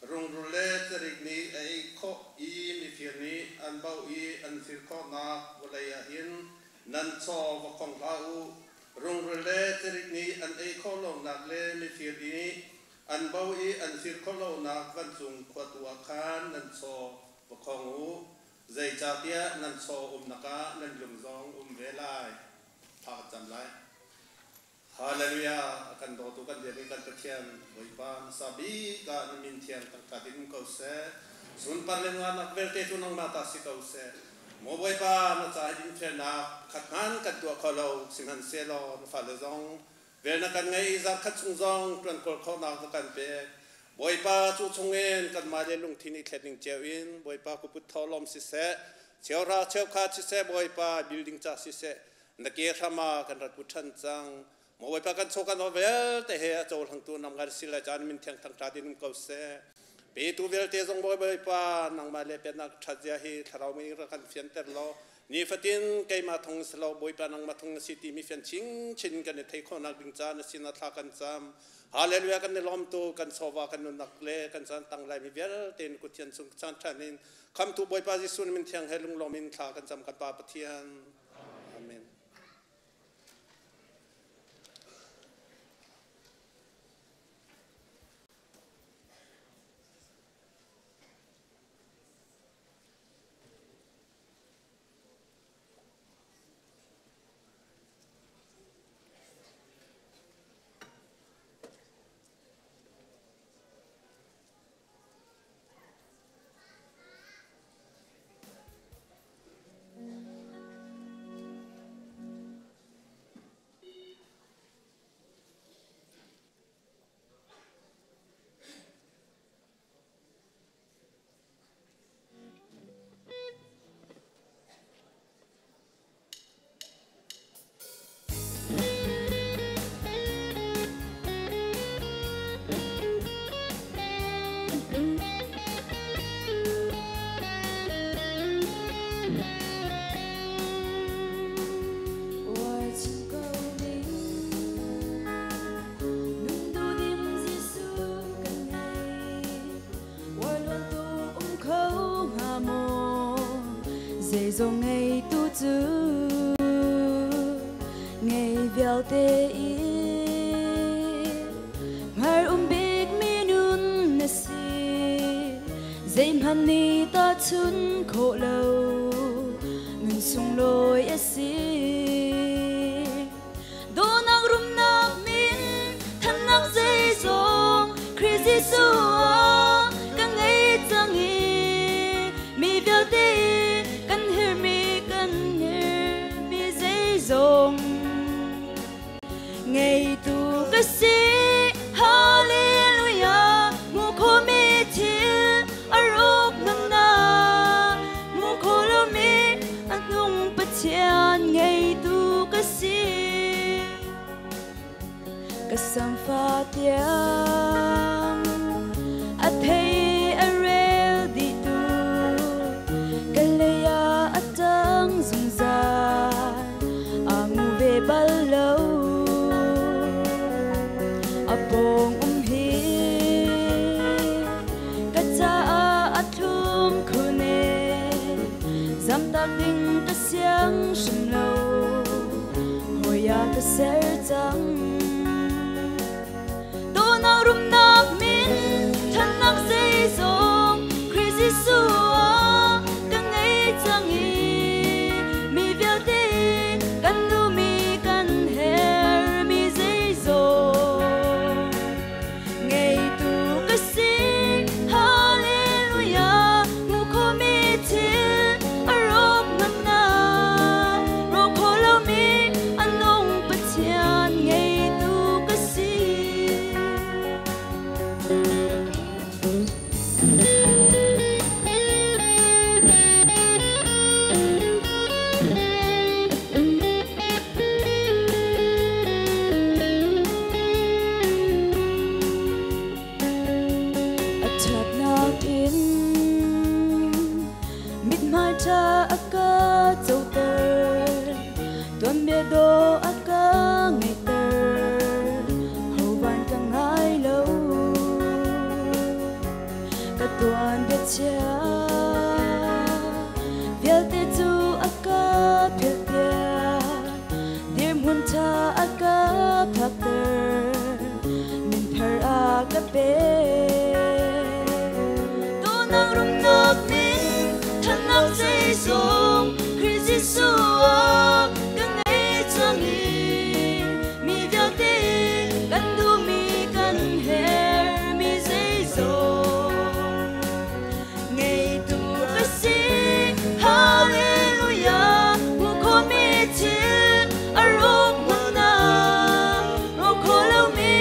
Rungrul le carik nih a ei khawh i mifir nih an bauh i an fir khawhnak vawlei ah hin nan chaw va khong hlah u. Rungrul le carik nih an ei khawh lonak le mifir nih an bauh i an fir khawh lonak vancung khua tu ah khan nan chaw va khong u. Zeicahtiah nan chaw umnak ah nan lung zong um ve lai. Thla kan cam lai. Hallelujah! A kan dawtu kan biakmi kan Pathian Bawipa hmasa bik ah na min thiang tangka din ko seh. Sunpar le nuamnak vialte cu nangmah ta si ko seh. Maw Bawipa, na ca hi dinfelnak khat hmanh kan tuah kho lo, sihmanhsehlaw na fale zong vel na kan ngei i zarkhat chung zong ṭuan kawl khawhnak na kan pek. Bawipa, cu chungin kanmah le lungthin i thlet ning cio in Bawipa kuput thawhlawm siseh, cheuhra cheukhat siseh, Bawipa building ca siseh, na ke hram ah kan rat put ṭhan cang. Maw Bawipa kan chaw kan aw vialte he a cohlangtu nang kan si lai caan min thiang thangṭha din um ko seh. Petu vialte zong Bawipa nangmah le pennak ṭhat zia hi thlarau mi rak kan fianter law nifatin keimah thong si lo Bawipa nangmah thong na si timi fian chinchin kan i thei khawhnak ding caan na sin ah thla kan cam. Hallelujah kan i lawm tu kan chawva kan nunnak le kan caan tang laimi vialte in kuthian chung caan ṭhan in khamtu Bawipa Jesuh min thiang he lunglawm in thla kan cam kan Pa Pathian. Amen. Zeizong ngeitu cu ngei vialte i hngar um bik mi nun na si zeihmanh nih tahchun khawh lo nun sunglawi a si dawhnak rumnak min thannak zeizong Khrih Jesuh ah ka ngei cang i mi vialte kan herhmi kan herhmi zeizong ngeitu ka si. Samfa tiang a thei a rel dihtu ka lei ah a ṭang zungzal a ngu ve bal lo a pawng um hi ka caah a thlum khun e zamtak ding ka siang hrim lo hawi ah ka ser cang. Dawhnak rumnak min ṭhatnak zeizong Khrih Jesuh ah ka ngei cang i mi vialte kan duhmi kan herhmi zeizong ngeitu ka si. Hallelujah hmuh khawhmi thil a rawk ngamnak rawk khawh lomi a nung Pathian ngeitu ka si. A ṭhatnak in mithmai ṭha a ka coter, tuanbia dawh a ka ngeihter, hovan ka ngai lo. Ka tuanbia chia vialte cu a ka philhpiak, dirhmun ṭha a ka phakter, min thar a ka pek. Dawhnak rumnak min ṭhatnak zeizong Khrih Jesuh ah ka ngei cang i mi vialte kan duhmi kan herhmi zeizong ngeitu ka si. Hallelujah hmuh khawhmi thil a rawk hmunah rawk khawh lomi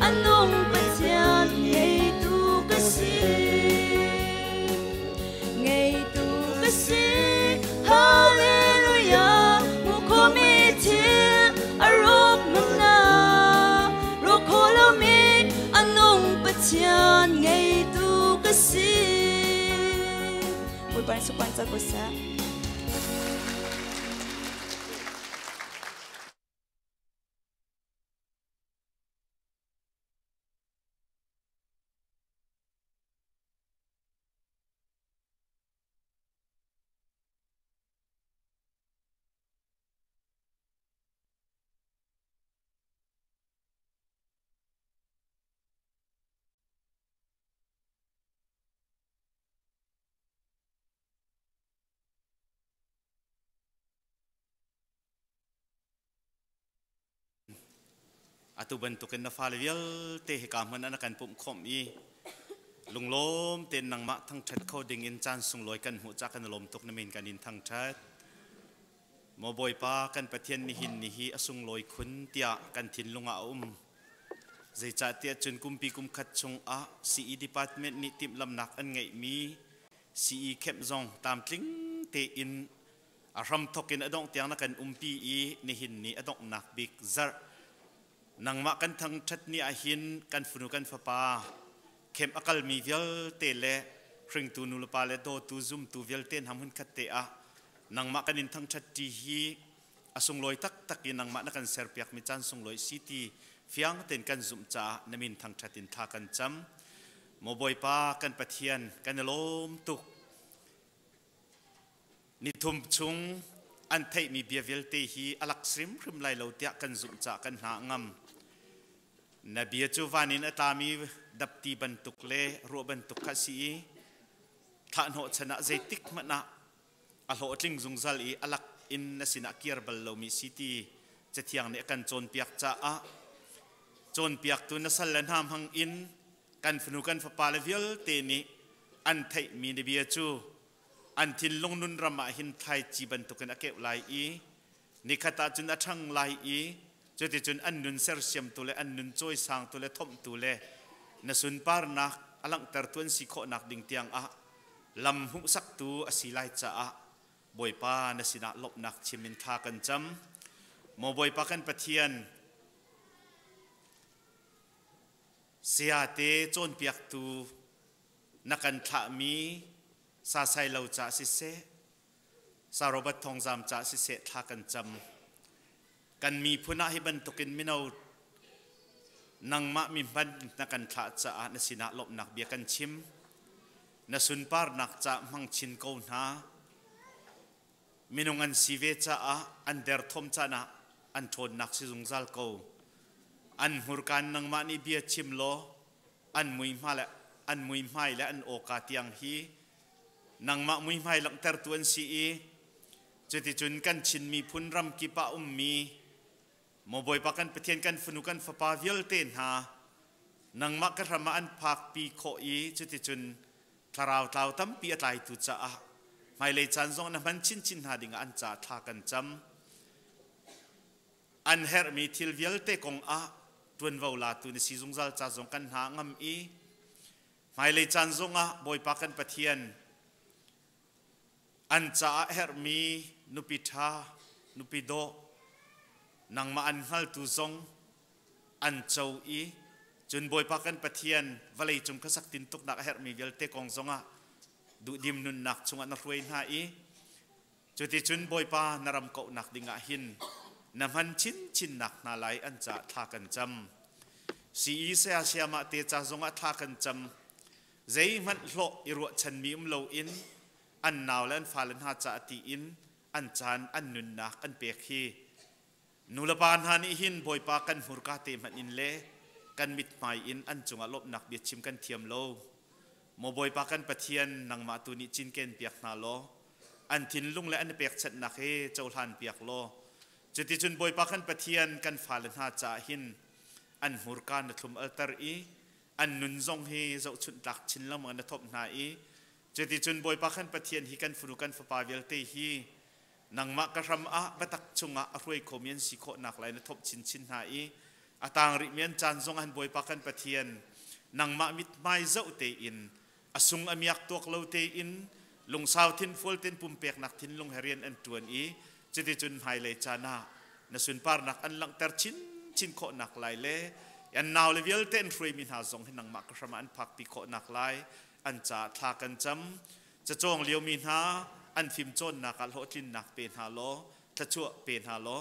a nung Pathian ngeitu ka si. Ngeitu ka si. Hallelujah hmuh khawhmi thil a rawk hmunah rawk khawh lomi a nung Pathian ngeitu ka si. Bawipa nih supan ca ko seh. Atu bantukin na fale vialte hika hmun ah na kan pumh khawmh i lunglawm tein nangmah thangṭhat kho ding in caan sunglawi kan hmuh ca kan i lawm tuk na min kan in thangṭhat. Maw Bawipa kan Pathian nihin ni hi a sunglawi khun tiah kan thinlung ah a um. Zeicahtiah cun kumpi kum khat chung ah CE department nih timhlamnak an ngeihmi CE camp zong tlamtling tein a hramthok in a dongh tiang na kan umpi i nihin ni a donghnak bik zarh nangmah kan thangṭhat ni ah hin kan fanu kan fapa camp a kalmi vialte le hringtu nulepa le dawtu zumtu vialte hna hmunkhat te ah nangmah kan in thangṭhat ṭi hi a sunglawi taktak i nangmah na kan serpiakmi caan sunglawi si ti fiang tein kan zumh caah na min thangṭhat in thla kan cam. Maw Bawipa kan Pathian kan i lawm tuk. Nithum chung an theihmi bia vialte hi a lak hrimhrim lai lo tiah kan zumh caah kan hna a ngam. Na bia cu van in a tlami dapti bantuk le ruah bantuk kha a si i thlahhnawh chan ah zeitik hmanh ah a hlawhtling zungzal i a lak in na sinah kir bal lomi si ti Cathiang nih a kan cawnpiak caah cawnpiaktu na sal le hna hmang in kan fanu kan fapa le vialte nih an theihmi na bia cu an thinlung nun ram ah hin thlaici bantukin a keuh lai i nikhat ah cun a ṭhang lai i cuticun an nun sersiamtu le an nun cawisangtu le thomhtu le na sunparnak a langhtertu an si khawhnak ding tiang ah lam hmuhsaktu a si lai caah Bawipa na sinah lawmhnak chim in thla kan cam. Maw Bawipa kan Pathian, Sayate cawnpiaktu na kan thlahmi sasai lo ca siseh, Sa Robert Thawngzam ca siseh thla kan cam. Kan miphun ah hi bantukin mino nangmah mi hman na kan thlah caah na sinah lawmhnak bia kan chim. Na sunparnak ca hmang chin ko hna. Minung an si ve caah an derthawm caan ah an ṭhawnnak si zungzal ko. An hmurka in nangmah nih bia chim law an muihma le an muihmai le an awka tiang hi nangmah muihmai langhtertu an si i cuticun kan Chin miphun ram kip ah ummi maw Bawipa kan Pathian kan fanu kan fapa vialte hna nangmah ka hram ah an phakpi khawh i cuticun thlarau tlau tampi a tlaitu caah hmailei caan zong na hman chinchin hna dingah an caah thla kan cam. An herhmi thil vialte kong ah ṭuanvo latu na si zungzal ca zong kan hna ngam i hmailei caan zongah Bawipa kan Pathian an caah herhmi nupi ṭha nupi dawh nangmah an hngaltu zong an co i cun Bawipa kan Pathian vawlei cung khuasak tintuknak a herhmi vialte kong zongah duhdim nunnak chungah na hruai hna i cuticun Bawipa na ram kauhnak dingah hin na hman chinchinnak hna lai an caah thla kan cam. CE saya sayamah te ca zongah thla kan cam. Zeihmanh hlawh i ruahchanmi um loin an nau le an fale hna caah tiin an caan an nunnak an pek hi Nulepa hna nih hin Bawipa kan hmurka te hmanh in le kan mithmai in an cungah lawmhnak biachim kan thiam lo. Maw Bawipa kan Pathian, nangmah tu nih cinken piak hna law, an thinlung le an i pekchanhnak he cohlan piak law, cuticun Bawipa kan Pathian kan fale hna caah hin an hmurka na thlum alter i an nun zong hi zohchunh tlak chin lengmang na thawmh hna i cuticun Bawipa kan Pathian hi kan fanu kan fapa vialte hi nangmah ka hram ah biatak chungah a hruai khomi an si khawh nak lai na thawp chinchin hna i a tang rihmi an caan zong han Bawipa kan Pathian nangmah mithmai zoh tein a sung a miak tuak lo tein lungsau thinfual ten pumpeknak thinlung he rian an tuan i cuticun hmailei caan ah na sunparnak an langhter chinchin khawh nak lai le an nau le vialte an hruaimi hna zong hi nangmah ka hram ah an phakpi khawh nak lai an caah thla kan cam. Cacawng liomi hna an fimcawnnak ah hlawhtlinnak pe hna law thluachuah pe hna law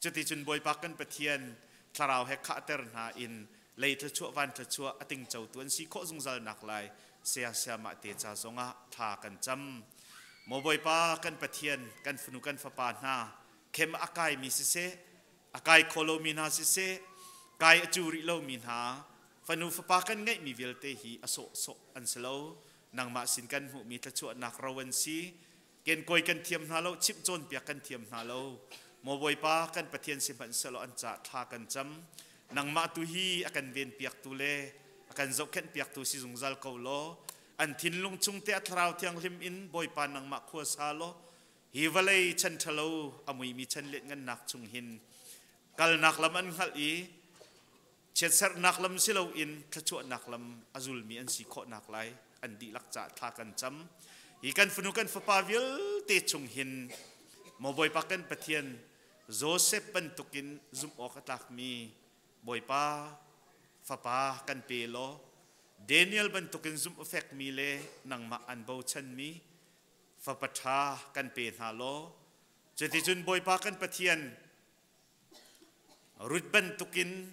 cuticun Bawipa kan Pathian thlarau he khahter hna in lei thluachuah van thluachuah a tingcotu an si khawh zungzal nak lai saya sayamah te ca zongah thla kan cam. Maw Bawipa kan Pathian kan fanu kan fapa hna khem a kaimi siseh a kai kho lomi hna siseh kai a cu rih lomi hna fanu fapa kan ngeihmi vialte hi a sawhsawh an si lo. Nangmah sin kan hmuhmi thluachuahnak ro an si. Kenkawi kan thiam hna lo, chimh cawnpiak kan thiam hna lo. Maw Bawipa kan Pathian sihmanhsehlaw an caah thla kan cam. Nangmah tu hi a kan venpiaktu le a kan zohkhenhpiaktu si zungzal ko law an thinlung chung te a thlarau thianghlim in Bawipa nangmah khua sa law hi vawlei chan ṭhalo a muimi chan lianhngannak chung hin kalnak lam an hngalh i chiatserhnak lam si loin thluachuahnak lam a zulmi an si khawhnak lai an dihlak caah thla kan cam. Hi kan fanu kan fapa vialte chung hin maw Bawipa kan Pathian Joseph bantukin zumh awk a tlakmi Bawipa fapa kan pe law Daniel bantukin zumh a fekmi le nangmah an bochanmi fapa ṭha kan pe hna law cuticun Bawipa kan Pathian Ruth bantukin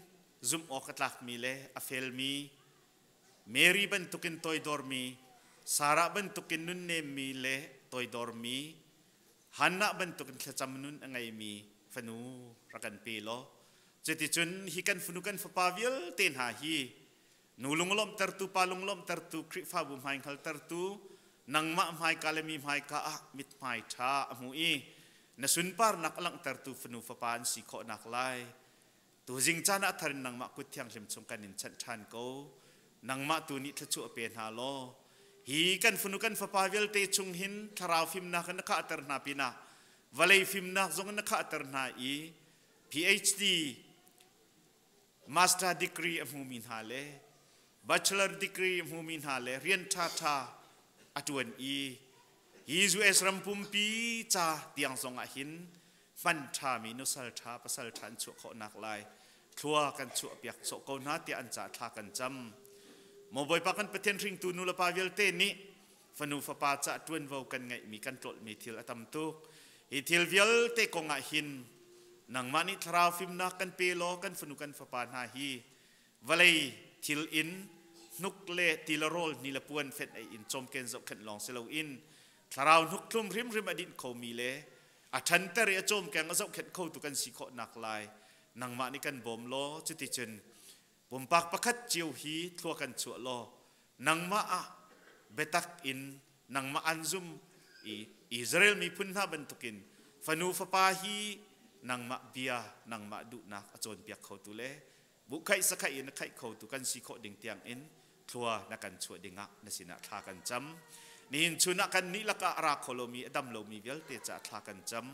zumh awk a tlakmi le a felmi, Mary bantukin toidormi, Sarah bantukin nunnemmi le toidormi, Hannah bantukin thlacam nun a ngeimi fanu rak kan pe law cuticun hi kan fanu kan fapa vialte hna hi nu lunglawmhtertu pa lunglawmhtertu Khrihfabu hmaihngaltertu nangmah hmaika le mi hmaika ah mithmai ṭha a hmu i na sunparnak a langhtertu fanu fapa an si khawh nak lai tuzing caan ah thar in nangmah kut thianghlim chung kan in chanh ṭhan ko. Nangmah tu nih thluachuah pe hna law hi kan fanu kan fapa vialte chung hin thlarau fimnak in na khahter hna pinah vawlei fimnak zong in na khahter hna i PhD master degree a hmumi hna le bachelor degree a hmumi hna le rian ṭhaṭha a ṭuan i hi US ram pumpi ca tiang zong ah hin hman ṭhami nusal ṭha pasal ṭha an chuah khawh nak lai. thlua kan chuah piak sawh ko hna tiah an ca thla kan cam. Maw Bawipa kan Pathian hringtu nu le pa vialte nih fanu fapa ca ṭuanvo kan ngeihmi kan tlolhmi thil a tam tuk. Hi thil vialte kong ah hin nangmah nih thlarau fimnak kan pe law kan fanu kan fapa hna hi vawlei thil in hnuk le ti le rawl ni le puan fenh ei in cawmken zohkhenh lawng si loin thlarau hnuk thlum hrimhrim a dinh khomi le a ṭhanter i a cawmkeng a zohkhenh khotu kan si khawh nak lai nangmah nih kan bawm law cuticun pumpak pakhat cio hi thlua kan chuah law nangmah ah biatak in nangmah an zum i Israel miphun hna bantukin fanu fapa hi nangmah bia nangmah duhnak a cawnpiak khotu le buhkhaih sakhaih in a khaih khotu kan si khawh ding tiang in thlua na kan chuah dingah na sinah thla kan cam. Nihin chun ah kan nih lakah a ra kho lomi a dam lomi vialte caah thla kan cam.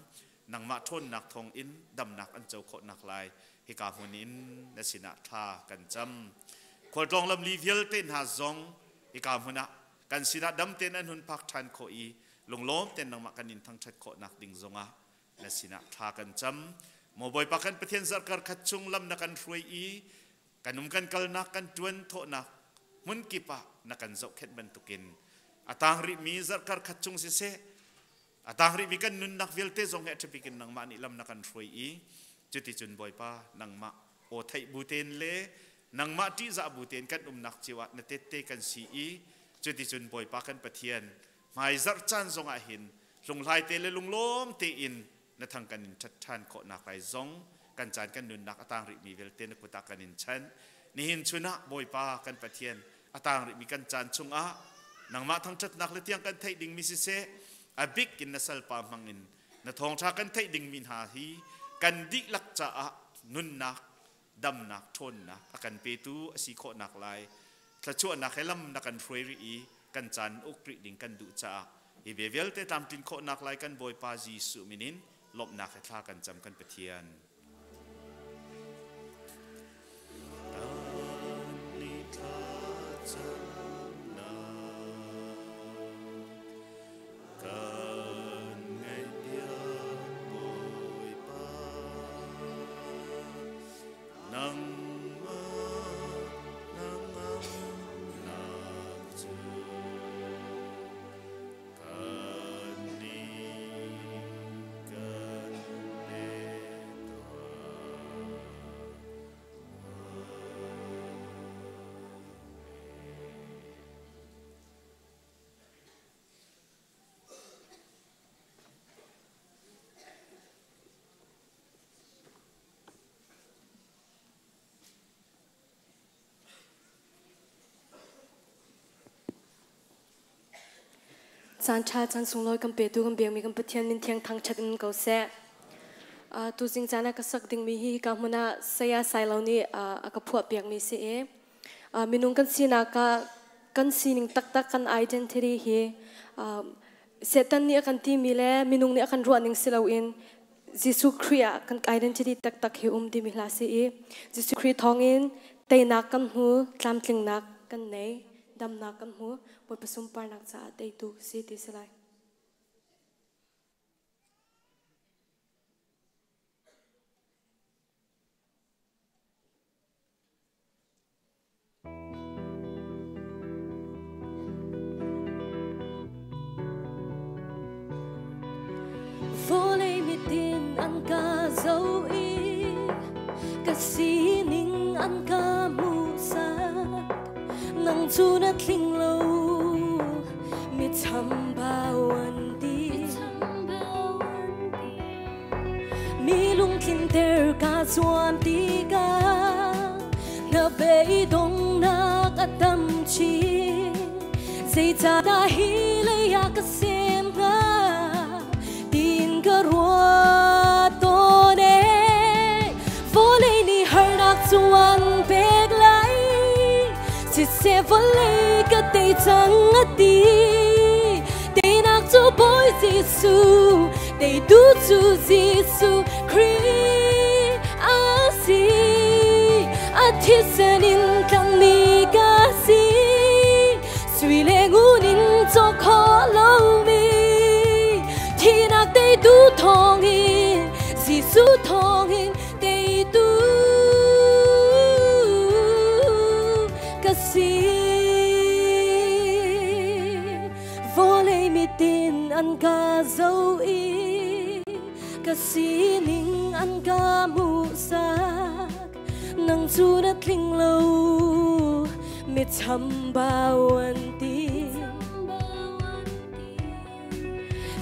Nangmah ṭhawnnak thawng in damnak an co khawh nak lai hika hmun in na sinah thla kan cam. Khualtlawng lamli vialte hna zong hika hmun ah kan sinah dam tein an hun phak ṭhan khawh i lunglawm tein nangmah kan in thangṭhat khawh nak ding zongah na sinah thla kan cam. Maw Bawipa kan Pathian zarhkar khat chung lam na kan hruai i kan um kan kalnak kan ṭuan thawhnak hmun kip ah na kan zohkhenh bantukin a tang rihmi zarhkar khat chung siseh a tang rihmi kan nunnak vialte zong hi a ṭhabik in nangmah nih lam na kan hruai i cuticun Bawipa nangmah aw theih bu tein le nangmah ṭihzah bu tein kan umnak cio ah na tette kan si i cuticun Bawipa kan Pathian hmaizarh caan zong ah hin hlunghlai te le lunglawm tein na thang kan in ṭhat ṭhan khawhnak lai zong kan caan kan nunnak a tang rihmi vialte na kut ah kan in chanh. Nihin chun ah Bawipa kan Pathian a tang rihmi kan caan chungah nangmah thangṭhatnak le tiang kan theih dingmi siseh a bik in na salpa hmang in na thawngṭha kan theih dingmi hna hi kan dihlak caah nunnak damnak ṭhawnnak a kan petu a si khawhnak lai thluachuahnak he lam na kan hruai rih i kan caan uk rih ding kan duh caah hi bia vialte tlamtlin khawhnak lai kan Bawipa Jesuh min in lawmhnak he thla kan cam kan Pathian. Kan ngaihpiak Bawipa, nangmah hnangamnak cu kan nih kan pe tuah. Caan ṭha caan sunglawi kan petu kan biakmi kan Pathian min thiang thangṭhat in ko seh. Tuzing caan ah ka sak dingmi hi hika hmun ah Saya Sailo nih a ka phuah piakmi si i Minung kan sinak ah kan sining taktak kan identity hi Satan nih a kan timi le minung nih a kan ruahning si loin Jesuh Khrih ah kan identity taktak hi um timi hla si i Jesuh Khrih thawngin teinak kan hmu, tlamtlingnak kan nei, damnak kan hmu, Bawipa sunparnak caah teitu si ti si lai. Vawlei mitin an ka zoh i ka sining an ka hmuhsak. Nang cu na tling lo, mi chambau an ti. Mi lungtlinter ka zuam tikah na beidonghnak a tam chin. Zeicahdah hi lei ah ka sem hnga tiin ka ruat tawn ee. Vawlei nih harnak cu an pek lai, siseh vawlei ka tei cang a ti. Teinak cu Bawi Jesuh, teitu cu Jesuh Khrih a si. A thisen in tlangmi ka si, sui le ngun in cawk khawh lomi. Thihnak teitu thawngin, Jesuh thawngin teitu ka si. Vawlei mitin an ka zoh i ka sining an ka hmuhsak. Nang cu na tling lo, mi chambau an ti.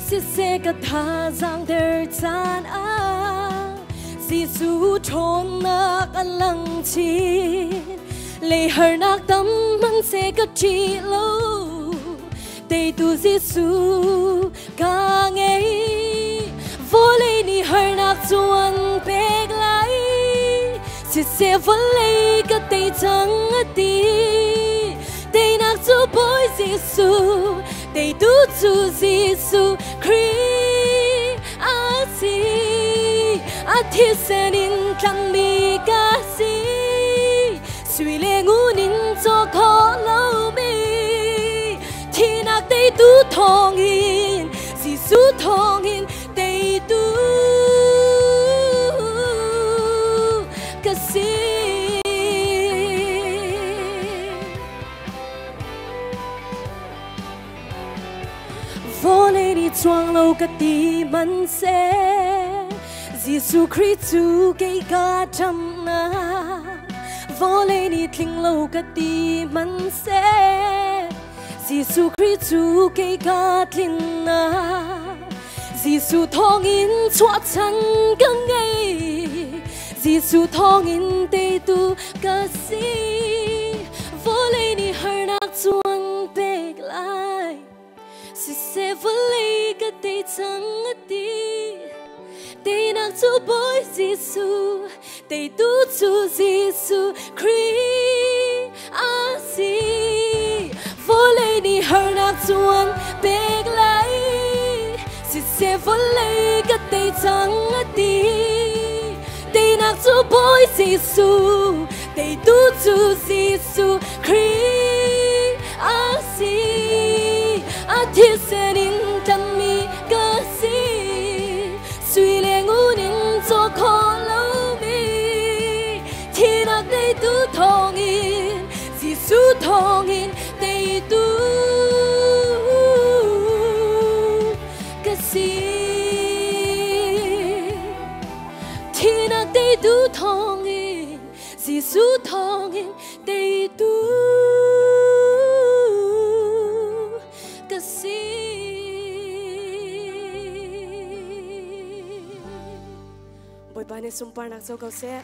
Siseh ka thazaang der caan ah Jesuh ṭhawnnak a lang chin. Lei harnak tam hmanhseh ka ṭih lo, teitu Jesuh ka ngei. Vawlei nih harnak cu an pek lai, siseh vawlei ka tei cang a ti. Teinak cu Bawi Jesuh, teitu cu Jesuh Khrih a si. A thisen in tlanhmi ka si, sui le ngun in cawk khawh lomi thihnak teitu thawngin, Jesuh thawngin teitu ka si. Vawlei nih chuang lo ka ti hmanhseh Jesuh Khrih cu kei ka ṭamnak. Vawlei nih tling lo ka ti hmanhseh Jesuh Khrih cu kei ka tlinnak. Jesuh thawngin chuahchan ka ngei, Jesuh thawngin teitu ka si. Vawlei nih harnak cu an pek lai, siseh vawlei ka tei cang a ti. Teinak cu Bawi Jesuh, teitu cu Jesuh Khrih a si. Vawlei nih harnak cu an pek lai, siseh vawlei ka tei cang a ti. Teinak cu Bawi Jesuh, teitu cu Jesuh Khrih a si. A thisen in tlanhmi ka si, sui le ngun in cawk khawh lomi thihnak teitu thawngin, Jesuh thawngin teitu ka si. Thihnak teitu thawngin, Jesuh thawngin teitu ka si. Bawipa nih sunparnak co ko seh.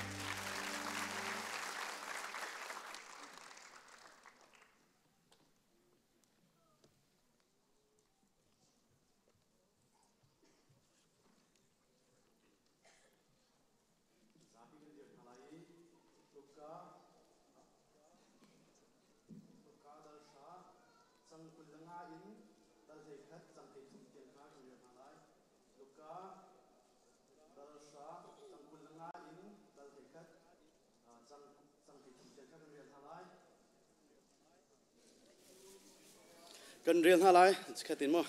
Cang 25 in dal 11 cang 33 tiang kha kan rel hna lai. Luka dal hra cang 25 in dal 11 cang cang 33 tiang kha kan rel hna lai. Kan rel hna lai. Chikhat in maw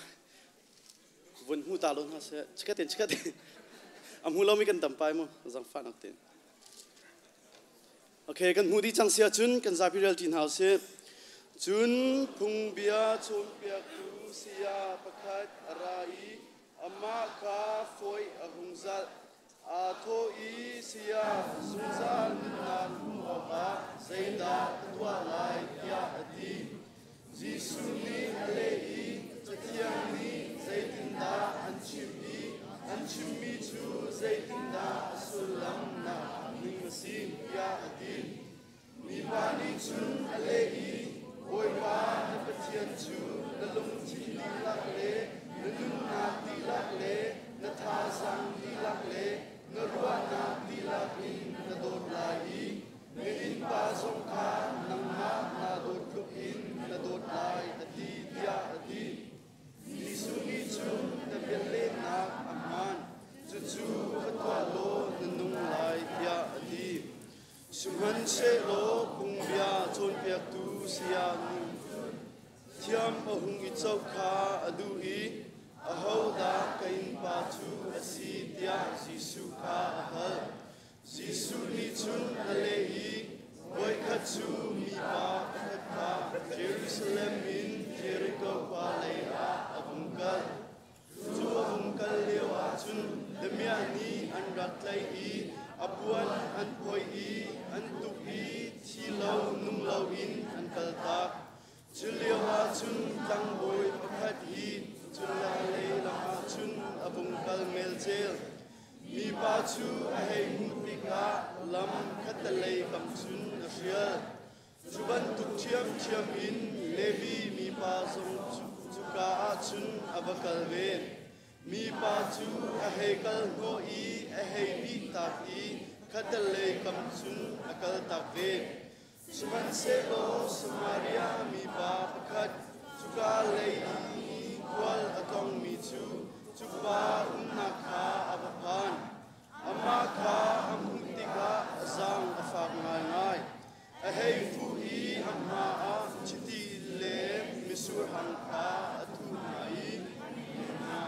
vun hmu ta lo hna seh. Chikhat in chikhat in a hmu lomi kan tam pai mu zangfah nak tin. Okay, kan hmuh dih cang si ahcun kan zapi rel ṭi hna usih. Cun phungbia cawnpiaktu saya pakhat a ra i amah kha foih a hung zalh. Aa thawh i, Saya, zungzal nunnak hmuh awkah zeidah ka tuah lai? tiah a ti. Jesuh nih a leh i, Cathiang nih zeitindah an chim i an chimmi cu zeitindah a sullam na ning a si? tiah a ti. Mipa nih cun a leh i, Bawipa na Pathian cu na lungthin dihlak le na nunnak dihlak le na thazaang dihlak le na ruahnak dihlak in na dawt lai i Na innpa zong kha nangmah naa dawt tluk in na dawt lai, a ti, tiah a ti. Jesuh nih cun, Na bialehnak a hmaan, cucu va tuah law na nung lai, tiah a ti. Sihmanhsehlaw phungbia cawnpiaktu saya nih cun thiam a hung i coh kha a duh i, Ahodah ka innpa cu a si, tiah Jesuh kha a hal. Jesuh nih cun a leh i, Voikhat cu mipa pakhat Jerusalem in Jeriko khua lei ah a vung kal. Cu a vung kal lio ah cun damiah nih an rak tlaih i a puan an phoih i an tuk i thi lo nung loin an kaltak. Cu lio ah cun tlangbawi pakhat hi cula lei lam ah cun a vung kal melcel. Mipa cu a hei hmuh tikah lam khattelei kam cun a hrial. Cu bantuk ṭhiamṭhiam in Levi mipa zong cuka ah cun a va kal ve. Mipa cu a hei kal hnawh i a hei bihtak i khattelei kam cun a kaltak ve. Sihmanhsehlaw Samaria mipa pakhat cuka lei i khual a tlongmi cu cu pa umnak kha a va phan. Amah kha a hmuh tikah a zaang a fak ngaingai. A hei fuh i a hma ah chiti le mitsur hang kha a thuh hna i a hna.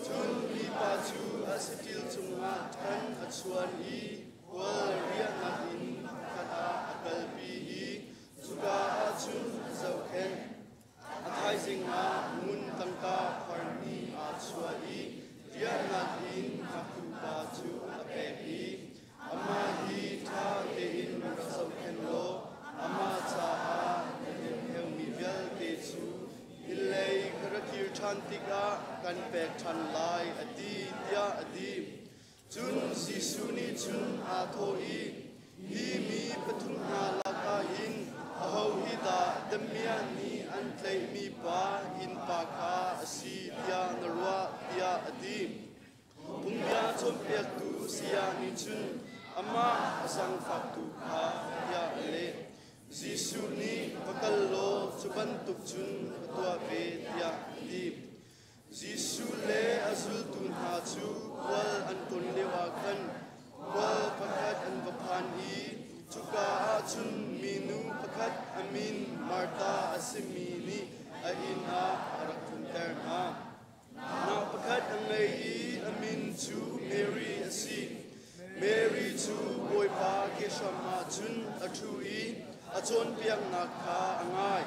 Cun mipa cu a saṭil cungah ṭhan a chuan i khual riahnak inn pakhat ah a kalpi i cuka ah cun a zohkhenh. A thaizing ah ngun tangka pharhnih aa chuah i riahnak inn hngaktu pa cu a pek i, Amah hi ṭha tein rak zohkhenh law amah caah na heuhheumi vialte cu hillei ka ra kir ṭhan tikah kan pek ṭhan lai, a ti, tiah a ti. Cun Jesuh nih cun aa thawh i, Hi mi pathum hna lakah hin aho hi dah damiah nih an tlaihmi pa innpa kha a si tiah na ruah, tiah a ti. Phungbia cawnpiaktu saya nih cun amah a zaangfaktu kha tiah a leh. Jesuh nih va kal law cu bantuk cun va tuah ve tiah a ti. Jesuh le a zultu hna cu khual an ton lioah khan khual pakhat an va phan i cuka ah cun minu pakhat a min Martha a simi nih a inn ah a rak tlunter hna. Nau pakhat a ngei i a min cu Mary a si. Mary cu Bawipa kehram ah cun a ṭhu i a cawnpiaknak kha a ngai.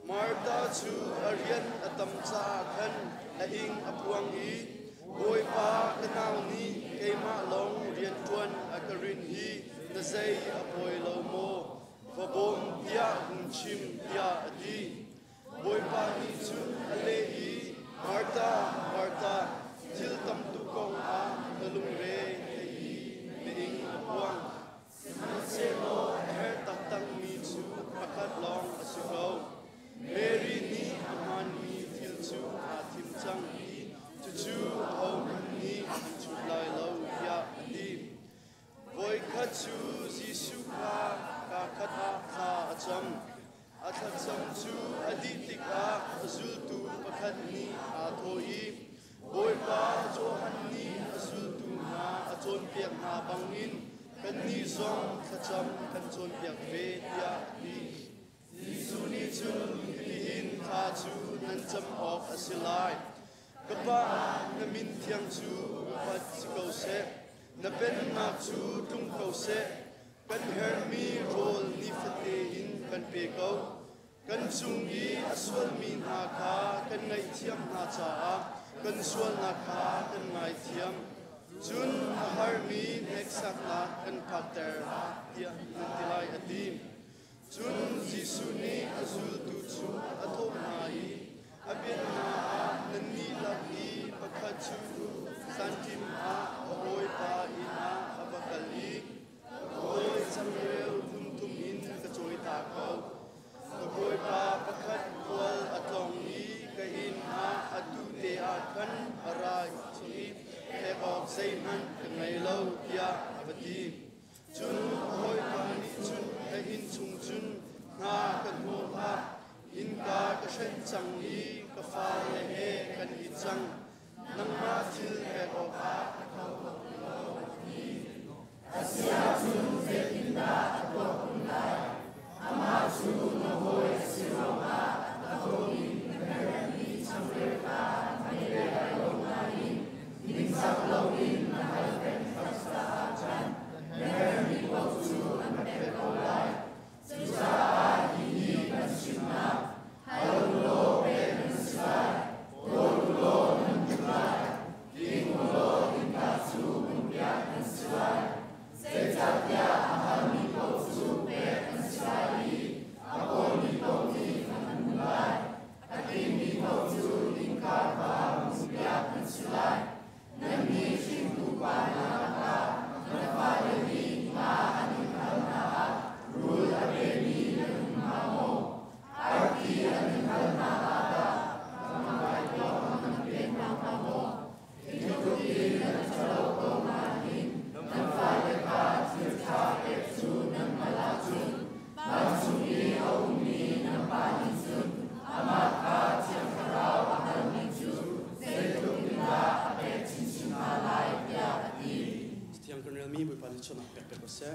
Martha cu a rian a tam caah khan a ing a puang i, Bawipa, ka nau nih keimah lawng rianṭuan a ka rinh hi na zei a pawi lo maw? Va bawm tiah hung chim, tiah a ti. Bawipa nih cun a leh i, Martha, Martha, thil tam tuk kong ah na lungre thei i na ing a puang. Sihmanhsehlaw a herh taktakmi cu pakhat lawng a si ko. Mary nih a hmaanmi thil cu aa thim cang i cucu ahohmanh nih an chut lai lo, tiah a ti. Voikhat cu Jesuh kha kaakhat ah thla a cam. A thlacam cu a dih tikah a zultu pakhat nih aa thawh i, Bawipa, Johan nih a zultu hna a cawnpiak hna bangin kannih zong thlacam kan cawnpiak ve, tiah a ti. Jesuh nih cun, Hitihin thla cu nan cam awk a si lai. Ka Pa, na min thiang cu upat si ko seh. Na pennak cu tlung ko seh. Kan herhmi rawl nifate in kan pe ko. Kan cung i a sualmi hna kha kan ngaihthiam hna caah kan sualnak kha kan ngaithiam. Cun a harmi hneksaknak kan phakter hlah, tiah nan ti lai, a ti. Cun Jesuh nih a zultu cu a thawh hna i, A biahna ah nannih lak i pakhat cu zanṭim ah a hawipa inn ah a va kal i, Ka hawi changreu thum thum in ka cawi ta ko. Ka hawipa pakhat khual a tlong i ka inn ah atu te ah khan a ra i pek awk zeihmanh ka ngei lo, tiah a va ti. Cun a hawipa nih cun a inn chung cun hna ka hnawh hlah, innka ka hrenh cang i ka fale he kan it cang. Nangmah thil pek awkah ka tho kho ti lo, a ti. A si ahcun zeitindah a tuah kun lai? Amah cu na hawi a si ruangah a thawng in na herhmi changreu kha an pe lai lo nain ningzak loin na hal peng cang caah khan na herhmi paoh cu an pek ko lai. Cucaah hihi kan chimh hna. seh.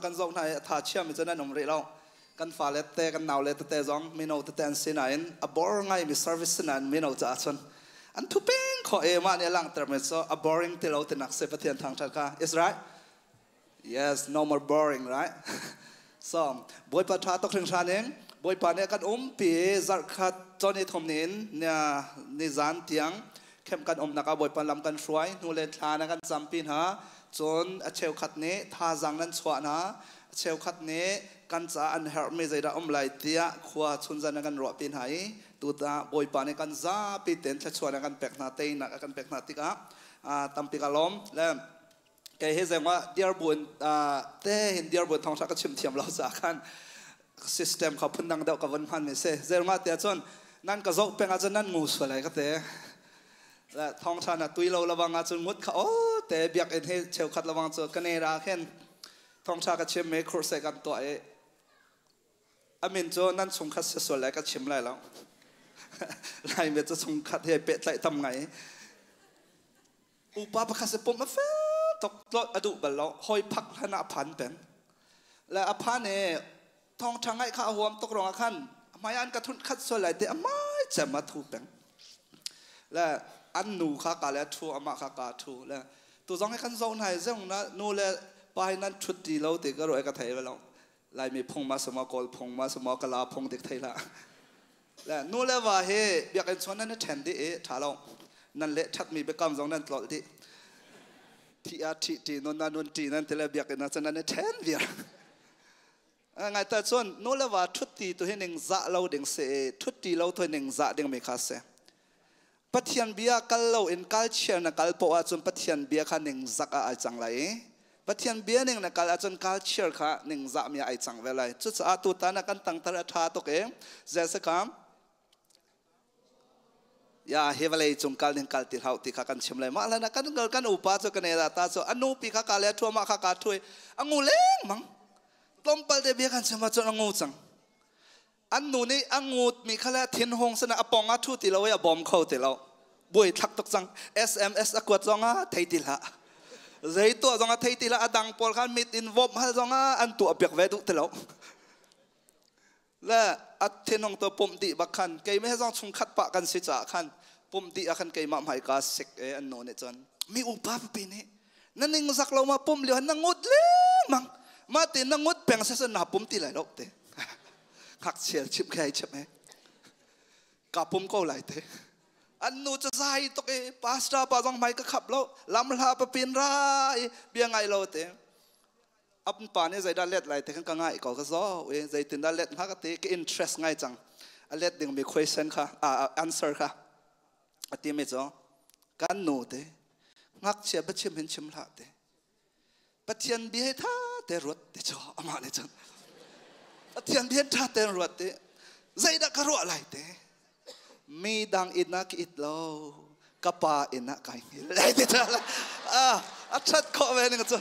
Kan zoh hna i a tha chiami cu nan um rih lo. Kan fale tete, kan naule tete zong mino tete an si nain a bor ngaimi service si nain mino caah cun an thu peng khawh i mah nih a langhtermi cu a boring ti lo tinak si. Pathian thangṭhat kha is right. Yes, no more boring, right? So Bawipa tha tok hringhran in Bawipa nih kan umpi zarhkhat chawni thum ni in ni zan tiang khem kan umnak ah Bawipa lam kan hruai hnu le thla na kan campi hna. Cun a cheukhat nih thazaang nan chuah hna, a cheukhat nih kan ca an herhmi zeidah um lai tiah khua chunzan na kan ruahpi hna i tuta Bawipa nih kan zapi ten thluachuah na kan pek hna, teinak a kan pek hna tikah tampi ka lawm. Le kei hi zengwa diarbun te hin diarbun thong ka chim thiam lo ca khan system kha phun dang deuh ka von hman mi si. Zerma te cun nan ka zoh peng ahcun nan ngu sual ai ka te. Le thong tha na tui lo lawang ahcun ngut kha o te biakinn hi cheukhat lawang cu ka ne ra khin thong tha ka chim mi khurse kan tuah i amin cu nan chungkhat si sual lai ka chim lai lo. Laimi cu chungkhat he pehtlaih tam ngai. Upa pakhat se pum a fel tok tlot a duh bal lo, hoi phak hlan ah a phan peng. Le a phan e thong tha ngai kha a huam tok rong ah khan hmai an ka thun khat sual lai te amai cem a thu peng. Le an nu kha ka le thu, ama kha ka thu. Le tu zong he kan zo nai zong na nu le pa hi nan thut ti lo ti ka ro ka thei lo. Laimi phung ma sama Kawl phung ma sama Kala phung dik thei la. Le nu le va hi biakinn chuan nan i ṭhen dih i ṭha lo. Nan leh ṭhatmi biakam zong nan tlolh dih. Thi ah ṭhi ṭi, nun ah nun ṭi nan ti le biakinn ah cun nan i ṭhen viar. Ngai ta cun nu le va ṭhut ti tu hi ning zah lo ding si i ṭhut ti lo tu hi ning zah ding mi kha si. Pathian bia kal lo in culture na kal poah ahcun Pathian bia kha ningzak ah ai cang lai i Pathian bia ning na kal ahcun culture kha ningzah mi ah ai cang ve lai. Cucaah tutan ah kan tangtar a ṭha tuk i Jessica ya hi vawlei cung kal ning kal ti hlah ti kha kan chim lai. Mah hlan ah kan kan upa cu kan ela ta cu anu pi kha ka le thua mah kha ka thui a ngu leng mang. Tlawmpal te bia kan chim ahcun a ngu cang. An nu nih a ngut mi kha le thinhung sana a pong a thu ti lo i a bawm kho ti lo. Buai thlak tuk cang. SMS a kuat zong ah thei ti hlah, zei tuah zong ah thei ti hlah. A dang pawl khan mit in vawm hal zong ah an tuah piak ve duh ti lo. Le a thinhung to pumh dih bak khan keimah he zong chungkhat pah kan si caah khan pumh dih ah khan keimah hmai ka sik e. An nu nih cun mi upa pipi nih na ning zak lo ma pum lio na ngut lengmang, ma te na ngut peng se na pum ti lai lo te. Ngakchia chim khai chim he ka pum ko lai te. An nu cu zai tuk i pastor pa zong mai ka khap lo, lam hla pa pin ra i bia ngai lo te. Ap pa nih zeidah let lai te kan ka ngai ko, ka zo e zeitin dah let hnga ka ti, ka interest ngai cang a let ding mi question kha, answer kha. Ati mi cu kan nu te ngakchia biachim hin chim hlah te, Pathian bia hi tha te ruat te cho. Amah nih cun Pathian bia tha te ruat te, zeidah ka ruah lai te, mi dang inn ah ka it lo, ka pa inn ah kai hngil lai te. Cha a that khawh ve ning cu.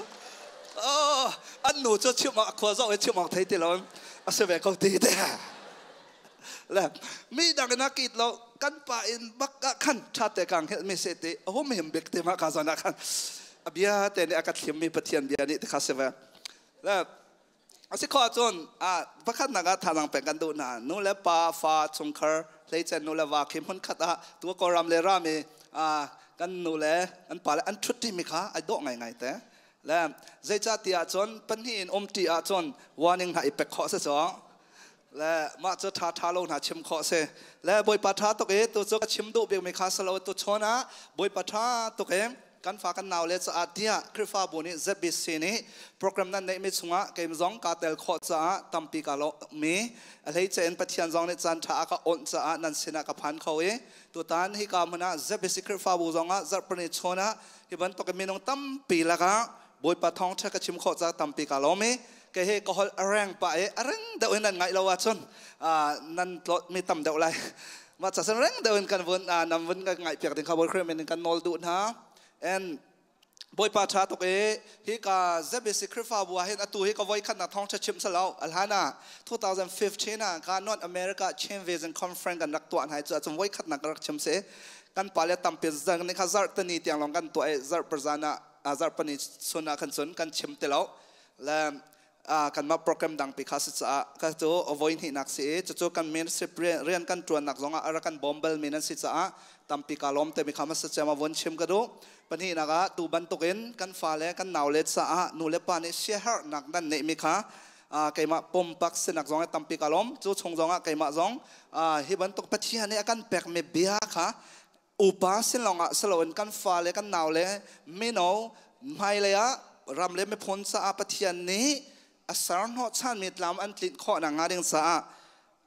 Oh, an nu cu chim ah khua zoh i chim awk thei ti lo, a si ve ko ti te. Le mi dang in ah ka it lo, kan pa in bak ah khan tha te kang hel mi se te hum him bik te ma ka zon ah khan a bia te nih a ka thlim mi Pathian bia nih te kha si ve. Le a si kho ahcun a pakhat nak ah thazaang pek kan duh hna. Nu le pa, fa, chungkhar hleicen nu le va khi hmun khat ah tu Kawlram le rami kan nu le an pa le an thut ti mi kha ai dawh ngai ngai te. Le zeicah ti ahcun pahnih in um ti ahcun warning hna i pek khawh si cu. Le mah cu tha tha lo hna chim khawh si. Le Bawipa tha tuk i tu cu ka chim duh bik mi kha salo. Tu chawn ah Bawipa tha tuk i kan fa kan nau le caah tiah Khrihfabu nih ZBC nih program nan neih mi chungah keim zong ka tel khawh caah tampi ka lo mi a hleice in Pathian zong nih caan tha a ka awnh caah nan sinah ka phan kho i tutan hi ka hmun ah ZBC Khrihfabu zong ah zarhpini chawn ah hi bantuk in minung tampi lakah Bawipa thawngtha ka chim khawh caah tampi ka lawm i ke he ka holh a reng pa i a reng deuh in nan ngaih lo ahcun nan tlawt mi tam deuh lai. Mah ca reng deuh in kan vun nam vun ka ngaih piak ding kha Bawi Khrih min in kan nawl duh hna. And Bawipa tha tuk i hi ka ZBC Khrihfabu ah hin atu hi ka voi khat nak thawngtha chim salo. Alhana 2015 ah ka North America Chain Vision Conference kan rak tuah hna cu acun voi khat nak rak chim si. Kan pale tampi zang ni kha zarh tani tiang long kan tuah i zarh parzan ah zarh pani sun ah khan cun kan chim ti lo. Le kan mah program dang pi kha si caah ka cu voi hnih nak si i cucu kan ministry rian kan tuan nak zong ah ara kan bawm bal mi nan si caah tampi ka lawm te mi kha ma sa cema von chim ka duh. Pahnih nak ah tu bantukin kan fa le kan nau le caah nu le pa nih siaherh nak nan neih mi kha Keimah pumpak sinak zong tampi ka lawm. Cu chung zong ah keimah zong hi bantuk Pathian nih a kan pekmi bia kha upa sin lawngah siloin kan fale, kan naule, mino hmailei ah ram le miphun caah Pathian nih a ser hnawhchanmi tlam an tlinh khawh nakhnga ding caah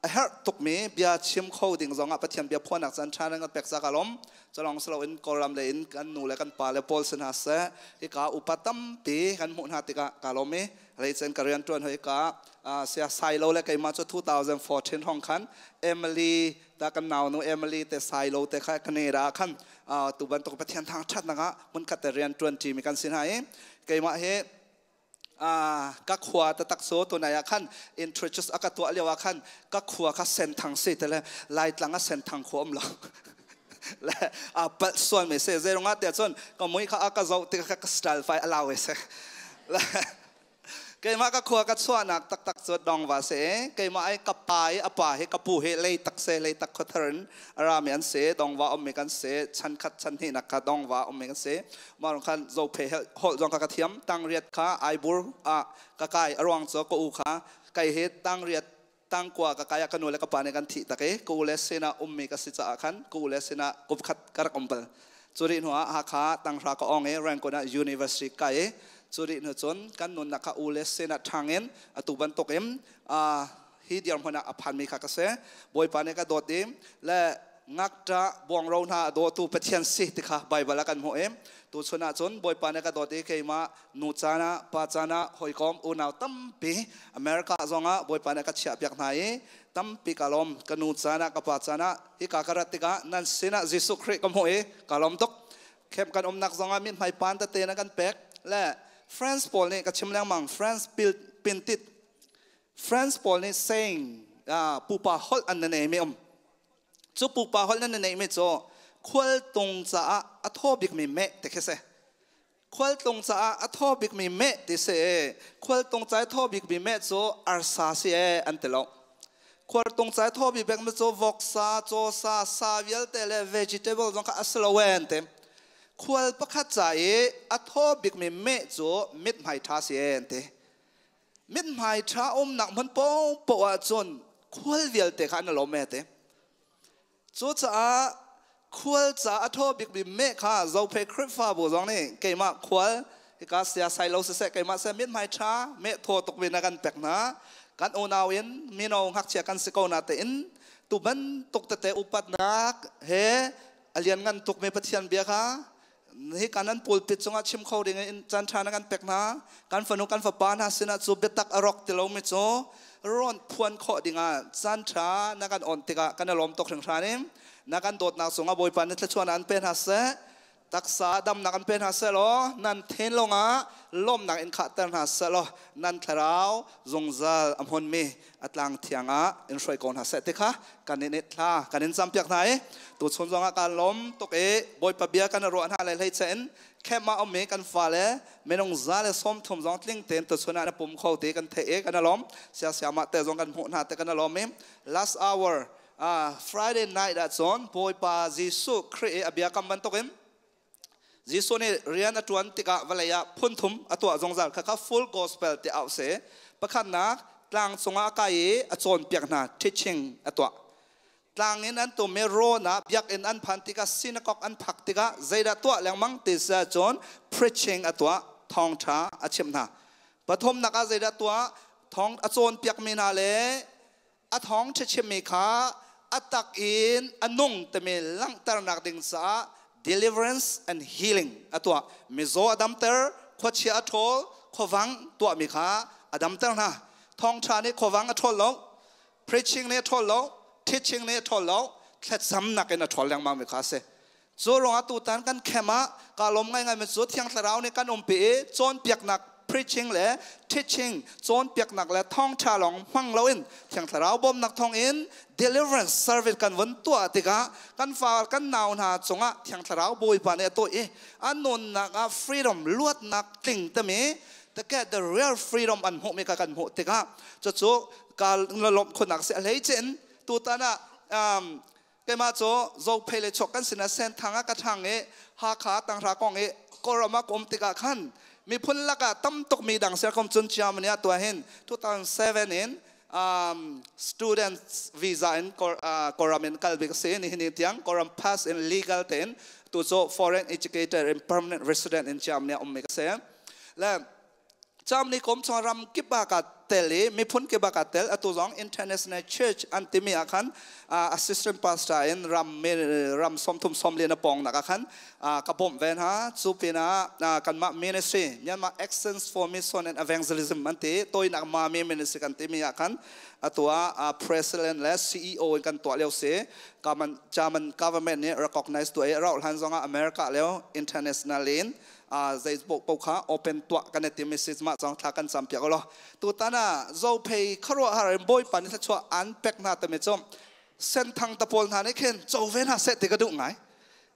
a herh tukmi bia chim kho ding zongah Pathian bia phuannak caan ṭha nan kan pek ca ka lawm. Culong siloin Kawlram le in kan nu le kan pa le pawl si hna seh, hika upa tampi kan hmuh hna tikah ka lawm i leicen ka rian ṭuan hoi ka sia Sailo le keimah cu 2014 hong khan Emily ta kan naunu Emily te Sailo te kha Canada khan tu bantuk Pathian thangṭhatnak ah hmunkhat te rian ṭuan ṭimi kan si hna i keimah hi ka khua taktak so tunai ah khan introduce a ka tuah lio ah khan ka khua kha Senthang si te le Laitlang ah Senthang khua um lo le a palh sual me se. Zeirong ah tiah cun ka mui kha a ka zoh tik ka style fai allow se le keimah ka khua ka chuahnak taktak cu Dongva se. Keimah ai ka pa i a pa hi ka pu hi Leitak se, Leitak khuathar in arami an se. Dongva ummi kan se, chan khat chan hnih nak kha Dongva ummi kan se. Mah khan Zophe holh zong kha ka thiam. Tangriat kha Aibur ah ka kai. A ruang cu ka u kha kai he tangriat tangkua ka kai ah ka nu le ka pa nih kan thih tak i ka u le sinah ummi ka si caah khan ka u le sinah kum khat ka rak um bal. Cu rih hnu ah Hakha tanghra ka ong i Rangoon ah university kai i cu rih hnu cun kan nunnak kha u le sinah ṭhang in atu bantukin hi dirhmun ah a phanmi kha ka si. Bawipa nih ka dawt i le ngakṭah buangro hna a dawtu Pathian si ti kha Baibal ah kan hmuh i tuchun ah cun Bawipa nih ka dawt i keimah nu caan ah pa caan ah hawikom unau tampi America zongah Bawipa nih ka chiahpiak hna i tampi ka lawm. Ka nu caan ah ka pa caan ah hika ka rat tikah nan sinah Jesuh Khrih ka hmuh i ka lawm tuk. Camp kan umnak zongah mithmai pan tete na kan pek le friends pawl nih ka chim lengmang, friends pintit friends pawl nih saying pupa holh an na nei mi um. Cu pupa holh nan na nei mi cu khualtung caah a thaw bikmi meh te khi si. Khualtlung caah a thaw bikmi meh ti si. Khualtung ca i thaw bikmi meh cu arsa si e an ti lo. Khualtung ca i thaw bik mi cu voksa, cawsa, sa vialte le vegetable zong kha a si lo e an ti. Khual pakhat ca i a thaw bikmi meh cu mithmai ṭha si e an ti. Mithmai ṭha umnak hmun paohpaoh ah cun khual vialte kha an lawm e ti. Cucaah khual ca a thaw bikmi meh kha Zophei Khrihfabu zong nih keimah khual hika sia sai lo siseh keimah seh mithmai ṭha meh thaw tuk mi na kan pek hna. Kan unau in mino ngakchia kan si ko na tein tu bantuk tete upatnak he a lianngan tuk mi Pathian bia kha hi kan an pulpit cungah chim kho ding in caan ṭha na kan pek hna. Kan fanu kan fapa hna sinah cu biatak a rawk ti lomi cu rawn phuan khawh dingah caan ṭha na kan on tikah kan i lawm tuk hringhran in na kan dawtnak cungah Bawipa nih thluachuahnak an pe hna seh, taksa damnak an pe hna seh law nan then lawngah lawmnak in khahter hna seh law nan thlarau zungzal a hmunmi a tlang thiang ah in hruai ko hna seh ti kha kan in thla kan in campiak hna i tuchun zongah kan lawm tuk i Bawipa bia kan ruah hna le hlei in camp ah ummi kan fale minung 130 zong tling tein tuchun ah na pum kho ti kan theih i kan lawm. Sia siama te zong kan hmuh hna te kan lawm i last hour Friday night ah cun Bawipa Jesuh Khrih i a bia kam bantukin Jesuh nih rian a ṭuan tikah vawlei ah phun thum a tuah zungzal kha kha full gospel ti auh si. Pakhatnak, tlang cungah a kai i a cawnpiak hna, teaching a tuah. Tlang in an tum i rawn ah biakinn an phan tikah, synagogue an phak tikah zeidah tuah lengmang ti si ahcun preaching a tuah, thawngṭha a chimh hna. Pathumnak ah zeidah tuah? Thawng a cawnpiakmi hna le a thawngṭha chimmi kha a tak in a nung timi langhternak ding caah deliverance and healing a tuah. Mizaw a damter, khuachia a ṭhawl, khuavang tuahmi kha a damter hna. Thawngṭha nih khuavang a ṭhawl lo, preaching nih a ṭhawl lo, teaching nih a ṭhawl lo, thlacamnak in a ṭhawl lengmang mi kha a si. Cu ruangah tutan kan camp ah kaa lawm ngaingai mi cu Thiang Thlarau nih kan umpi i cawnpiaknak, preaching le teaching, cawnpiaknak le thawngṭha lawng hmang loin Thiang Thlarau bawmnak thawngin deliverance service kan vun tuah tikah kan fa kan nau hna cungah Thiang Thlarau Bawipa nih a tuah i an nunnak ah freedom, luatnak tling timi to get the real freedom an hmuhmi kha kan hmuh tikah cucu kaa lawmh khunnak si. A hleice in tutan ah keimah cu Zophei le chuak kan sinah Senthang ah ka ṭhang i Hakha tanghra kong i Kawlram ah ka um tikah khan Miphun lakah tam tuk mi dang ser kom cun Germany ah tuah hin 2007 in students visa in Koram in kal bik si ni hin tiang Koram pass in legal tein tu cu foreign educator in permanent resident in Germany um mi ka si. Le Germany kom chung ram kip ah ka tel i miphun kip ah ka tel. Atu zong International Church an timi ah khan assistant pastor in ram ram 30 sawm li na pong nak ah khan ka bawmh ve hna. Cu pinah kanmah ministry Myanmar Actions for Mission and Evangelism an ti toinak Mami ministry kan timi ah khan atu ah president le CEO in kan tuah lio si. German government nih recognize tu ai rauh hlan zong ah America leo international in zei po kha open tuah kan ti message ma chang thla kan cham piak lo. Tu tana zo phei kharwa har boy pan thla chua an pek na te me chom sen thang ta pol na ne khen cho ve na se te ka du ngai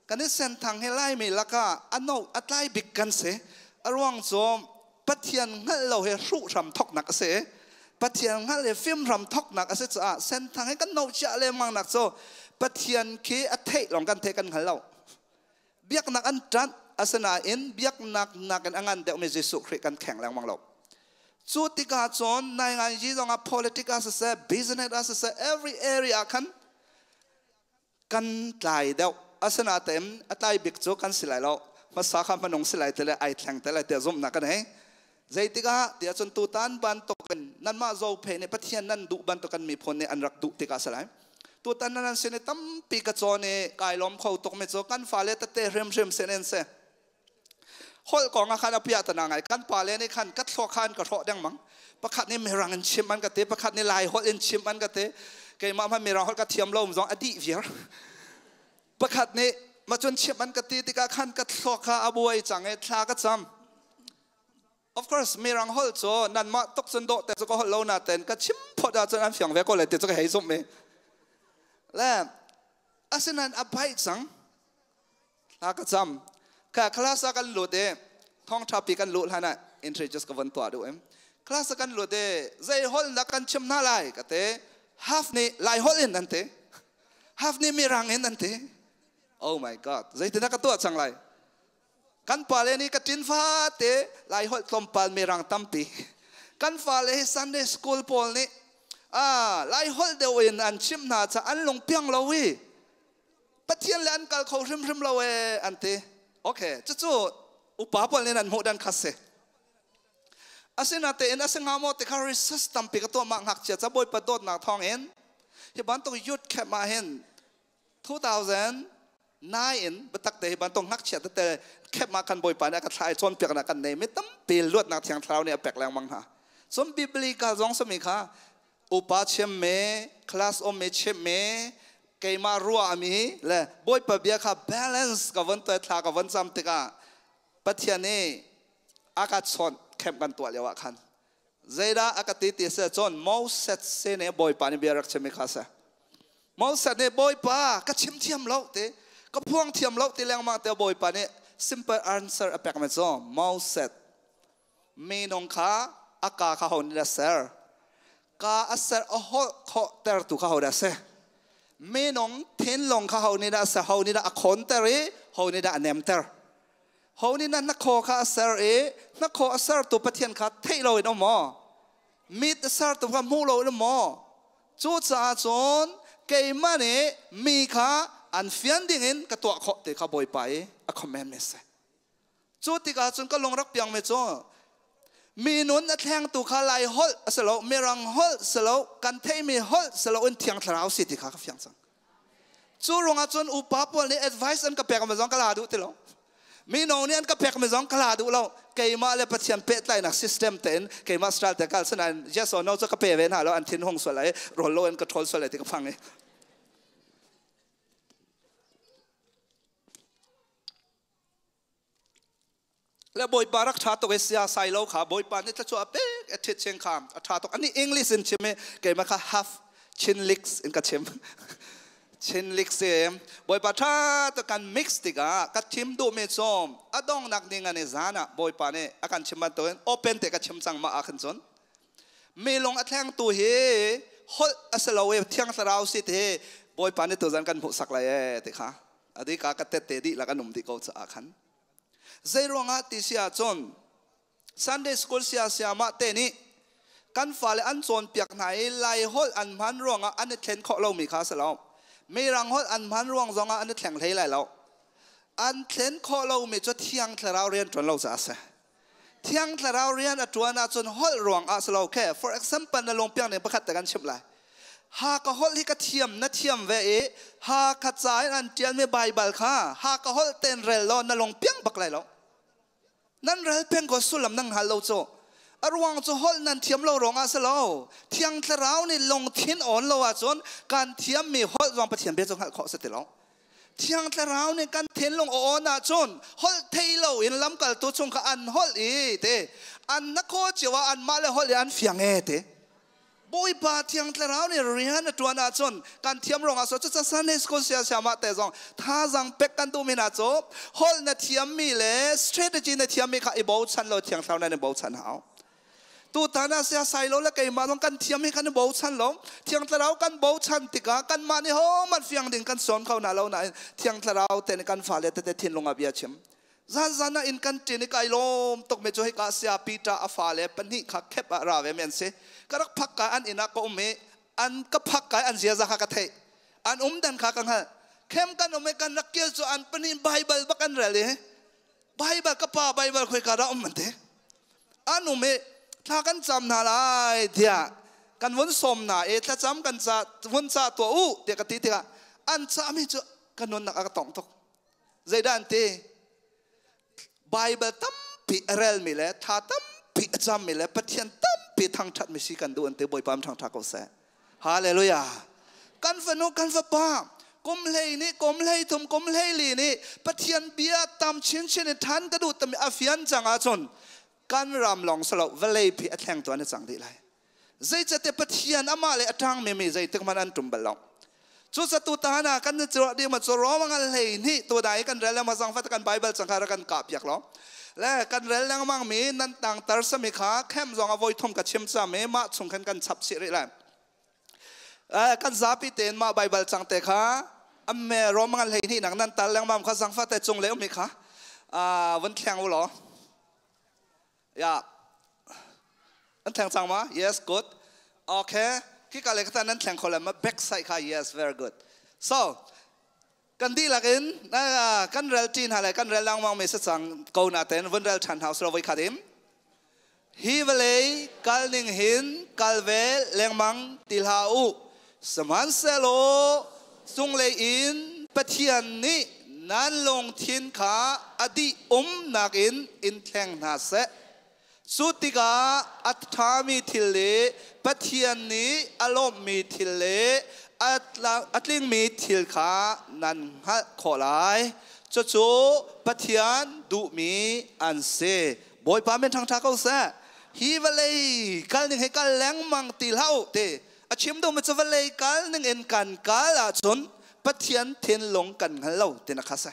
kan sen thang he lai mi laka ano atlai bik kan se arwang chom pathian ngal lo he ru ram thok nak se pathian ngal le film ram thok nak ase cha sen thang he kan no cha le mang nak cho pathian khi a thei long kan the kan ngal lo biak nak an tan asana in biak nak nak an angan deuh mi Jesuh Christ kan kheng lang mang lo. Chu tika chon nai ngai ji zong a politics as se business as se every area kan kan tlai deuh asana tem atlai bik chu kan silai lo ma sa kha manong silai tele ai thleng tele te zum na kan he zaitika tia chon tu tan ban to kan nan ma zo phe ne pathian nan du ban to kan mi phon ne an rak du tika salai tu tan nan se ne tam pi ka cho ne kai lom khau tok me cho kan fa le ta te rem rem se nen se hol ko nga khan apia ta na ngai kan pa le ne khan kat thlo khan ka tho deng mang pakhat ni merang in chim an ka te pakhat ni lai hol in chim an ka te ke ma ma merang hol ka thiam lo zong adi viar pakhat ni ma chun chim an ka ti tika khan ka thlo kha abuai chang e thla ka cham. Of course merang hol cho nan ma tok chun do te cho ko hol lo na ten ka chim pho da chun an fiang ve ko le te cho ka hei zum me le asinan apai chang thla ka cham ka class kan lu te thong tha pi kan lu hana entry just ka van to du em class kan lu te zai hol na kan chim na lai ka te half ni lai hol in an te half ni mirang in an te. Oh my god zai te na ka to chang lai kan pa le ni ka tin fa te lai hol tlom pal mirang tam pi kan fa le Sunday school pol ni a lai hol de in an chim na cha an long piang lo wi pathian le an kal kho rim rim lo e an te. Okay chu chu upa pol ni an mu dan khase asina te in asinga mo te kha research tam pi ka to ma ngak chia cha boi pa dot na thong in hi ban to yut khe ma hen 2009 in batak te hi ban to ngak chia te khep ma kan boi pa na ka thlai chon piak na kan nei mi tam pi luat na thiang thlau ne pek lang mang ha som biblical zong sami kha upa chem me class om me chem me keima ruwa ami le boi pa bia kha balance ka van to thla ka van cham te ka pathian ne aka chon khem kan to lewa khan zaida aka ti ti se chon Moses se ne boi pa ni bia rak chemi kha sa Moses ne boi pa ka chim thiam lo te ka phuang thiam lo te leng ma te boi pa ne simple answer apek ma zo Moses mi nong kha aka kha hon da ser ka aser a ho kho ter tu kha ho da se mi nong thin long kha ho ni da sa ho ni da akhon ter e ho ni da anem ter ho ni na na kho kha aser e na kho aser tu pathian kha thei lo in mo mit aser tu kha mu lo in mo chu cha chon ke ma ne mi kha an fian ding in ka to kho te kha boi pai a comment me se chu ti ka chun ka long rak piang me cho mi nun a thleng tu kha lai hol asalo mirang hol salo kan thei mi hol salo in thiang thlarau si ti kha ka fiang chang chu ronga chun upa pol ni advice an ka pek ma zong ka la du ti lo mi no ni an ka pek ma zong ka la du lo keima le pathian pet lai nak system ten keima style te kal sanan yes or no cho ka pe ve na lo an thin hong so lai rol lo an ka thol so lai ti ka phang ni และบอยปารักษาตัวเอเชียไซโลขาบอยปานี่จะชัวเป๊กเอทิเชียงคามอัฐาตัวอันนี้อังกฤษอินใช่ไหมเกี่ยมาค่ะ half chin licks อินกับเชมชินลิกเซมบอยปาชาตัวกัน mix ติกากัดชิมดูเมซอมอดองนักนิ่งอันนี้จานะบอยปานี่อาการชิมมันตัว open เตกัดชิมจังมาอาขันจนมีลงอัดแทงตัวเฮฮอลอัสลาเวเที่ยงสราวสิเทบอยปานี่ตัวจันกันผูกสักเลยเตค่ะอดีกากัดเตเตดีแล้วกันหนุ่มดีก็จะอาขันใจรองอาติเสียจน Sunday school sia siama te nih kan fale an cawnpiak hna i Lai holh an hman ruangah an i thlen khawh lomi kha a si lo. Mirang holh an hman ruang zongah an i thleng hlei lai lo. An thlen khawh lomi cu Thiang Thlarau rian ṭuan lo caah a si. Thiang Thlarau rian a ṭuan ahcun holh ruangah a si lo. Okay, for example, na lungpiang ning pakhat te kan chimh lai. Haka holh hi ka thiam na thiam ve i Hakha ca in an ṭialmi Baibal kha Haka holh ten rel law na lungpiang bak lai lo. Nan rel peng ko sullam nan hngal lo cu. A ruang cu holh nan thiam lo ruangah si lo. Thiang Thlarau nih lungthin awn lo ahcun kan thiammi holh zong Pathian bia cu hngalh khawh si ti lo. Thiang Thlarau nih kan thinlung a awn ahcun holh thei lo in lamkaltu chung kha an holh i te an na khaw cio ah anmah le holh i an fiang e te. Bawipa Thiang Thlarau nih rian a ṭuan ahcun kan thiam ruangah so cuca Sunday School sia siamah te zong thazang pek kan duhmi hna cu holh na thiammi le strategy na thiammi kha i bochan lo Thiang Thlarau nan i bochan hau. Tutan ah sia sai lo le keimah zong kan thiam hi kan i bochan lo. Thiang Thlarau kan bochan tikah kanmah nih hohmanh fiang ding kan sawn kho hna lo nain Thiang Thlarau te nih kan fale tete thinlung ah bia chim. Zanzan ah inn kan ṭin i kai lawm tuk mi cu hika sia Peter a fale pahnih kha khep ah ra ve mi an si. Ka rak phak ka an inn ah ka um i an ka phak ka an ziaza kha ka theih. An um dan kha ka hngalh. Khem kan um i kan rak kil cu an pahnih Bible bak an rel i Bible ka pa Bible khoi ka dah um an ti. An um i thla kan cam hna lai tiah kan vun sawm hna i thlacam kan ca vun ca tuah u tiah ka ti tikah an cahmi cu ka nunnak a ka tongh tuk. Zeidah an ti? Bible tampi a relmi le tha tampi a cammi le Pathian tampi thangṭhatmi si kan duh an ti. Bawipa in ṭhangṭha ko seh. Hallelujah. Kan fanu kan fapa kum hlei nih kum hlei thum kum hlei li nih Pathian bia tam chinchin in ṭhan ka duh tami a fian cang ahcun kan ram lawng si lo vawlei phi a thleng tuan i cang dih lai. Zeicahtiah Pathian amah le a ṭangmi mi zeitik hmanh an ṭum bal lo. Cucatu tana kan cu ding ma cu Rome ngal hlei hnih tu dai kan rel lengmang zang fat kan Bible cang kha kan kah piak lo. Le kan rel lengmang mi nan tang tar sami kha khem zong a voi thum ka chim cha mi mah chung khan kan chap chih rih lai. Kan zapi tein mah Bible cang te kha amme Rome ngal hlei hnih nak nan tal lengmang kha zang fate cung le um mi kha vun thleng u law. Ya. An thleng cang ma? Yes, good. Okay. Khi ka le ka nan thleng kho le ma back side kha yes, very good. So, kan dihlak in kan rel ṭi hna le kan rel lengmang mi si cang ko na ten vun rel ṭhan hau silo voi khat in. Hi vawlei kal ning hin kal ve lengmang ti hlah u. Sihmanhsehlaw cunglei in Pathian nih nan lungthin kha a dih umnak in in thleng hna seh. Cu tikah a ṭhami thil le Pathian nih a lawmhmi thil le a tlingmi thil kha nan hngalh khawh lai. Cucu Pathian duhmi an si. Bawipa min ṭhangṭha ko seh. Hi vawlei kal ning hi kal lengmang ti hlah u ti a chim duhmi cu vawlei kal ning in kan kal ahcun Pathian thinlung kan hngal lo tina kha si.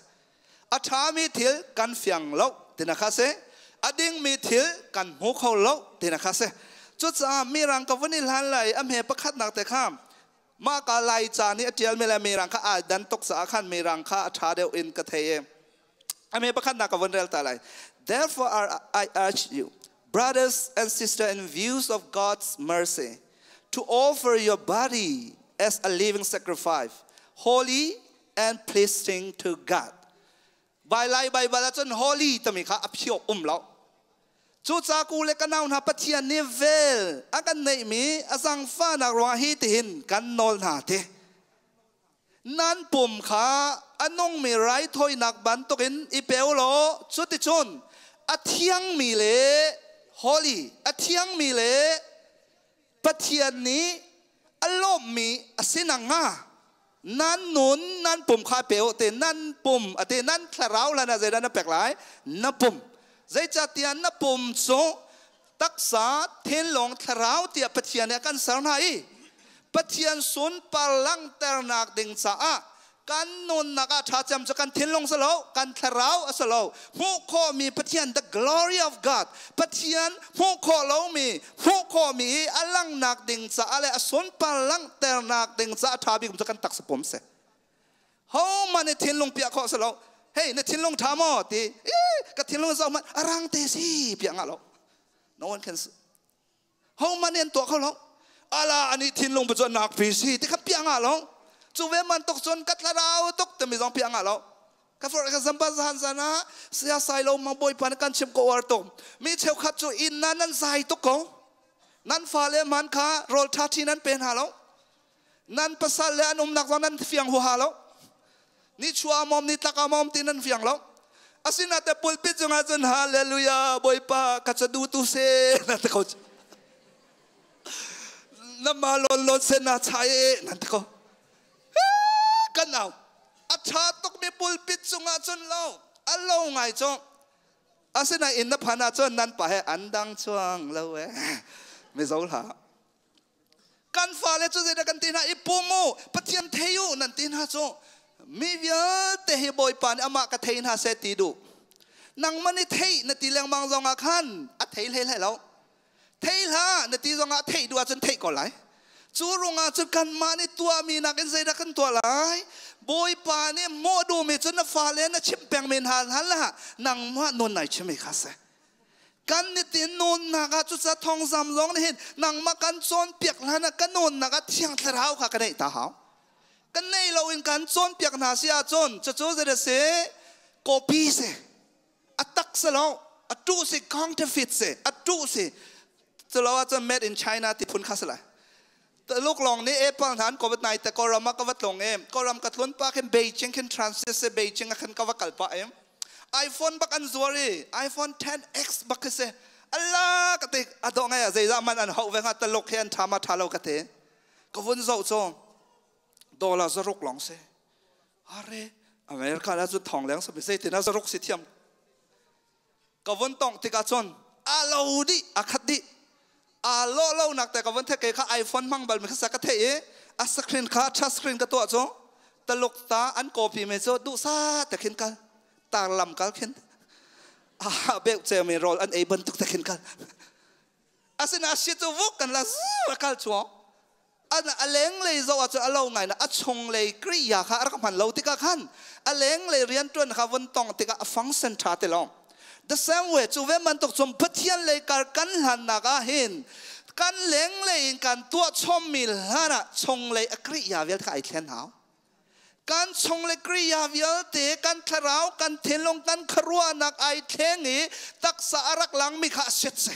A ṭhami thil kan fiang lo tina kha si. A dingmi thil kan hmu kho lo tina kha si. Cucaah mirang ka vun i hlan lai a hme pakhatnak te kha mah ka lai ca nih a ṭialmi le mirang kha aa dan tuk caah khan mirang kha a ṭha deuh in ka thei i a hme pakhatnak ka vun rel ta lai. Therefore I urge you, brothers and sisters, in views of God's mercy, to offer your body as a living sacrifice, holy and pleasing to God. Bai lai Baibal ahcun holy timi kha a phiawk um lo. Cu ca ku le ka nau hna Pathian nih vel a kan neihmi a zangfahnak ruangah hi tihin kan nawl hna ti. Nan pum kha a nungmi raithawinak bantukin i pe u law cuticun a thiangmi le holy a thiangmi le Pathian nih a lawmhmi a si nakhnga nan nun nan pum kha pe u te nan pum a te nan thlarau lan ah zeidah na pek lai na pum zeicahtiah na pum cu taksa thinlung thlarau tiah Pathian nih a kan ser hna i Pathian sunpar langhternak ding caah kan nunnak ah ṭha cem cu kan thinlung si lo kan thlarau a si lo hmuh khawhmi Pathian the glory of God Pathian hmuh khawh lomi hmuh khawhmi i a langhnak ding caah le a sunpar langhternak ding caah ṭha bik cu kan taksa pum si Hohmanh nih thinlung piah khawh si lo. Hey, na thinlung ṭha maw? Ti. Ka thinlung zoh hmanh a rang te si piah ngah lo. No one can. Ho man an tuah kho lo. Ala ani thinlung pa cu nak pi si ti kha piang ah lo. Cu ve man tok cun ka thlarau tuk timi zong piang ah lo. Ka for example zan zan ah saya sai lo mang bawipa na kan chim ko war tuk. Mi cheukhat cu inn na nan zai tuk ko. Nan fale man kha rawl ṭha ṭhi nan pe hna lo. Nan pasal le an umnak zong nan fiang huaha lo. Ni chua mom ni tlak mom ti nan fiang lo. Asina te pulpit cungah cun hallelujah bawipa ka ca du tu se na te ko. Na ma lon lon se na chai e nan te ko. Kan au. A ṭha tuk mi pulpit cungah cun lo. A lo ngai cu. Asinain na phan ahcun nan pa he an dang chuang lo e. Mizo hlah. Kan fale cu zeidah kan ti hna i pum u, Pathian thei u nan ti hna cu mi vialte hi Bawipa nih amah ka thei hna seh ti duh. Nangmah nih theih na ti lengmang zongah khan a thei hlei hlei lo. Thei hlah na ti zongah theih duh ahcun theih ko lai. Cu ruangah cun kanmah nih tuahmi nakin zeidah kan tuah lai? Bawipa nih mawh duhmi cu na fale na chimh pengmi hna hlan nangmah nun nai chimmi kha si. Kan nitin nunnak ah cuca thongzam zong nih hin nangmah kan cawnpiak hlan ah ka nunnak ah Thiang Thlarau kha ka neih ta hau. Kan nei lo in kan cawnpiak hna si ahcun cucu zeidah si? Copy si. A tak si lo. A tuh si counterfeit si. A tuh si. Culo ahcun made in China ti phun kha si lai. Taluk lawng nih Apple hna an covid nai te Kawlram ah ka va tlung i Kawlram ka tlun pa khin Beijing khin transit si Beijing ah khin ka va kal pah i iPhone bak an zuar i iPhone 10X bak khi si Allah ka ti a dawh ngai ah zeizah man an hauh ve hnga Taluk hi an ṭha ma ṭha lo ka ti ka vun zoh cu dollar zaruk lawng si are America la cu thong leng sabi zeitin ah zaruk si thiam ka vun tongh tikah cun a lo dih a khat dih a lawh lo nak te ka vun thek kha iPhone hmang bal mi kha ka theih i a screen kha touch screen ka tuah cu taluk ta an copy me cu duhsa te khin kal tar lam kal khin a beuh che mi rol an ei bantuk te khin kal asina si cu vuk kan la zu kal chuang an a lenglei zoh ahcun a lo ngai na a chunglei kriya kha a rak hman lo tikah khan a lenglei rianṭuan kha vun tong tikah a function ṭha ti lo. The same way cu ve bantuk cun Pathian lei kar kan hlannak ah hin kan lenglei in kan tuah chommi hlan ah chunglei a kriya vialte kha ai thlen hau. Kan chunglei kriya vialte kan thlarau kan thinlung kan khuaruahnak ai thleng i taksa a rak langmi kha a sit si.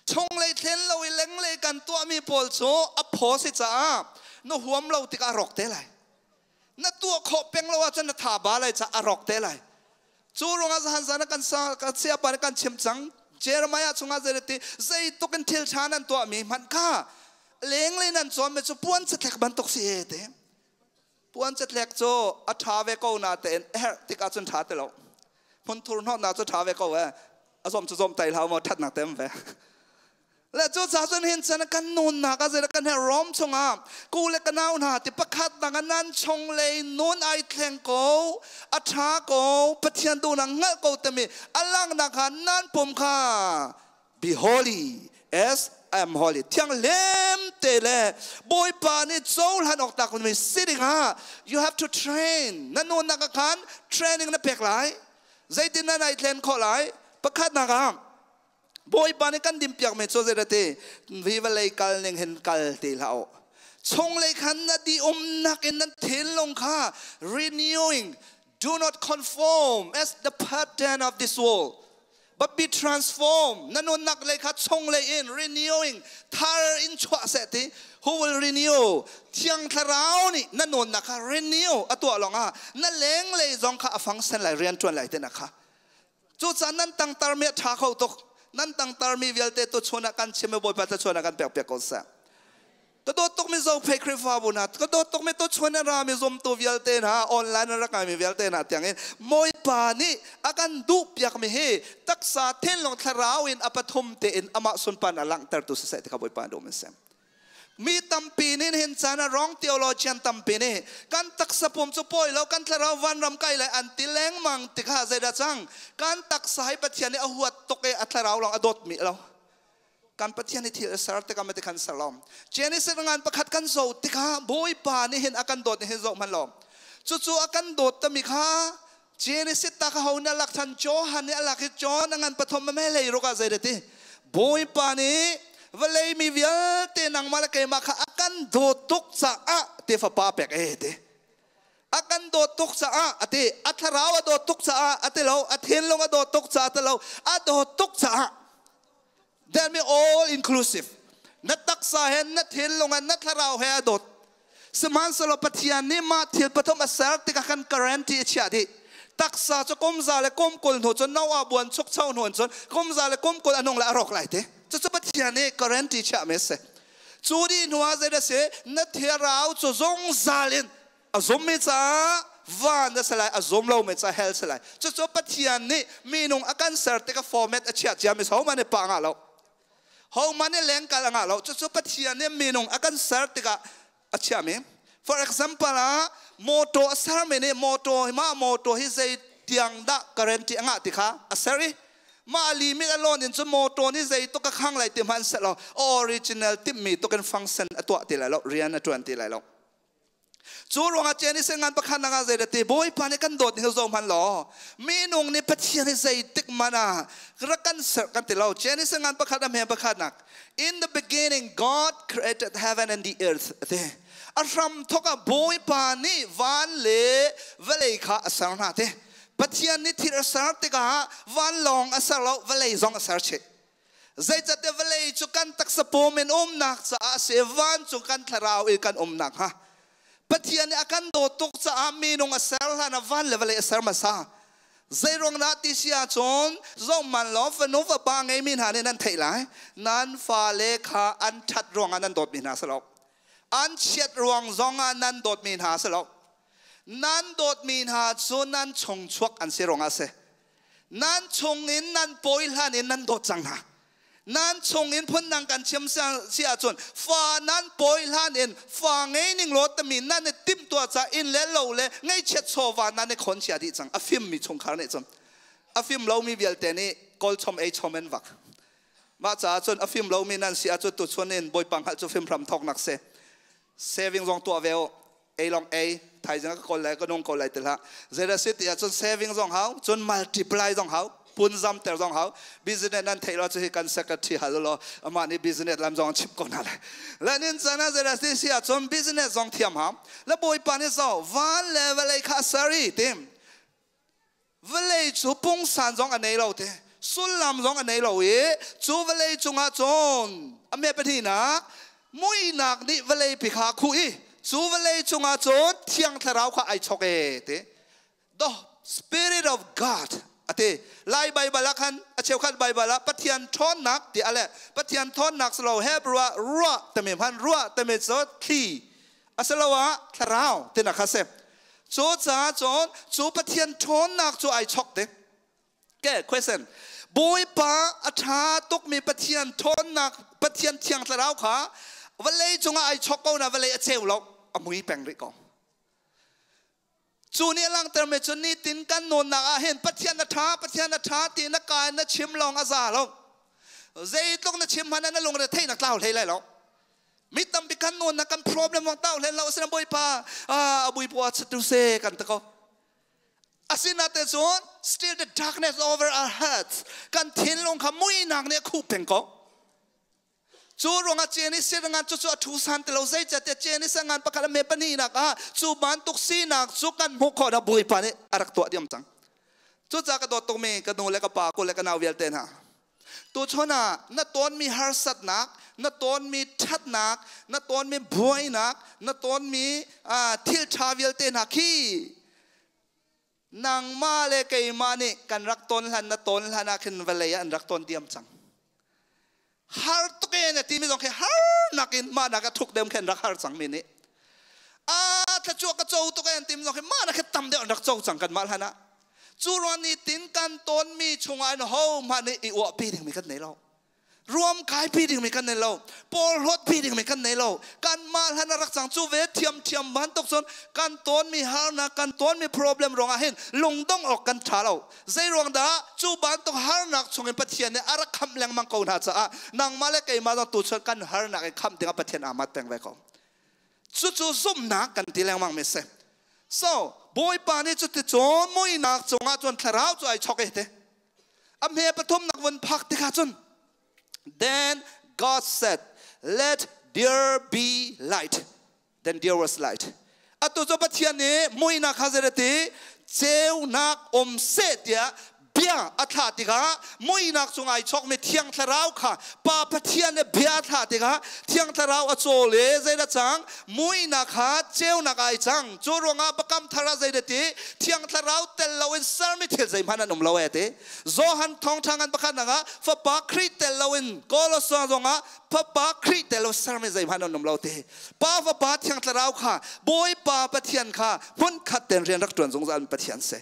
Chunglei thlen lo i lenglei kan tuahmi pawl cu a phaw si caah na huam lo tikah a rawk te lai. Na tuah khawh peng lo ahcun na tha ba lai caah a rawk te lai. Cu ruangah zahan zan ah kan sa kan siapa nih kan chim cang. Jeremiah chungah zei ti zeituk in thil ṭha nan tuahmi hmanh kha lenglei nan cawnmi cu puan catlek bantuk si e ti. Puan catlek cu a ṭha ve ko natein a herh tikah cun ṭha ti lo. Hmunthur hnawhnak cu ṭha ve ko e. A zawm cu zawm tai hlah maw ṭhatnak te um ve. Le cu ca cun hin chan kan nunnak ah zeidah kan herh Rom chungah ku le ka nau hna ti pakhat nak ah nan chung lei nun ai thleng ko a ṭha ko Pathian duhnak hngalh ko timi a langhnak kha nan pum kha be holy as I am holy thianghlim te le Bawipa nih cohlan awk tak mi si dingah you have to train na nunnak ah khan training na pek lai zeitin na nai thlen khawh lai pakhatnak ah Bawipa nih kan dimpiak mi cu zeidah ti vi vawlei kal ning hin kal ti hlah u chunglei khan na di umnak in nan thinlung kha renewing do not conform as the pattern of this world but be transformed na nunnak lei kha chunglei in renewing thar in chuah seh ti who will renew thiang thlarau nih na nunnak kha renew a tuah lawngah na lenglei zong kha a function lai rian ṭuan lai te na kha cucaah nan tangtar mi a ṭha kho tuk nan tangtar mi vialte tu chun ah kan chim i Bawipa thluachuah ah kan pek piak ko seh Ka dawt tukmi Zophei Khrihfabu hna, ka dawt tukmi tuchun in rami zumtu vialte hna, online in rak ngaimi vialte hna tiangin Bawipa nih a kan duhpiakmi hi taksa thinlung thlarau in a pathum tein amah sunparnak a langhtertu siseh ti kha Bawipa duh min si. Mi tampi nih hin caan ah wrong theologian tampi nih kan taksa pum cu pawi lo kan thlarau vanram kai lai an ti lengmang ti kha zeidah cang kan taksa hi Pathian nih a huat tuk i a thlarau lawng a dawtmi lo. Kan Pathian hi thil a ser tikah mati khan ser lo. Genesis ngan pakhat kan zoh tikah Bawipa nih hin a kan dawt nih hin zoh hmanh lo. Cucu a kan dawt tami kha Genesis ta kha ho na lak than Johan nih a lak i John a ngan pathum ma me lei ruk ah zei ti. Bawipa nih vawlei mi vialte nangmah le keimah kha a kan dawt tuk caah te fapa pek e te. A kan dawt tuk caah a ti. A thlarau a dawt tuk caah a ti lo. A thinlung a dawt tuk caah a ti lo. A dawt tuk caah. That mean all inclusive. Na taksa he na thinlung he na thlarau he a dawt. Sihmanhsehlaw Pathian nih mah thil pathum a ser tikah khan guarantee a chiah dih. Taksa cu kum za le kum 20 hnu cun Noah buan chukcho hnu in cun kum za le kum 20 a nung le a rawk lai ti. Cucu Pathian nih guarantee chiahmi a si. Cu dih hnu ah zei dah si? Na thlarau cu zungzal in a zummi caah van a si lai, a zum lomi caah hell si lai. Cucu Pathian nih minung a kan ser tikah format a chiah ciami si. Hohmanh nih pah ngah lo. Hohmanh nih lengkal a ngah lo. Cucu Pathian nih minung a kan ser tikah a chiahmi. For example ah, motor a sermi nih motor mah motor hi zei tiang dah guarantee a ngah ti kha a ser i mah limit a lawn in cun motor nih zei tuk a khang lai ti hmanh seh law original timhmi tuk in function a tuah ti lai lo, rian a tuan ti lai lo. Cu ruangah Janice ngan pakhat nak ah zei dah ti Bawipa nih kan dawt ni zo hman law minung nih Pathian hi zeitik man ah rak kan serh kan ti lo. Janice ngan pakhat a hme pakhat nak In the beginning God created heaven and the earth te a hram thok ah Bawipa nih van le vawlei kha a ser hna te. Pathian nih thil a ser tikah van lawng a ser lo, vawlei zong a ser chih. Zeicahtiah vawlei cu kan taksa pawm in umnak caah a si i vancung kan thlarau i kan umnak hnga. Pathian nih a kan dawt tuk caah minung a ser hlan ah van le vawlei a ser hmasa. Zeiruang dah ti si ahcun zohman law fanu fapa ngeimi hna nih nan theih lai. Nan fale kha an ṭhat ruangah nan dawtmi hna si lo. An chiat ruang zongah nan dawtmi hna si lo. Nan dawtmi hna cu nan chungchuak an si ruangah a si. Nan chungin nan pawi hlan in nan dawt cang hna. Nan chungin phundang kan chim si ahcun fa nan pawi hlan in fa ngei ning law tami nan i timhtuah ca inn le lo le ngeihchiat chawva nan i khon chia dih cang. A fimmi chungkhar nih cun a fim lomi vialte nih kawlchom ei chom in vak. Mah caah cun a fim lomi nan si ahcun tuchun in Bawipa hngalh cu fim hram thawknak si. Saving zong tuah ve u. Ei long ei thaizing ka kawl lai ka nung kawl lai ti hlah. Zeidah si ti ahcun saving zong hau, cun multiply zong hau, punzam ter zong hau. Business nan theih lo cu hi kan secretary hal law amah nih business lam zong chim ko hna lai. Le nin chan ah zeidah si si ahcun business zong thiam hau. Le Bawipa nih zo van le vawlei kha a ser i tim. Vawlei cu pungsan zong a nei lo te. Sullam zong a nei lo i cu vawlei cungah cun a me pahnihnak muihnak nih vawlei pi kha a khuh i cu vawlei cungah cun Thiang Thlarau kha ai chok e ti. The Spirit of God a ti. Lai Baibal ah khan a cheukhat Baibal ah Pathian ṭhawnnak ti a leh. Pathian ṭhawnnak si lo Hebrew ah ruah timi hman ruah timi cu thli asiloah thlarau tinak kha si. Cu caah cun cu Pathian ṭhawnnak cu ai chok te. Okay, question. Bawipa a ṭha tukmi Pathian ṭhawnnak, Pathian thiang thlarau kha vawlei cungah ai chok ko na vawlei a ceu lo, a mui peng rih ko. Cu nih a langhtermi cu nitin kan nunnak ah hin Pathian a ṭha, Pathian a ṭha ti na ka in na chim lawng a za lo. Zeitluk na chim hmanh ah na lungre theihnak tlau hlei lai lo. Mi tampi kan nunnak kan problem wang tau hlen lo asina Bawipa a buipu a tu se kan ta ko. Asinate cun still the darkness over our hearts kan thinlung kha muihnak nih a khuh peng ko. Cu ruangah Janice sirangan cu cu a thu san ti lo zeicahtiah Janice ngan pakhat a me pahnihnak ah cu bantuk sinak cu kan hmuh khawh na Bawipa nih a rak tuah diam cang. Cucaah ka dawt tukmi ka nu le ka pa ku le ka nau vialte hna Tuchun ah na tawnmi harsatnak, na tawnmi ṭhatnak, na tawnmi buainak, na tawnmi thil ṭha vialte hna khi nangmah le keimah nih kan rak tawn hlan na tawn hlan ah khin vawlei ah an rak tawn diam cang. Har tuk e na timi zong khi har nakin mah nak a thuk deuh khin rak har cang mi nih. A thluachuah ka co tuk e an timi zong khi mah nak khi tam deuh an rak co cang kan mah hlan ah. Cu ruang nih tin kan tawnmi chungah in hohmanh nih i uahpi dingmi kan nei lo. Ruamkaipi dingmi kan nei lo. Porhlawtpi dingmi kan nei lo. Kanmah hlan a rak cang cu ve thiamthiam bantuk cun kan tawnmi harnak, kan tawnmi problem ruangah hin lungdong awk kan ṭha lo. Zei ruang dah cu bantuk harnak chungin Pathian nih a rak khamh lengmang ko hna caah nangmah le keimah zong tuchun kan harnak in khamh dingah Pathian aa mat peng ve ko. Cucu zumhnak kan ti lengmang mi si. So, Bawipa nih cuticun muihnak cungah cun thlarau cu ai chok e te. A hme pathumnak vun phak tikah cun Then God said, Let there be light. Then there was light. Atu cu Pathian nih muinak kha zei ti ceunak um seh tiah bia a thlah tikah muinak cung ai chawkmi Thiang Thlarau kha Pa Pathian nih bia a thlah tikah Thiang Thlarau a cawl i zeidah cang muinak kha ceunak ai cang. Cu ruangah Biakam Thar ah zeidah ti Thiang Thlarau tel loin sermi thil zeihmanh an um lo e ti. Johan thawngṭha ngan pakhat nak ah Fapa Khrih tel loin Kolosa zongah Fapa Khrih tel lo sermi zeihmanh an um lo ti. Pa Fapa Thiang Thlarau kha Bawipa Pathian kha hmunkhat ten rian rak ṭuan zungzal mi Pathian si.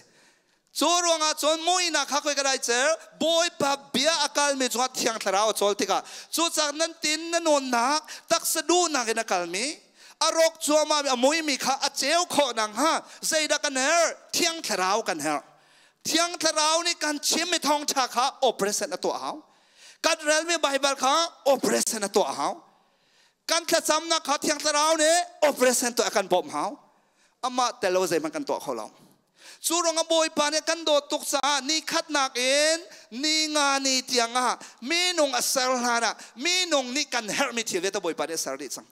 Cu ruangah cun muihnak kha khoi ka dai cer Bawipa bia a kalmi cungah Thiang Thlarau a cawl tikah cucaah nan tin na nawnnak taksa duhnak in a kalmi a rawk cuahmah mi a muimi kha a ceu khawh nakhnga zeidah kan herh? Thiang Thlarau kan herh. Thiang Thlarau nih kan chimmi thawngṭha kha operation a tuah hau. Kan relmi Baibal kha operation a tuah hau. Kan thlacamnak kha Thiang Thlarau nih operation tuah a kan bawmh hau. Amah tel lo zeihmanh kan tuah kho lo. Cu ruangah Bawipa nih kan dawt tuk caah ni khatnak in ni nga ni tiang ah minung a ser hlan ah minung nih kan herhmi thil vialte Bawipa nih a ser dih cang.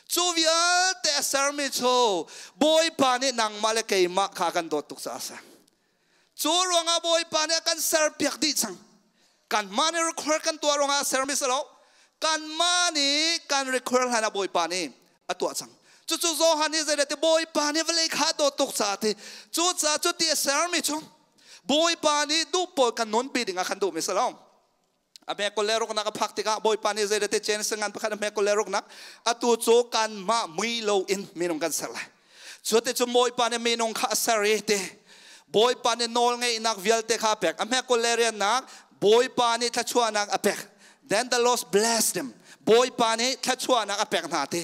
Cu vialte a sermi cu Bawipa nih nangmah le keimah kha kan dawt tuk caah a ser. Cu ruangah Bawipa nih a kan serpiak dih cang. Kanmah nih require kan tuah ruangah a sermi si lo. Kanmah nih kan require hlan ah Bawipa nih a tuah cang. Cucu Johan nih zeidah ti Bawipa nih vawlei kha a dawt tuk caah ti. Cucaah cuti a sermi cu Bawipa nih duh pawl kan nunpi ding ah kan duhmi si lo. A hme kul le ruknak a phak tikah Bawipa nih zeidah ti Genesis ngan pakhat a hme kul le ruknak atu cu kanmah mui loin minung kan ser lai. Cu ti cu Bawipa nih minung kha a ser i ti Bawipa nih nawl ngeihnak vialte kha a pek. A hme kul le riannak Bawipa nih thluachuahnak a pek. Then the Lord blessed them. Bawipa nih thluachuahnak a pek hna ti.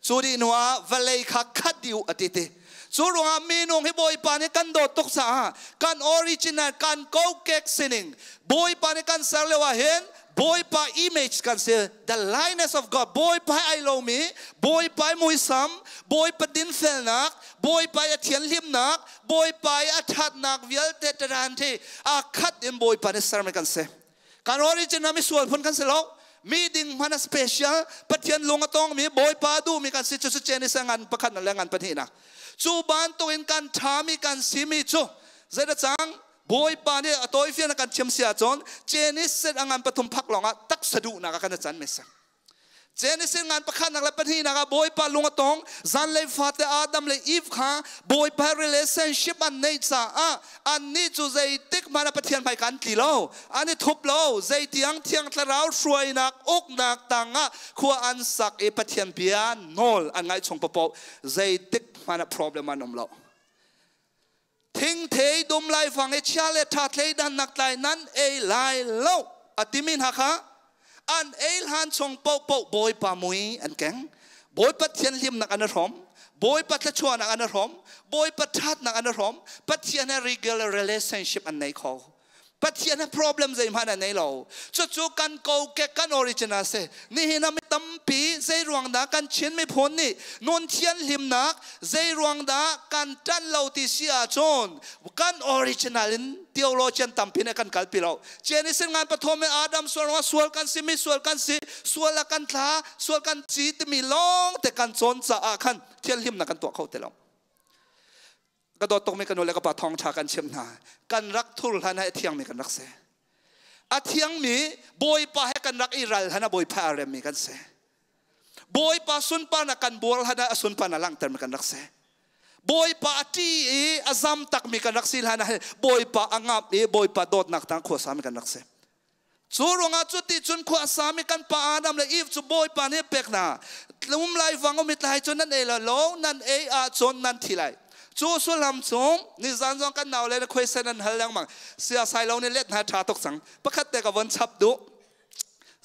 Cu dih hnu ah vawlei kha khat dih u a ti ti. Cu ruangah minung hi Bawipa nih kan dawt tuk caah kan original kan kokek sining Bawipa nih kan ser lio ah hin Bawipa image kan si the likeness of God Bawipa ai lomi Bawipa muisam Bawipa dinfelnak Bawipa a thianhlimnak Bawipa a thatnak vialte taran thi a khat in Bawipa nih sermi kan si. Kan original mi sual phun kan si lo. Mi ding hman a special Pathian lung a tong mi Bawipa duh mi kan si cu cu ni ngan pakhat le ngan pahnih nak. Cu bantuk in kan tha mi kan si mi cu zeidah cang Bawipa nih a tawifian a kan chim si ahcun Genesis a ngan pathum phak lawngah taksa duhnak ah kan i can mi si. Genesis ngan pakhatnak le pahnihnak ah Bawipa lung a tong. Zanlei fate Adam le Eve kha Bawipa relationship an neih caah annih cu zeitik hmanh ah Pathian hmai kan tli lo. An i thup lo. Zeitiang Thiang Thlarau hruainak uknak tangah khua an sak i Pathian bia nawl an ngaih chung paohpaoh zeitik hmanh ah problem an um lo. Thingthei dum laifang i chia le ṭha thleidannak tlai nan ei lai lo a timi hna kha an ei hlan chung paohpaoh Bawipa mui an keng. Bawipa thianhlimnak an i hrawm. Bawipa thluachuahnak an i hrawm. Bawipa ṭhatnak an i hrawm. Pathian he regular relationship an nei kho. Pathian he problem zeihmanh a nei lo. Cucu kan kokek kan origin a si. Nihin ah mi tampi zei ruang dah kan Chin miphun nih nun thianhlimnak zei ruang dah kan ṭanh lo ti si ahcun kan original in theologian tampi nih kan kalpi lo. Genesis ngan pathum in Adam sual ruangah sual kan si, mi sual kan si, sual a kan thla, sual kan ci timi lawng te kan cawn caah khan thianhlimnak kan tuah kho ti lo. Ka dawt tukmi ka nu le ka pa thawngṭha kan chimh hna. Kan rak thur hlan ah a thiangmi kan rak si. A thiangmi Bawipa he kan rak i ral hlan ah Bawipa a remmi kan si. Bawipa sunparnak kan buar hlan ah a sunparnak langhtermi kan rak si. Bawipa a ṭi i a zam takmi kan rak si hlan ah Bawipa a ngap i Bawipa dawtnak tang khuasami kan rak si. Cu ruangah cu ti cun khua a sami kan pa Adam le Eve cu Bawipa nih pek hna. Tlum lai vang um i tlai cu nan ei lo lo, nan ei ahcun nan thi lai. Cu sullam chung nizan zong kan nau le na khuaisen an hal lengmang. Siasai lo nih let hna ṭha tuk cang. Pakhat te ka von chap duh.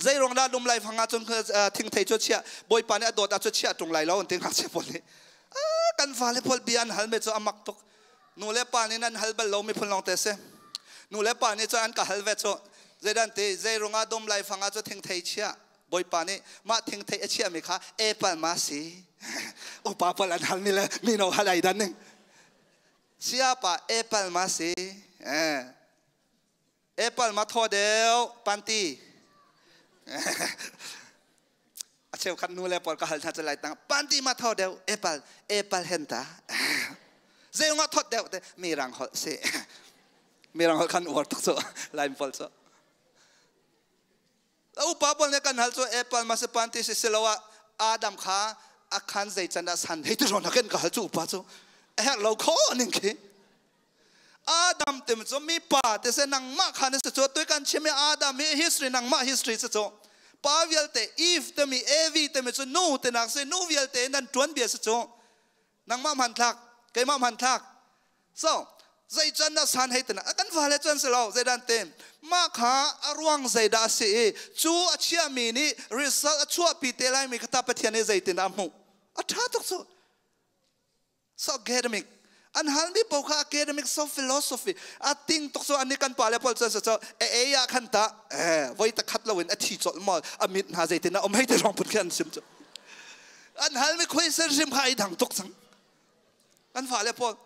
Zei ruang dah lum lai fang ahcun thingthei cu chiah Bawipa nih a dawt ahcun chiah ṭung lai lo an ti ngakchia pawl nih. Kan fale pawl bia an hal mi cu a mak tuk. Nu le pa nih nan hal bal lo miphun lawng te si. Nu le pa nih cun an ka hal ve cu. Zeidan ti zei rungah dum lai fang ah cu thingthei chiah. Bawipa nih mah thingthei a chiahmi kha apple ma si. Upa pawl an halmi le mino hal ai dan ning. Siapa apple ma si. Eh. Apple ma thaw deuh panti. A cheukhat nu le pawl ka hal hna cu lai tang panti ma tho deuh epal epal hen ta zeungah thot deuh te mirang holh si mirang holh khan uar tuk cu laim pawl cu upa pawl nih kan hal cu epal ma si panti si siloah Adam kha a khan zei can dah san hei ti ron hakin ka hal cu upa cu a herh lo kho ning khi Adam tim cu mi pa te se nangmah kha na si cu tui kan chim i Adam hi history nangmah history si cu pa vialte Eve te mi Evi te mi cu nu te nak si nu vialte nan tuan bia si cu nangmah hmanthlak keimah hmanthlak so zei can na san hei tena kan fa le chuan si lo zeidan te mah kha a ruang zeidah a si i cu a chia mi nih result a chuahpi te lai mi kha ta Pathian nih zeitin a hmuh a ṭha tuk cu so academic an halmi paoh kha academic so philosophy a ting tuk so ani kan pa le pawl cun so e e ah khan ta eh voi ta khat loin a thi chol maw a mit hna zeitin a um hei te rong put khi an sim cu an halmi question hrim kha ai dang tuk cang kan fa le pawl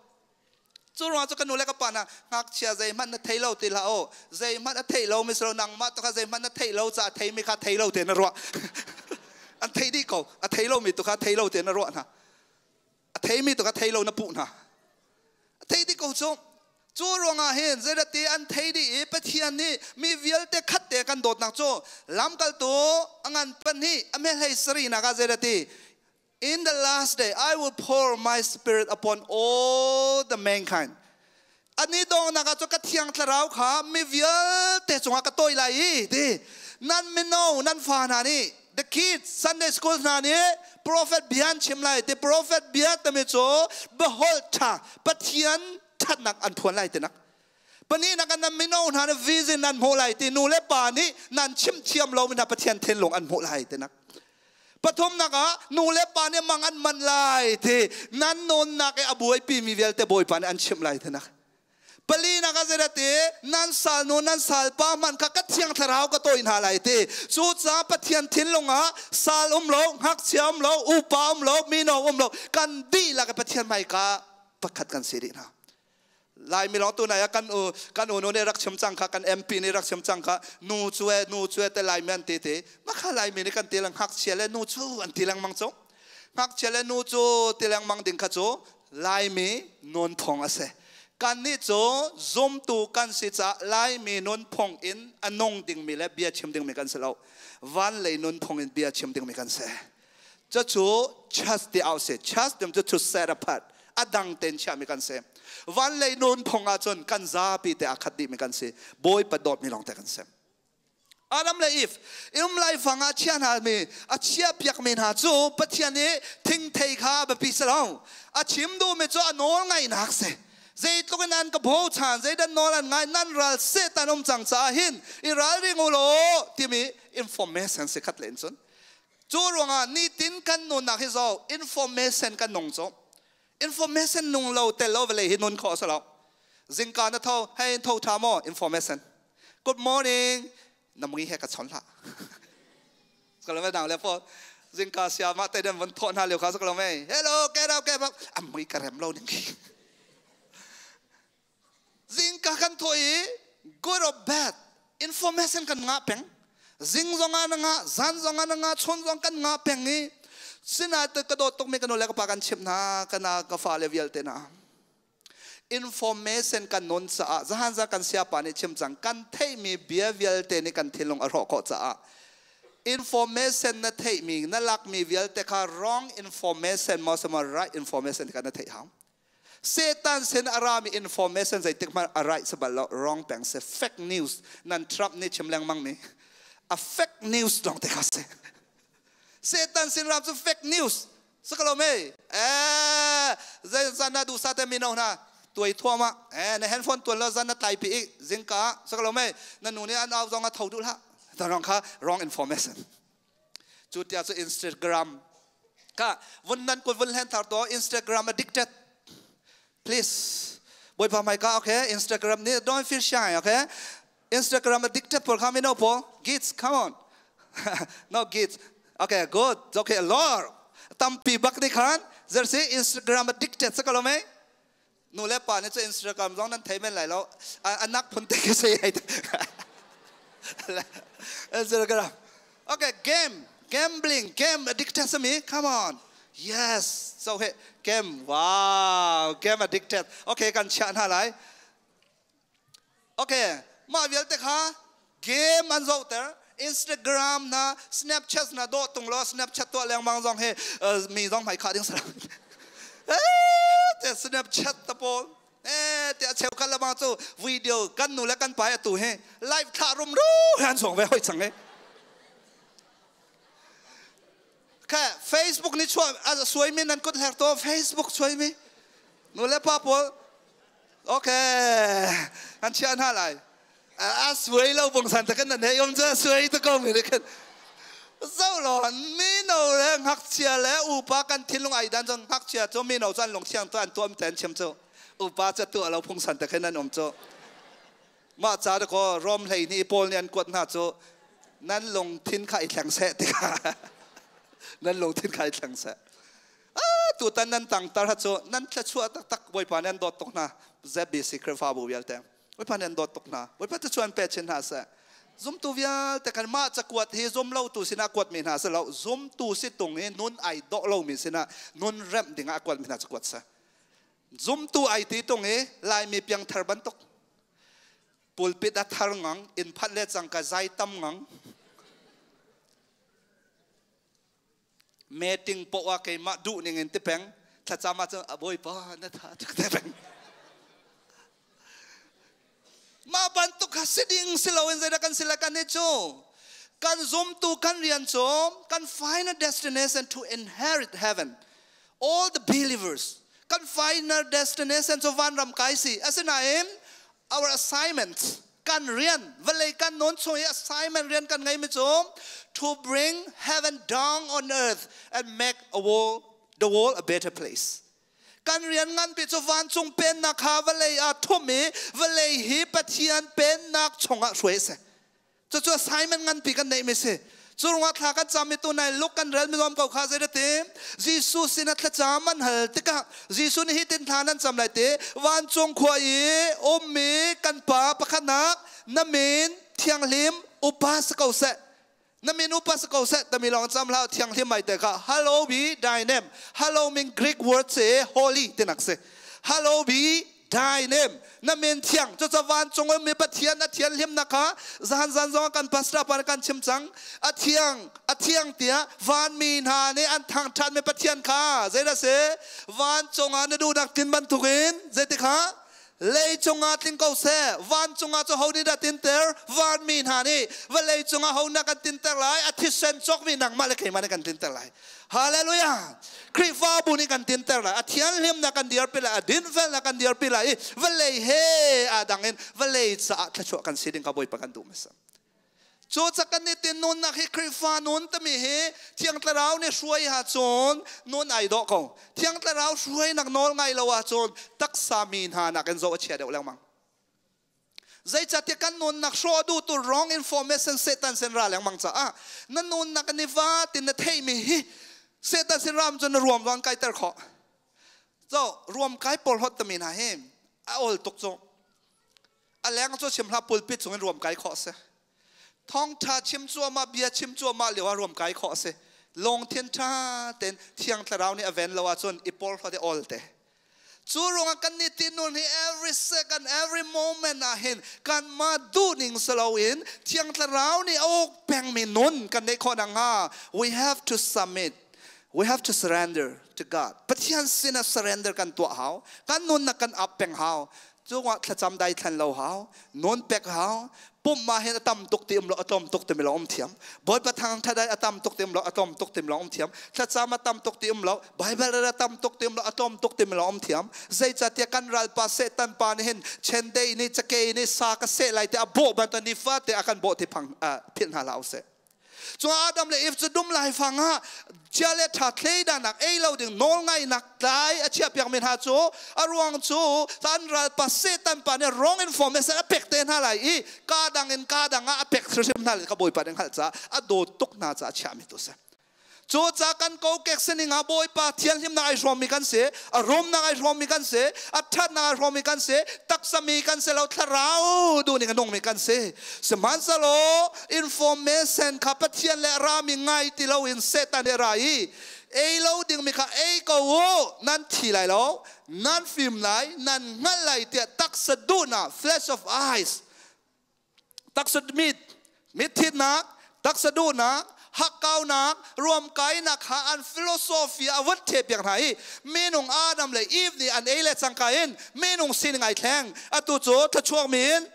cu ruang cu ka nu le ka pa na ngakchia zeihmanh na thei lo ti hlah o zeihmanh a thei lo mi silo nangmah tu kha zeihmanh na thei lo ca thei mi kha thei lo te na ruah an thei dih ko a thei lo mi tu kha thei lo te na ruah hna a theimi tu kha thei lo na puh hna a thei dih ko cu cu ruangah hin zeirati an thei dih i Pathian nih mi vialte khat te kan dawtnak cu lamkaltu a ngan pahnih a mehlei sarihnak ah zeirati in the last day I will pour my spirit upon all the mankind ani dongnak ah cu ka thiang thlarau kha mi vialte cungah ka tawi lai i ti nan mino nan fa hna nih the kids Sunday school hna nih prophet bia an chim lai ti prophet bia tami cu behold tha Pathian thatnak an phuan lai tinak pahnihnak ah nan mino hna nih vision nan hmuh lai ti nu le pa nih nan chim thiam lo mi hna Pathian thinlung an hmuh lai tinak Pathumnak ah nu le pa nih mang an man lai ti nan nawnnak i a buaipi mi vialte Bawipa nih an chimh lai tinak. Palinak ah zeidah ti nan sal nu nan sal pa hmanh kha ka thiang thlarau ka tawi hna lai ti. Cucaah Pathian thinlung ah sal um lo, ngakchia um lo, upa um lo, mino um lo, kan dihlak i Pathian hmaika pakhat kan si dih hna. Laimi lawng tu nai ah kan u kan unu nih rak chim cang kha kan MP nih rak chim cang kha nu cu e nu cu e te Laimi an ti ti mah kha Laimi nih kan ti lang ngakchia le nu cu an ti lengmang cu ngakchia le nu cu ti lengmang ding kha cu Laimi nunphung a si kan nih cu zumtu kan si caah Laimi nunphung in a nung dingmi le bia chim dingmi kan si lo van lei nunphung in bia chim dingmi kan si Cucu church ti au si. Church tim cu to set apart. A dang ten chiahmi kan si. Van lei nun phung ahcun kan zapi te aa khat dihmi kan si. Bawipa dawtmi lawng te kan si. Adam le Eve um laifang ah chia hna mi a chia piakmi hna cu Pathian nih thingthei kha biapi si lo. A chim duhmi cu a nawl ngaihnak si. Zeitluk in an ka bochan, zeidan nawl an ngai, nan ral Satan um cang caah hin i ralring u law timi information si khat len cun. Cu ruangah nitin kan nunnak hi zo information kan nung cu. Information nung lo tel lo vawlei hi nun khawh a si lo. Zingka na tho, hey tho tha maw? Information. Good morning. Na mui he ka chon hlah. Kalau me dang le po. Zingka sia ma te den von tho hna lio kha sa kalau me. Hello, get up, get up. Am mui ka rem lo ning khi. Zingka kan thawh i good or bad information kan ngah peng. Zing zong ah na ngah, zan zong ah na ngah, chun zong kan ngah peng i sinai te ka dawt tukmi ka nu le ka pa kan chimh hna, ka na ka fale vialte na. Information kan nun caah zahan za kan siapa nih chim cang kan theihmi bia vialte nih kan thinlung a hrawh khawh caah information na theihmi na lakmi vialte kha wrong information maw sama right information kha na theih hau Satan sin a rami information zeitik hmanh a right si bal lo wrong peng si fake news nan Trump nih chim lengmang mi a fake news lawng te kha si Satan sin ram cu fake news si ko lo me eh zei zan na duh sa te mino hna tuai thuam ah eh na handphone tuan lo zan na tlai pi i zingka si ko lo me na nu nih an au zong a tho duh hlah ta rong kha wrong information Cu tiah cu Instagram ka vun nan kut vun hlen thar to Instagram addicted. Please. Bawipa mai ka okay Instagram ni don't feel shy okay. Instagram addicted por kha mino po kids come on. no kids. Okay good. Okay lord. Tampi bak ni khan zersi Instagram addicted sa ko me. Nu le pa nih cu Instagram zong nan thei men lai lo. Anak phun te ka sei ai. Instagram. Okay, game, gambling, game addicted sa mi. Come on. Yes. So he game. Wow, game addicted. Okay, kan chia hna lai. Okay, mah vialte kha game an zohter. Instagram na Snapchat na dawh tung lo Snapchat tuah lengmang zong he mi zong hmai khah ding salam. Eh, te Snapchat ta pawl. Eh, te cheukhat le bang cu video kan nu le kan pa atu he live thlah rum ru han song ve hoi chang e. Kha Facebook ni chuah a suai mi nan kut hler to Facebook suai mi nu le pa pawl okay kan chia hna lai a suai lo bong san ta kan nan he yom cha suai ta ko mi kan zo lo mi no le ngakchia le upa kan thinlung ai dan chon ngakchia cho mi no chan long thiang to an tuam ten chem cho upa cha tu lo phung san ta khan an om cho ma cha ko rom hlei ni paul ni an kuat na cho nan long thin khai thleng se ti kha nan long thin khai thleng se tutan nan tang tar ha cho nan thla chua tak tak boipa nan dot tok na ZBC Khrihfabu vialte Bawipa nih an dawt tuk hna. Bawipa cu an pe chin hna seh. Zumtu vialte kan mah cakuat hi zum lo tu sinah kuat mi hna si lo. Zumtu si tung i nun ai dawh lomi sinah nun remh dingah a kuat mi hna cakuat si. Zumtu ai ti tung i Laimi piangthar bantuk pulpit a thar ngang, inn phanh le cangka zai tam ngang. Meeting poah ah keimah duh ning in ti peng thlacam ah cun a bawipa na tha tuk te peng mah bantuk kha si ding si loin zeidah kan si le kan i cu kan zumtu kan rian cu kan final destination to inherit heaven all the believers kan final destination cu vanram kai si asinain our assignment kan rian vawlei kan nawn chung i assignment rian kan ngeimi cu to bring heaven down on earth and make a world, the world a better place kan rian nganpi cu vancung pennak kha vawlei ah thum i vawlei hi Pathian pennak chungah hruai a si cucu assignment nganpi kan neihmi si cu ruangah thla kan cam i tunai luk kan rel mi lawm ko kha zei ti Jesuh sin ah thlacam an hal tikah Jesuh nih hitin thla nan cam lai ti vancung khua i ummi kan pa pakhatnak na min thianghlim upa si ko seh na min upa si ko seh tami lawng cam hlah thianghlim mai te kha hallow be thy name hallow mean Greek word se holy tinak si hallow be Thy name na min thiang cucu vancung ummi Pathian a thianhlimnak kha zan zan zong kan pastor pa kan chim cang a thiang a thiang tiah vanmi hna nih an thangṭhatmi Pathian kha zeidah si vancung ah na duhnak tlin bantukin zeiti kha leicung ah tling ko seh vancung ah cu ho nih dah tinter vanmi hna nih vawlei cungah ho na kan tinter lai a thisen cawkmi nangmah le keimah nih kan tinter lai Hallelujah. Khrihfabu nih kan tinter lai. A thianhlimnak kan dirpi lai. A dinfelnak kan dirpi lai i vawlei he aa dang in vawlei caah thluachuah kan si ding kha Bawipa kan duh hmasa. Cu kan nih tin nunnak hi Khrihfa nun timi hi Thiang Thlarau nih hruai ha cun nun ai dawh ko. Thiang Thlarau hruainak nawl ngai lo ahcun taksa mi hna nakin zoh a chia deuh lengmang. Zeicahtiah kan nunnak hrawh duhtu wrong information Satan sin ra lengmang caah na nunnak ni fatin na theihmi hi Satan sin ram cun na ruam zong kaiter khawh. So ruam kai pawl hot tami hna hi a ol tuk cu. A leng cu chim hlah pulpit chungin ruam kai khawh si. Thawngtha chim cuahmah bia chim cuahmah lio ah ruam kai khawh si. Lungthin tha tein thiang thlarau nih a ven lo ahcun i porhlawt i ol te. Cu ruangah kan nih tinun hi every second, every moment ah hin kanmah duhning si loin Thiang Thlarau nih a uk pengmi nun kan neih khawh nakhnga we have to submit. We have to surrender to God. Pathian sinah surrender kan tuah hau. Kan nunnak kan ap peng hau. Cungah thlacam dai thlan lo hau, nun pek hau, pumh ma hin a tam tuk ti um lo a tlawm tuk ti mi lo um thiam. Bawipa thang thadai a tam tuk ti um lo a tlawm tuk ti mi lo um thiam. Thlacam a tam tuk ti um lo, Bible a tam tuk ti um lo a tlawm tuk ti mi lo um thiam. Zeicahtiah kan ralpa Satan pa nih hin chendei nih cakei nih sa ka seh lai ti a bawh bantuk nifate a kan bawh ti phang philh hna hlah usih. Cun Adam le Eve cu dum laifang ah chia le ṭha thleidanak ei lo ding nawlngaihnak tlai a chiahpiak mi hna cu a ruang cu an ralpa Satan pa nih wrong information a pek te hna lai i ka dang in ka dang ah a pek hrimhrim hna lai ka Bawipa nih hngalh caah a dawt tuk hna caah a chiahmi tu si. Cu ca kan kokek sining ah Bawipa thianghlimnak ai hrawmmi kan si, a rumnak ai hrawmmi kan si, a ṭhatnak ai hrawmmi kan si, taksa mi kan si lo, thlarau duhning a nungmi kan si. Sihmanhsehlaw information kha Pathian le rami ngai ti loin Satan nih a ra i ei lo dingmi kha ei ko u, nan thi lai lo, nan fim lai, nan hngalh lai tiah taksa duhnak, flesh of eyes, taksa mit mitthitnak taksa duhnak hakkaunak ruamkainak kha an philosophy a vun theh piak hna i minung Adam le Eve nih an ei le cangka in minung sining ai thleng. Atu cu thluachuak mi in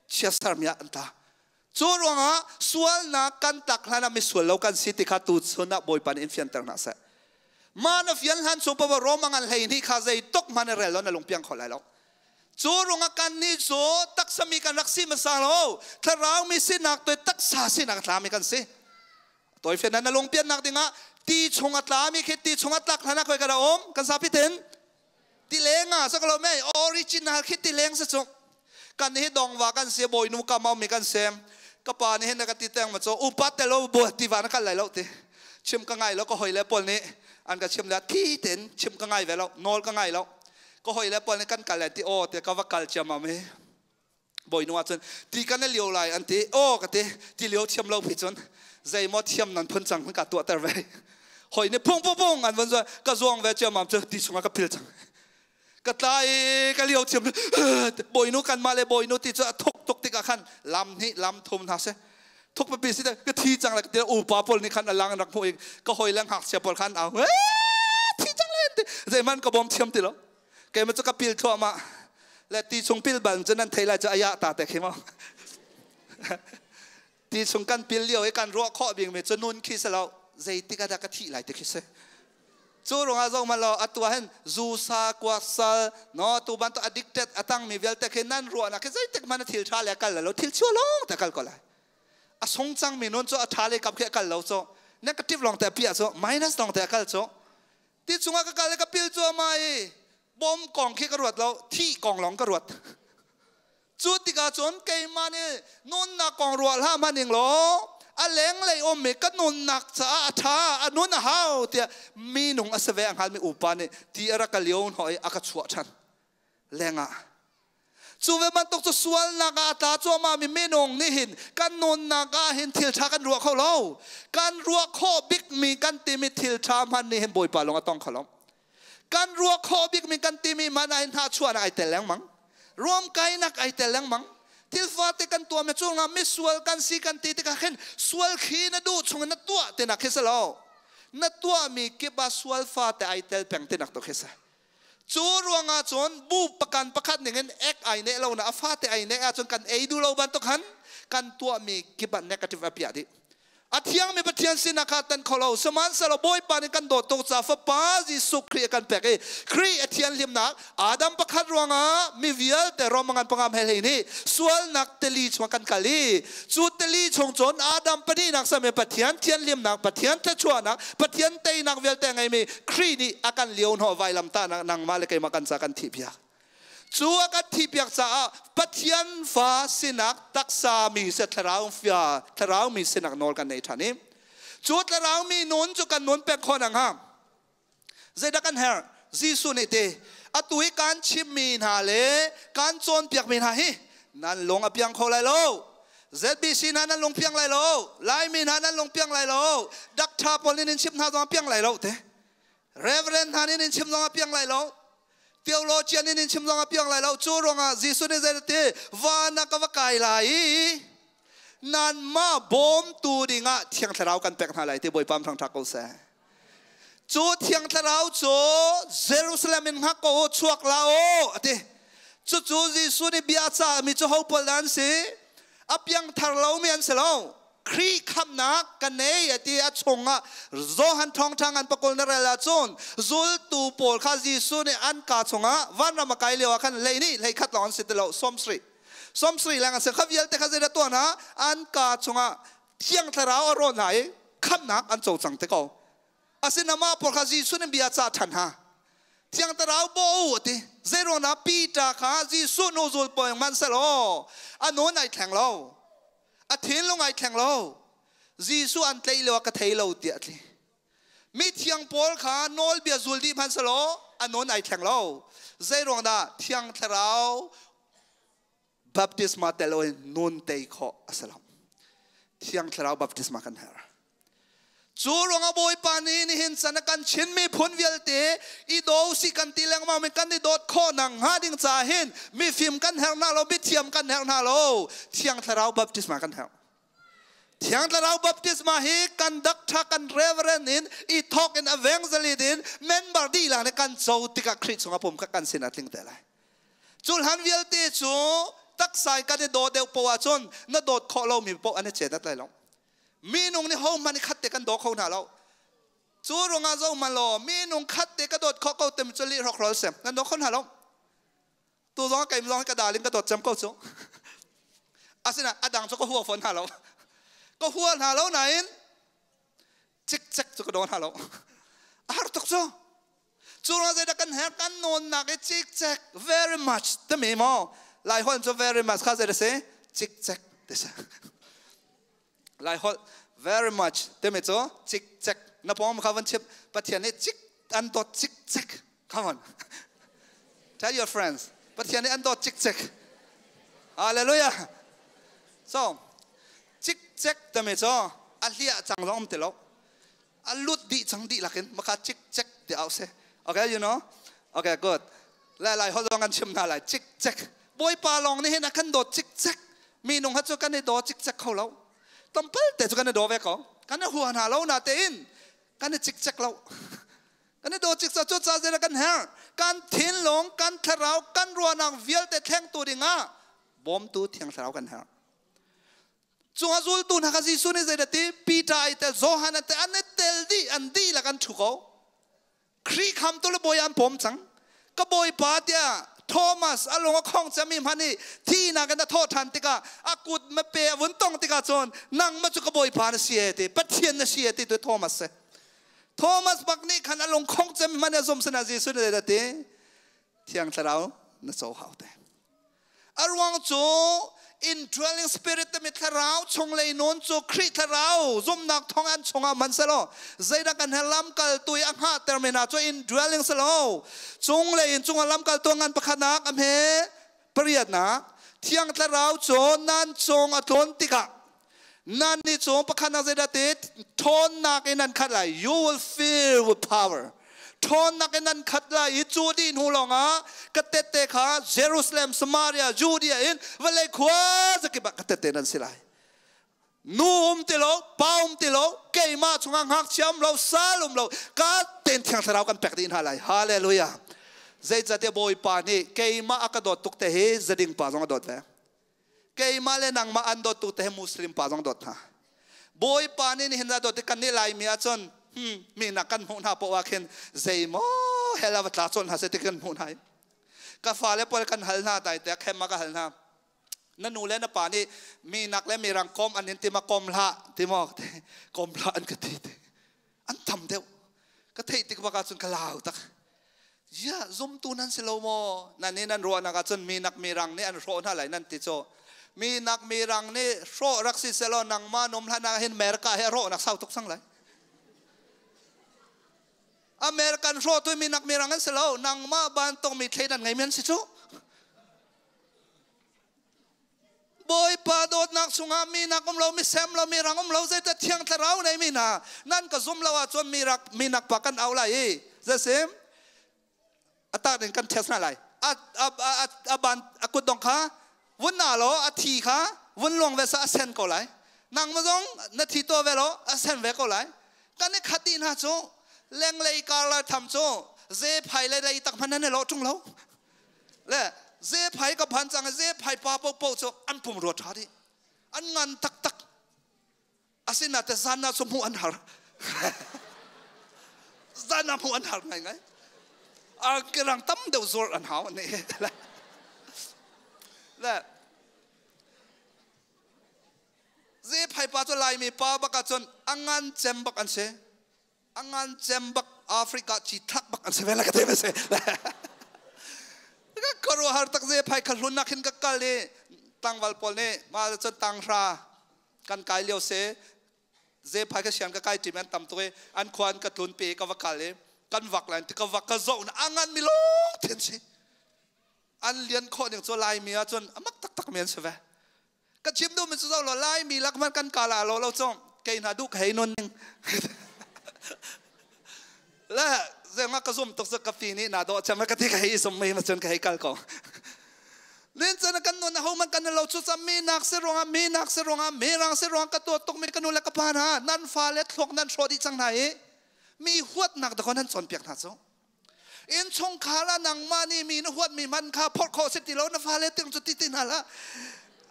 chiatsermi ah an tla. Cu ruangah sualnak kan tak hlan ah misual lo kan si ti kha tu chun ah Bawipa nih in fianter hna seh. Ma na fian hlan chung paoh Rom a ngan hlei hnih kha zei tuk hmanh na rel lo na lungpiang kho lai lo. Cu ruangah kan nih cu taksa mi kan rak si hmasa lo, thlarau mi sinak toi taksa sinak a tlami kan si. Toi fian na lungpiannak dingah ti chung a tlami khi ti chung a tlak hlan ah khoi ka da um kan sapi ten ti leng ah sa ko mei original khi ti leng sa chung kan hi dongwa kan si bawinu ka mau mi kan sem ka pa nih hin ka ti teng ma cho upat te lo bu ti wa na kal lai lo ti chim ka ngai lo ka hoi le pawl nih an ka chim le thi ten chim ka ngai ve lo nawl ka ngai lo ka hoi le pawl nih kan kal lai ti aw te ka va kal chiam am hi bawinu ah cun ti kan lio lai an ti aw ka ti ti lio thiam lo phi cun zei maw thiam nan phun cang ka tuah ter ve hoi nih phung phung phung an von ka zuang ve chiam am cu ti chungah ka phil cang ka tla i ka lio thiam bawinu kanmah le bawinu ti cu a thuk tuk tikah khan lam hnih lam thum hna seh thuk pipi si ka thi cang le ka ti upa pawl nih khan a lang rak hmuh i ka hawi le ngakchia pawl khan au thi cang le ti zeihmanh ka bawm thiam ti lo keimah cu ka pil thluahmah le ti chung pil bal cu nan thei lai cu aya ta te khi mo ti chung kan pil lio i kan ruah khawh bing mi cu nun khi si lo zeitik ah dah ka thih lai ti khi si. Cu ruangah zong man lo atu ah hin zu sa kuak sal no tu bantuk addicted atang mi vialte khi nan ruahnak khi zeitik man thil tha le kal lo thil chua long te kal ko lai. A sung cang mi nun cu a tha le kap khi kal lo cu negative long te pia cu minus long te kal cu ti chungah ka kal ka pil cu ma i bom kong khi ka ruat lo thi kong long ka ruat. Cu tikah cun keimah nih nunnak kong ruah hlah hmanh law a lenglei ummi ka nunnak caah a ṭha a nun a hau tiah minung a si ve a hngalmi upa nih ti a rak ka lio hnawh i a ka chuah ṭhan lengah. Cu ve bantuk cu sualnak ah a tla cuahmahmi minung nih hin kan nunnak ah hin thil ṭha kan ruah kho lo. Kan ruah khawh bikmi kan timi thil ṭha hmanh nih hin Bawipa lung a tong kho lo. Kan ruah khawh bikmi kan timi hmanh ah hin hnahchuahnak ai tel lengmang, ruamkainak ai tel lengmang. Thil fate kan tuah mi cungah misual kan si kan ti tikah khin sual khi na duh chung in na tuah tinak khi si lo, na tuahmi kip ah sual fate ai tel peng tinak tu khi si. Cu ruangah cun bu pakan pakhat ning in ek ai neh lo na a fate ai neh ahcun kan ei duh lo bantuk han kan tuahmi kip ah negative a piah dih. A thiangmi Pathian sinah kha tan kho lo. Sihmanhsehlaw Bawipa nih kan dawt tuk caah Fapa Jesuh Khrih a kan pek i Khrih a thianhlimnak Adam pakhat ruangah mi vialte Rom ngan pangam he hlei nih sualnak tili chungah kan kal i cu tili chung cun Adam pahnihnak sami Pathian thianhlimnak, Pathian thluachuahnak, Pathian teinak vialte a ngeimi Khrih nih a kan lio hnawh vailamtahnak nangmah le keimah kan ca kan thihpiak. Cu a kan thihpiak caah Pathian fa sinak taksa mi se thlarau fia thlarau mi sinak nawl kan nei ṭhan i cu thlarau mi nun cu kan nun pek khawh nakhnga zeidah kan herh? Jesuh nih te atu hi kan chimmi hna le kan cawnpiakmi hna hi nan lung a piang kho lai lo. ZBC hna nan lung piang lai lo, Laimi hna nan lung piang lai lo, Doctor pawl nih nan chimh hna zong a piang lai lo te, Reverend hna nih nan chim zong a piang lai lo, theologian nih nan chim zong a piang lai lo. Cu ruangah Jesuh nih zei ti van ah ka va kai lai i nanmah bawmtu dingah Thiang Thlarau kan pek hna lai ti. Bawipa thangṭhat ko seh. Cu Thiang Thlarau cu Jerusalem in hngak ko u, chuak la u a ti. Cucu Jesuh nih bia a mi cu ho pawl dah an si? A piangthar lomi an si lo. Khrih khamnak ka nei a ti. A chungah Johan thawngṭha ngan pakul na rel ahcun zultu pawl kha Jesuh nih an kaa chungah vanram a kai lio ah khan hlei nih hlei khat lawng an si ti lo, 70 70 leng an si. Kha vialte kha zeidah tuah hna? An kaa chungah Thiang Thlarau a rawn hna i khamnak an co cang te ko. Asinain mah pawl kha Jesuh nih bia cah ṭhan hna. Thiang Thlarau bawh u a ti. Zeiruangah Peter kha Jesuh hnu zul pawl hmanhsehlaw a nun ai thleng lo, a thinlung ai thleng lo. Jesuh an tlaih lio ah ka thei lo tiah a tli. Mi thiang Paul kha nawlbia zul dih hmanh selaw a nawn ai thleng lo. Zei ruang dah Thiang Thlarau baptisma tel in nun tei khawh a si lo. Thiang Thlarau baptisma kan herh. Cu ruangah Bawipa nih nihin chan a kan Chin miphun vialte i do si kan ti lengmang mi kan i dawt khawh nak hnga ding ca hin mifim kan herh hna lo, mithiam kan herh hna lo, Thiang Thlarau baptisma kan herh. Thiang Thlarau baptisma hi kan doctor kan reverend in i thawk in evangelist in member dihlak nih kan co tikah Khrih chungah pum kha kan sin a tling te lai. Cu hlan vialte cu taksa in kan i daw deuh poah ahcun na dawt khawh lomi poah an i chet at lai lo. Minung nih hohmanh i khat te kan daw kho hna lo. Cu ruangah zohhmanh law minung khat te ka dawt khawh ko timi cu lih hrokhrawl sem nan daw kho hna lo. Tu zong keim zong ka dal in ka dawt cem ko cu. Asinain a dang cu ka hua fawn hna lo. Ka hua hna lo nain cikcek cu ka daw hna lo. A har tuk cu. Cu ruangah zeidah kan herh kan nawnnak i cikcek very much timi maw Lai holh cu very much kha zeidah si cikcek ti si. Lai holh very much timi cu cikcek na pawng kha van chim Pathian nih cik an dawt cikcek come on tell your friends Pathian nih an dawt cikcek hallelujah so cikcek timi cu a hliah cang zong um ti lo a lut dih cang dih lakin maka cikcek ti au se okay you know okay good lai lai holh zong kan chim hna lai cikcek bawipa lawng nih hin a kan dawt cikcek minung ha cu kan i daw cikcek kho lo tampal te cu kan i daw ve ko kan i hua hna lo na tein kan i cikcek lo kan i daw cikcek cu ca zei kan herh kan thinlung kan thlarau kan ruahnak vialte thlengtu dingah bawmtu thiang thlarau kan herh Cungah zultu hna kha Jesuh nih zeidah ti Peter ai tel Johan an tel an i tel dih an dihlak an ṭhu ko Khrih khamtu le bawi an pawm cang ka bawipa tiah Thomas a lung a khong cami hmanh i thihnak in a thawh ṭhan tikah a kut ma pe a vun tong tikah cun nangmah cu ka bawipa na si e ti Pathian na si e ti tu Thomas si Thomas bak nih khan a lung khong cami hmanh a zum sinah Jesuh nih zeidah ti Thiang Thlarau na co hau te A ruang cu indwelling spirit timi thlarau chunglei nun cu Khrih thlarau zumnak thawng an chungah man selaw zeidah kan he lamkaltu i a hngahter mi hna cu indwelling selaw chunglei in chungah lamkaltu ngan pakhatnak a hme pariatnak thiang thlarau cu nan cung a tlun tikah nan nih cu pakhatnak zeidah ti ṭhawnnak in nan khat lai you will fill with power ṭhawnnak in nan khat lai i cu dih hnu lawngah ka tette kha Jerusalem Samaria Judea in vawlei khua zakip ah ka tette nan si lai nu um ti lo pa um ti lo keimah chungah ngakchia um lo sal um lo ka ten thiang thlarau kan pek dih hna lai hallelujah zeicahtiah bawipa nih keimah a ka dawt tuk te hi zading pa zong a dawt ve Keimah le nangmah an dawttu te Muslim pa zong dawt hna. Bawipa nih nihin dawt kan nih Laimi ahcun mi nak kan hmuh hna poah khin zeimaw hell a va tla cawn hna seh ti kan hmuh hna. Ka fale pawl kan hal hna dai te khem ka hal hna. Na nu le na pa nih mi nak le mirang kom an in tima kom hlah ti maw kom hlah an ka ti an tam deuh ka theih tik bak ahcun ka lau tak ya zumtu nan si lo maw nan nih nan ruahnak ahcun minak mirang nih an hrawh hna lai nan ti cu minak mirang nih hrawh rak si selaw nangmah num hlan ah hin America he rawhnak sau tuk sang lai American hrawh tu minak mirang an si lo nangmah bantuk mi thleidan ngei mi an si cu Bawipa dawtnak chungah minak um lo, misem lo, mirang um lo, zeidah thiang thlarau nei mi hna nan ka zum lo ahcun mirak minak pa kan au lai i zesim a tak in kan test hna lai a a a a ban a kut dong kha vun na lo a thi kha vun luang ve sa a sen ko lai nang ma zong na thi to ve lo a sen ve ko lai kan i khat dih hna cu lenglei kar la tham cu ze phai le lei tak hman nan lo tung lo Le zephai ka phan cang zephai pa popo cu an pum rua ṭha dih an ngan taktak asina te zan na cu hmuh an har zan na hmuh an har ngai ngai a kirang tam deuh zuar an hau ne le zephai pa cu laimi pa bak ahcun a ngan cem bak an si a ngan cem bak Africa ci thak bak an si ve la ka te se ka karu har tak ze phai kha hlun nak hin ka kal i tangval pawl nih ma cun tanghra kan kai lio se. Zephai ka sian ka kai ṭim an tam tuk i an khua an ka tlun pe ka va kal i kan vak lai ti ka vak ka zoh na a ngan mi lawng then si. An lian khawh ning cu Laimi ah cun a mak taktak mi an si ve. Ka chim duh mi cu zoh law Laimi lak man kan kala lo lo cong kei hna duh ka hei nun ning. Le zengah ka zum tuk cu ka fi nih na dawh cem ka ti ka hei zum mi ma cun ka hei kal ko. Len cun kan nun ho man kan lo cu cam mi nak si ruangah mi nak si ruangah mi rang si ruangah ka tuah tuk mi ka nu le ka pa hna nan fa le thluak nan hrawh dih cang hna i mi huatnak dakaw nan cawnpiak hna cu. Innchungkhar ah nangmah nih mi na huatmi man kha phorh khawh si ti lo na fale tiang cu ti ti hna hlah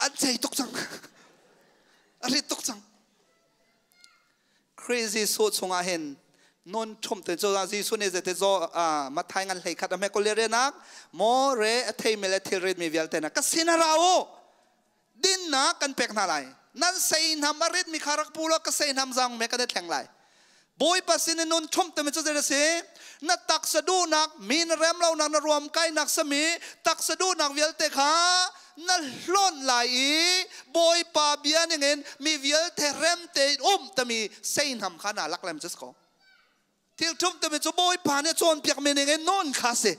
an cei tuk cang a rit tuk cang Khrih Jesuh chungah hin nun ṭhum te cu Jesuh nih zeiti zaw Matthai ngan hlei khat a hme kul le rianak maw re a theimi le thilrit mi vialte na ka sin ah ra u dinnak kan pek hna lai nan seihnam a ritmi kha rak pu law ka seihnam zang me kan i thleng lai Bawipa sin in nun ṭhumh timi cu zei a si na taksa duhnak mi na rem lonak na ruam kainak sami taksa duhnak vialte kha na hlonh lai i Bawipa bia ningin mi vialte rem tein um timi seihnam kha naa lak lem cu si ko thil ṭhumh timi cu Bawipa nih cawnpiak mi ningin nun kha si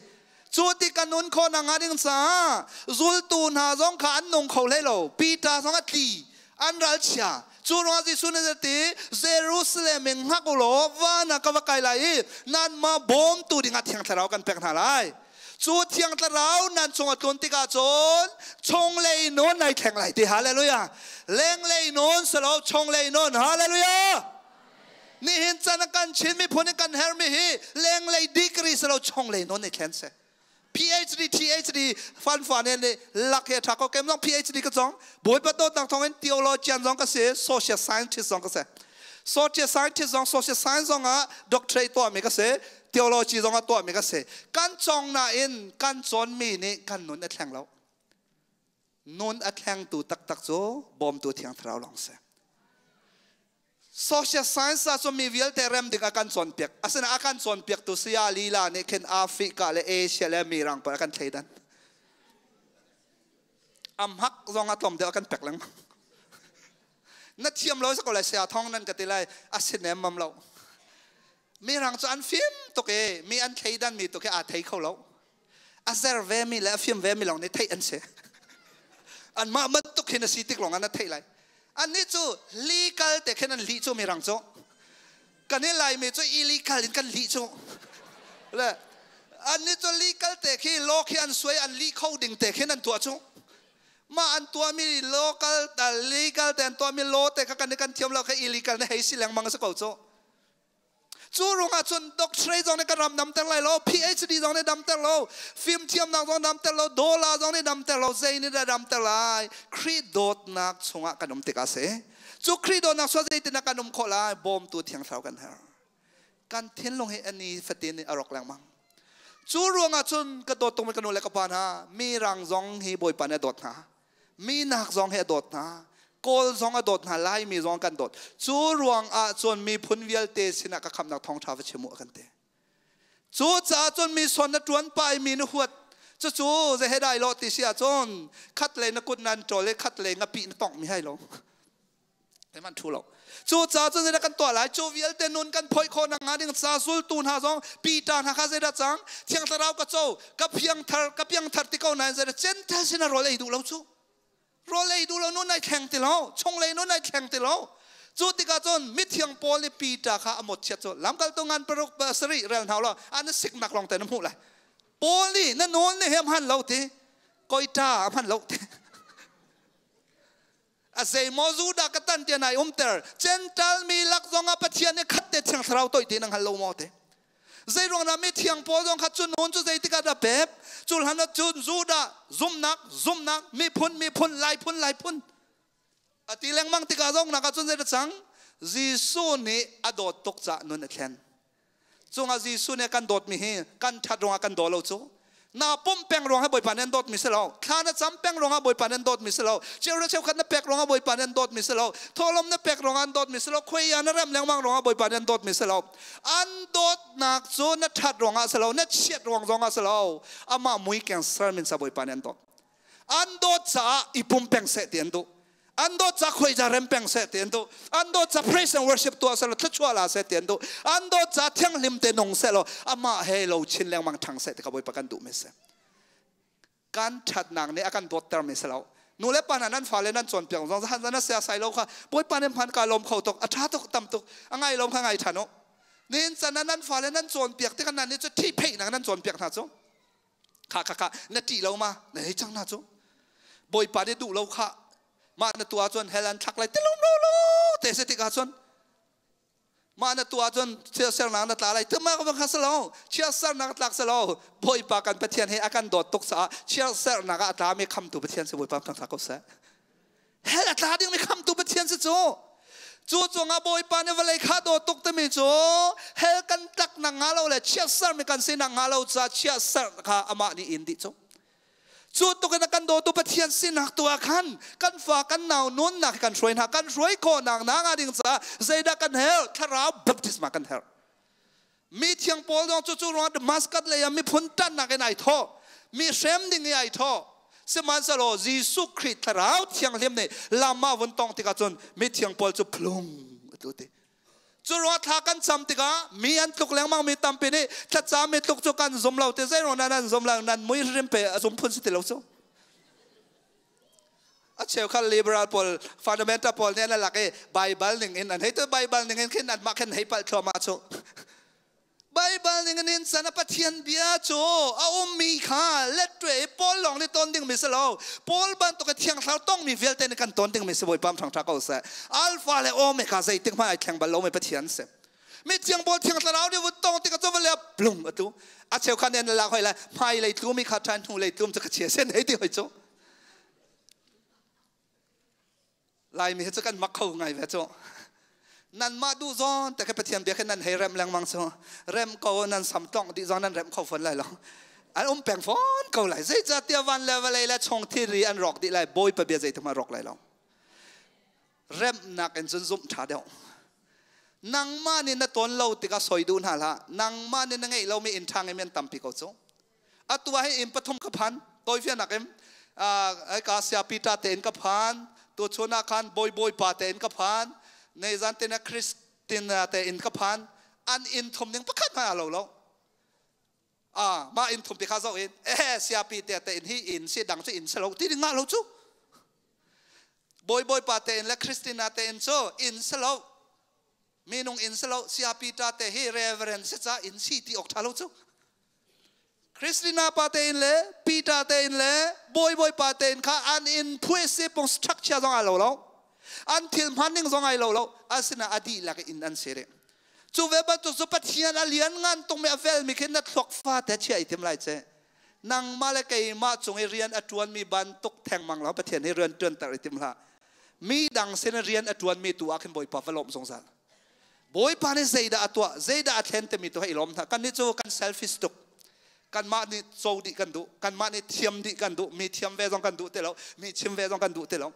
cu ti ka nun khawh nak ding caah zultu hna zong kha an nung kho hlei lo Peter zong a tli an ralchia cu ruangah Jesuh nih ti Jerusalem in hngak u law van ah ka va kai lai i nanmah bawmtu dingah Thiang Thlarau kan pek hna lai cu Thiang Thlarau nan cung a tlun tikah cun chunglei nawn nai thleng lai ti hallelujah lenglei nawn salo chunglei nawn hallelujah nihin chan ah kan Chin miphun in kan hermi hi lenglei degree silo chonglei non i thlen se PhD THD fan fa ne le lak he tha ko kem zong PhD ka zong bawipa dawtnak thawng in theologian zong ka si social scientist zong ka si social scientist zong social science zong ah doctorate tuah mi ka si theology zong ah tuah mi ka si kan cong na in kan cawn mi nih kan nun a thleng lo nun a thlengtu taktak cu bawmtu thiang thlarau lawng si Social science ah cun mi vialte rem ding a kan cawnpiak. Asinain a kan cawnpiaktu saya lila nih khin Africa le Asia le Mirang pawl a kan thleidan. Amhak zong a tlawm deuh a kan pek lengmang. Na thiam lo sa ko lai saya thong nan ka ti lai a si nem mam lo. Mirang cu an fim tuk i mi an thleidan mi tuk hi aa thei kho lo. A zer ve mi le a fim ve mi lawng nih theih an si. Anmah bantuk hin a si tik lawng ah na theih lai. Annih cu legal te khin an lih cu mirang cu. Kan i Laimi cu illegal in kan lih cu. Le annih cu legal te khi law khi an suai an lih kho ding te khin an tuah cu. Mah an tuahmi local legal te an tuahmi law te kha kan i kan thiam lo kha illegal na hei si lengmang a si ko cu. Cu ruangah cun doctorate zong nih kan ram damter lai lo, PhD zong nih damter lo, fimthiamnak zong damter lo, dollar zong nih damter lo, zei nih dah damter lai? Khrih dawtnak chungah kan um tikah si. Cu Khrih dawtnak sual zeitindah kan um khawh lai? Bawmtu Thiang Thlarau kan herh. Kan thinlung hi ani fatin in a rawk lengmang. Cu ruangah cun ka dawt tukmi ka nu le ka pa hna, mirang zong hi Bawipa nih a dawt hna. Minak zong hi a dawt hna. Kawl zong a dawt hna, Laimi zong kan dawt. Cu ruang ah cun miphun vialte sinah ka khamnak thawngṭha va chim u a kan ti. Cu caah cun mi son na ṭuan pah i mi na huat. Cucu zehe dai lo ti si ahcun khat lei na kut nan ṭawl i khat lei ngapih na tongh mi hai lo. Man thu lo. Cu ca cu zeidah kan tuah lai? Cu vialte nun kan phoih khawh nakhnga ding ca zultu hna zong Peter hna kha zeidah cang? Thiang Thlarau ka co, ka piangthar, ka piangthar ti ko nain zeidah Gentile sinah rawl ei duh lo cu. Rawl ei duh lo nun ai thleng ti lo, chunglei nun ai thleng ti lo. Cu tikah cun mithiang Paul nih Peter kha a mawtchiat cu lamkaltu ngan paruk sarih rel hna law an siknak lawng te na hmuh lai. Paul nih na nawl nih he hman lo ti, koita a hman lo ti. A zeimaw Judah ka tan tiah nai umter. Gentile mi lak zongah Pathian nih khat te Thiang Thlarau toih ti na hngal lo maw te. Zeiruang dah mi thiang pawl zong kha cu nun cu zeitikah dah pek? Cu hlan ah cun Judah zumnak, zumnak, miphun, miphun, laiphun, laiphun. A ti lengmang tikah zong nak ah cun zei dah cang? Jesuh nih a dawt tuk caah nun a thlen. Cungah Jesuh nih kan dawtmi hi kan ṭhat ruangah kan daw lo cu. Na pumh peng ruangah Bawipa nih an dawtmi si lo. Thla na cam peng ruangah Bawipa nih an dawtmi si lo. Cheu le cheukhat na pek ruangah Bawipa nih an dawtmi si lo. Thawhlawm na pek ruangah an dawtmi si lo. Khuai na rem lengmang ruangah Bawipa nih an dawtmi si lo. An dawtnak cu na ṭhat ruangah si lo, na chiat ruang zongah si lo. Amah mui keng ser min sa Bawipa nih an dawt. An dawt caah i pum peng seh ti an duh. An dawt ca khoi ja rem peng seh ti an duh. An dawt ca praise and worship tuah seh law thluachuah la seh ti an duh. An dawt ca thianghlim te nung seh law amah he lo chin lengmang ṭhang seh ti kha Bawipa kan duh mi si. Kan ṭhatnak nih a kan dawtter mi si lo. Nu le pa hna nan fale nan cawnpiak zong han zan a sia sai lo kha Bawipa nih hman ka lawm kho tuk a ṭha tuk tam tuk a ngai lawm kha ngai ṭhan u. Nihin can ah nan fale nan cawnpiak tikah nan nih cu ṭhihpheihnak nan cawnpiak hna cu. Kha kha kha na ṭih lo ma na hei cang hna cu. Bawipa nih duh lo kha mah na tuah cun hell an thlak lai ti lung lo lo te si tikah cun mah na tuah cun chiatsernak na tla lai tu mah kha si lo chiatsernak tlak si lo Bawipa kan Pathian he a kan dawt tuk caah chiatsernak ah a tlami khamtu Pathian si Bawipa thangṭhat ko seh hell a tla dingmi khamtu Pathian si cu cu cungah Bawipa nih vawlei kha dawt tuk timi cu hell kan tlak nak nga lo le chiatsermi kan si nak nga lo caah chiatser kha amah nih in dih cu Cu tuk in a kan dawtu Pathian sinak tu ah khan kan fa kan nau nunnak kan hruai hna kan hruai khawhnak na nga ding caah zeidah kan herh thlarau baptisma kan herh mi thiang Paul zong cu cu ruang Damascus lei ah miphun ṭannak in ai thawh mi hrem ding i ai thawh sihmanhsehlaw Jesuh Khrih thlarau thianghlim nih lam ah vun tong tikah cun mi thiang Paul cu phlung atu ti Cu ruah thla kan cam tikah mi an tluk lengmang mi tampi nih thlacam mi tluk cu kan zum lo ti zei ruang nan zum lo nan mui hrim pe a zum phun si ti lo cu. A cheukhat liberal pawl fundamental pawl nih an lak i Bible ning in an hei tu Bible ning in khin anmah khin hei palh thluahmah cu. Baibal ning in san a Pathian bia cu a ummi kha letṭue i Paul lawng nih ton dingmi si lo. Paul bantuk i thiang thlarau tongmi vialte nih kan ton dingmi si Bawipa ṭhangṭha ko seh. Alpha le Omega zeitik hmanh ai thleng bal lomi Pathian si. Mi thiang Paul thiang thlarau nih vun tong tikah cu vale blum atu. A cheukhat nih an lak hoi lai hmai lei tlumi kha ṭhan hnu lei tlum cu ka chia sen hei ti hoi cu. Laimi hi cu kan mak kho ngai ve cu. Nanmah duh zawn te khi Pathian bia khi nan hei rem lengmang cu. Rem ko nan sam tlong dih zong nan rem kho fawn lai lo. An um peng fawn ko lai. Zeicahtiah van le vawlei le chung thilri an rawk dih lai. Bawipa bia zeitik hmanh rawk lai lo. Remnak in cun zumh ṭha deuh. Nangmah nih na tawn lo tikah soi duh hna hlah. Nangmah nih na ngeih lomi inn ṭha ngeimi an tampi ko cu. Atu ah hi inn pathum ka phan tawifianak in ka sia Peter te in ka phan tu chun ah khan bawi bawi pa te in ka phan nei zan te na Christina te in ka phan an inn thum ning pakhat hmai a lo lo a mah inn thum ti kha zoh in eh sia Peter te in hi inn si dang cu inn si lo ti ding ngah lo cu bawi bawi pa te in le Christina te in cu inn si lo minung inn si lo sia Peter te hi reverend si ca inn si ti awk tha lo cu Christina pa te in le Peter te in le bawi bawi pa te in kha an in phuai pong structure zong ai lo lo an thil hman ning zong ai lo lo asina a dihlak in an si rih cu ve bantuk cu Pathian a lian ngan tung mi a vel mi khin na thluak fa te chia i tim lai che nangmah le keimah cung i rian a tuan mi bantuk thengmang lo Pathian hi rian tuan ter i tim hlah mi dang sin rian a tuan mi tu ah khin Bawipa va lawm zungzal Bawipa nih zeidah a tuah zeidah a thlen timi tu hei lawm hna kan nih cu kan selfish tuk kanmah nih co dih kan duh kanmah nih thiam dih kan duh mi thiam ve zong kan duh ti lo mi chim ve zong kan duh ti lo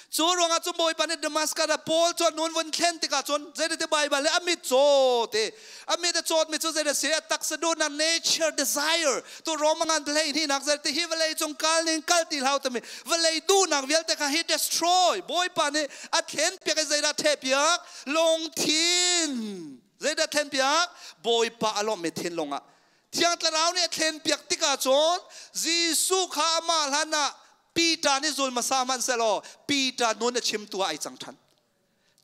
Cu ruangah cun Bawipa nih Damascus ah Paul cu a nun vun thlen tikah cun zeiti Baibal le a mit caw te a mit a cawt mi cu zei si a taksa duhnak nature desire tu Roma ngan plei hi nak zei hi vawlei cung kal ning kal ti hlau timi vawlei duhnak vialte kha hi destroy Bawipa nih a thlen piak i zeidah theh piak lungthin zeidah thlen piak Bawipa a lawmh mi thinlung ah Thiang Thlarau nih a thlen piak tikah cun Jesuh kha amah hlan ah Peter nih zul hmasa hmanhsehlaw Peter nun a chimtu ah ai cang ṭhan.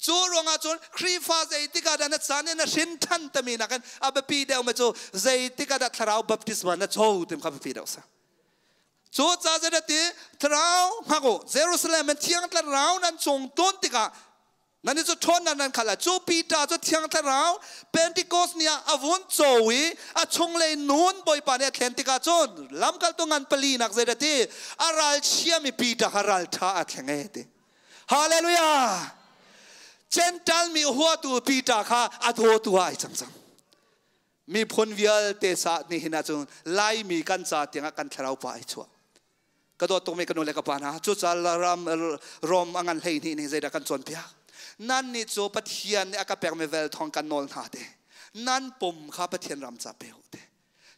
Cu ruangah cun Khrihfa zeitik ah dah na caan in na hrin ṭhan timi nakin a biapi deuh mi cu zeitik ah dah thlarau baptisma na co tim kha biapi deuh sa. Cu ca zeidah ti thlarau hngak u Jerusalem in thiang thlarau nan cung tun tikah Nan i cu ṭhawnnak nan khalh ah cu Peter cu Thiang Thlarau Pentecost ni ah a vun co i a chunglei nun Bawipa nih a thlen tikah cun lamkaltu ngan palinak zeidah ti a ralchiami Peter kha ralṭha a thleng e ti. Hallelujah! Gentile mi huatu Peter kha a dawtu ah ai cang cang. Miphun vialte sa nihin ah cun Laimi kan ca tiangah kan thlarau pa ai chuah. Ka dawt tukmi ka nu le ka pa hna, cucaah ram Rom a ngan 12 nih zeidah kan cawnpiak? Nan nih cu Pathian nih a ka pekmi vel thawng kan nawl hna te. Nan pum kha Pathian ram ca pe u te.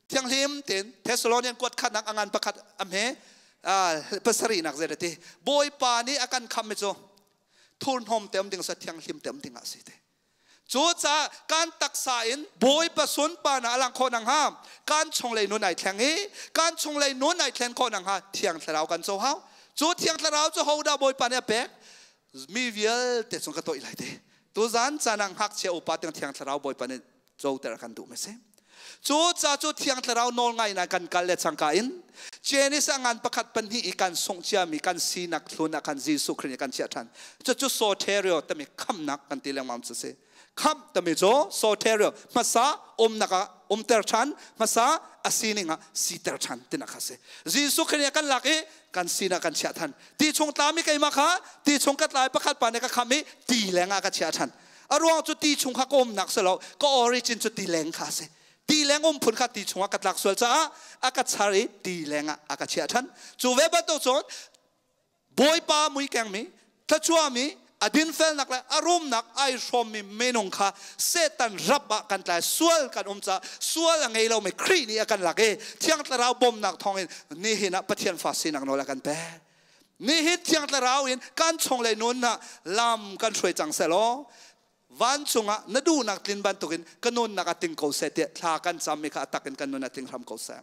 Thianghlim tein Thessalonian kuat khatnak a ngan pakhat a hme. Pasarih nak zei ti Bawipa nih a kan kham mi cu thurhnawm te um ding sa thianghlim te um ding ah si te. Cu ca kan taksa in Bawipa sunpa na alang kho nang ha kan chunglei nun ai thleng i kan chunglei nun ai thlen kho nang ha Thiang Thlarau kan co hau. Cu Thiang Thlarau cu hodah Bawipa nih a pek? Mi vialte chung ka toih lai te. Tuzan canang ngakchia upa tiang Thiang Thlarau Bawipa nih coter kan duh me si. Cu ca cu Thiang Thlarau nawl ngai na kan kal le changka in Jenis a ngan pakhat pahnih i kan sungh ciami kan sinak hlun ah khan Jesuh Khrih nih kan chiah ṭhan. Cucu soterio tami khamnak kan ti lengmang cu si. Khamh tami cu soterio hmasa umnak ah umter ṭhan, hmasa a sining ah siter ṭhan tinak kha si. Jesuh Khrih nih a kan lak i kan sinak kan chiah ṭhan. Ti chung tlami keimah kha ti chung ka tlai pakhat pa nih ka khamh i ti leng ah ka chiah ṭhan. A ruang cu ti chung kha ka umnak si lo, ka origin cu ti leng kha si. Ti leng um phun kha ti chungah ka tlak sual caah a ka char i ti leng ah a ka chiah ṭhan. Cu ve bantuk cun Bawipa mui kengmi, thluachuahmi, a dinfelnak le a rumnak ai hrawmmi minung kha Satan rap ah kan tlai sual kan um caah sual a ngei lomi Khrih nih a kan lak i Thiang Thlarau bawmnak thawngin nihin ah Pathian fa sinak nawl a kan pek. Nihin Thiang Thlarau in kan chunglei nun ah lam kan hruai cang selaw vancung ah na duhnak tlin bantukin ka nunnak a ting ko seh tiah thla kan cammi kha a tak in kan nun a tling hram ko seh.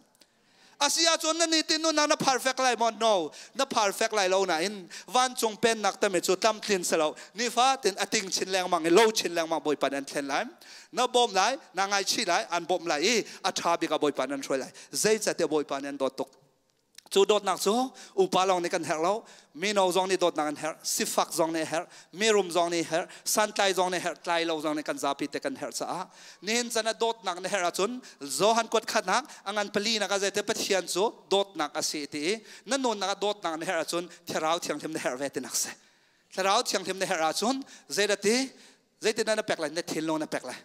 Asi ahcun na nitin nunnak na perfect lai maw? No, na perfect lai lo nain vancung pennak tami cu tlamtlin si lo. Nifatin a ting chin lengmang i lo chin lengmang Bawipa nih an thlen lai. Na bawm lai, na ngaichih lai, an bawmh lai i a ṭha bik ah Bawipa nih an hruai lai. Zeicahtiah Bawipa nih an dawt tuk. Cu dawtnak cu upa lawng nih kan herh lo, mino zong nih dawtnak an herh, sifak zong nih a herh, mirum zong nih herh, santlai zong nih herh, tlai lo zong nih kan zapi te kan herh caah nihin can ah dawtnak na herh ahcun Johan kuat khatnak a ngan pali nak ah zeite Pathian cu dawtnak a si ti i na nunnak ah dawtnak na herh ahcun Thlarau Thianghlim na herh ve tinak si. Thlarau Thianghlim na herh ahcun zeidati zeitin na pek lai na thinlung na pek lai.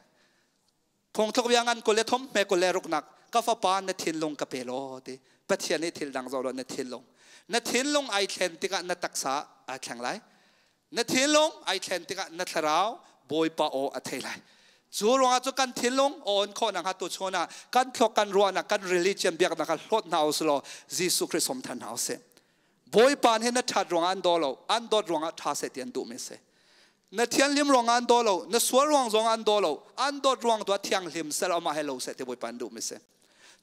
Phungthluk bia ngan 23 hme 26 nak ka fapa na thinlung ka pe law ti Pathian nih thil dang zoh law na thinlung na thinlung ai thlen tikah na taksa ai thleng lai na thinlung ai thlen tikah na thlarau Bawipa aw a thei lai cu ruangah cu kan thinlung awn khawh nak hnga tu chun ah kan thluak kan ruahnak kan religion biaknak kha hlawt hna usih law Jesuh Khrih som than hna usih Bawipa nih na ṭhat ruangah an daw lo an dawt ruangah ṭha seh ti an duhmi a si Na thianghlim ruang ah an daw lo, na sual ruang zong ah an daw lo, an dawt ruang tu ah thianghlim sel amah he lo seh ti Bawipa an duhmi si.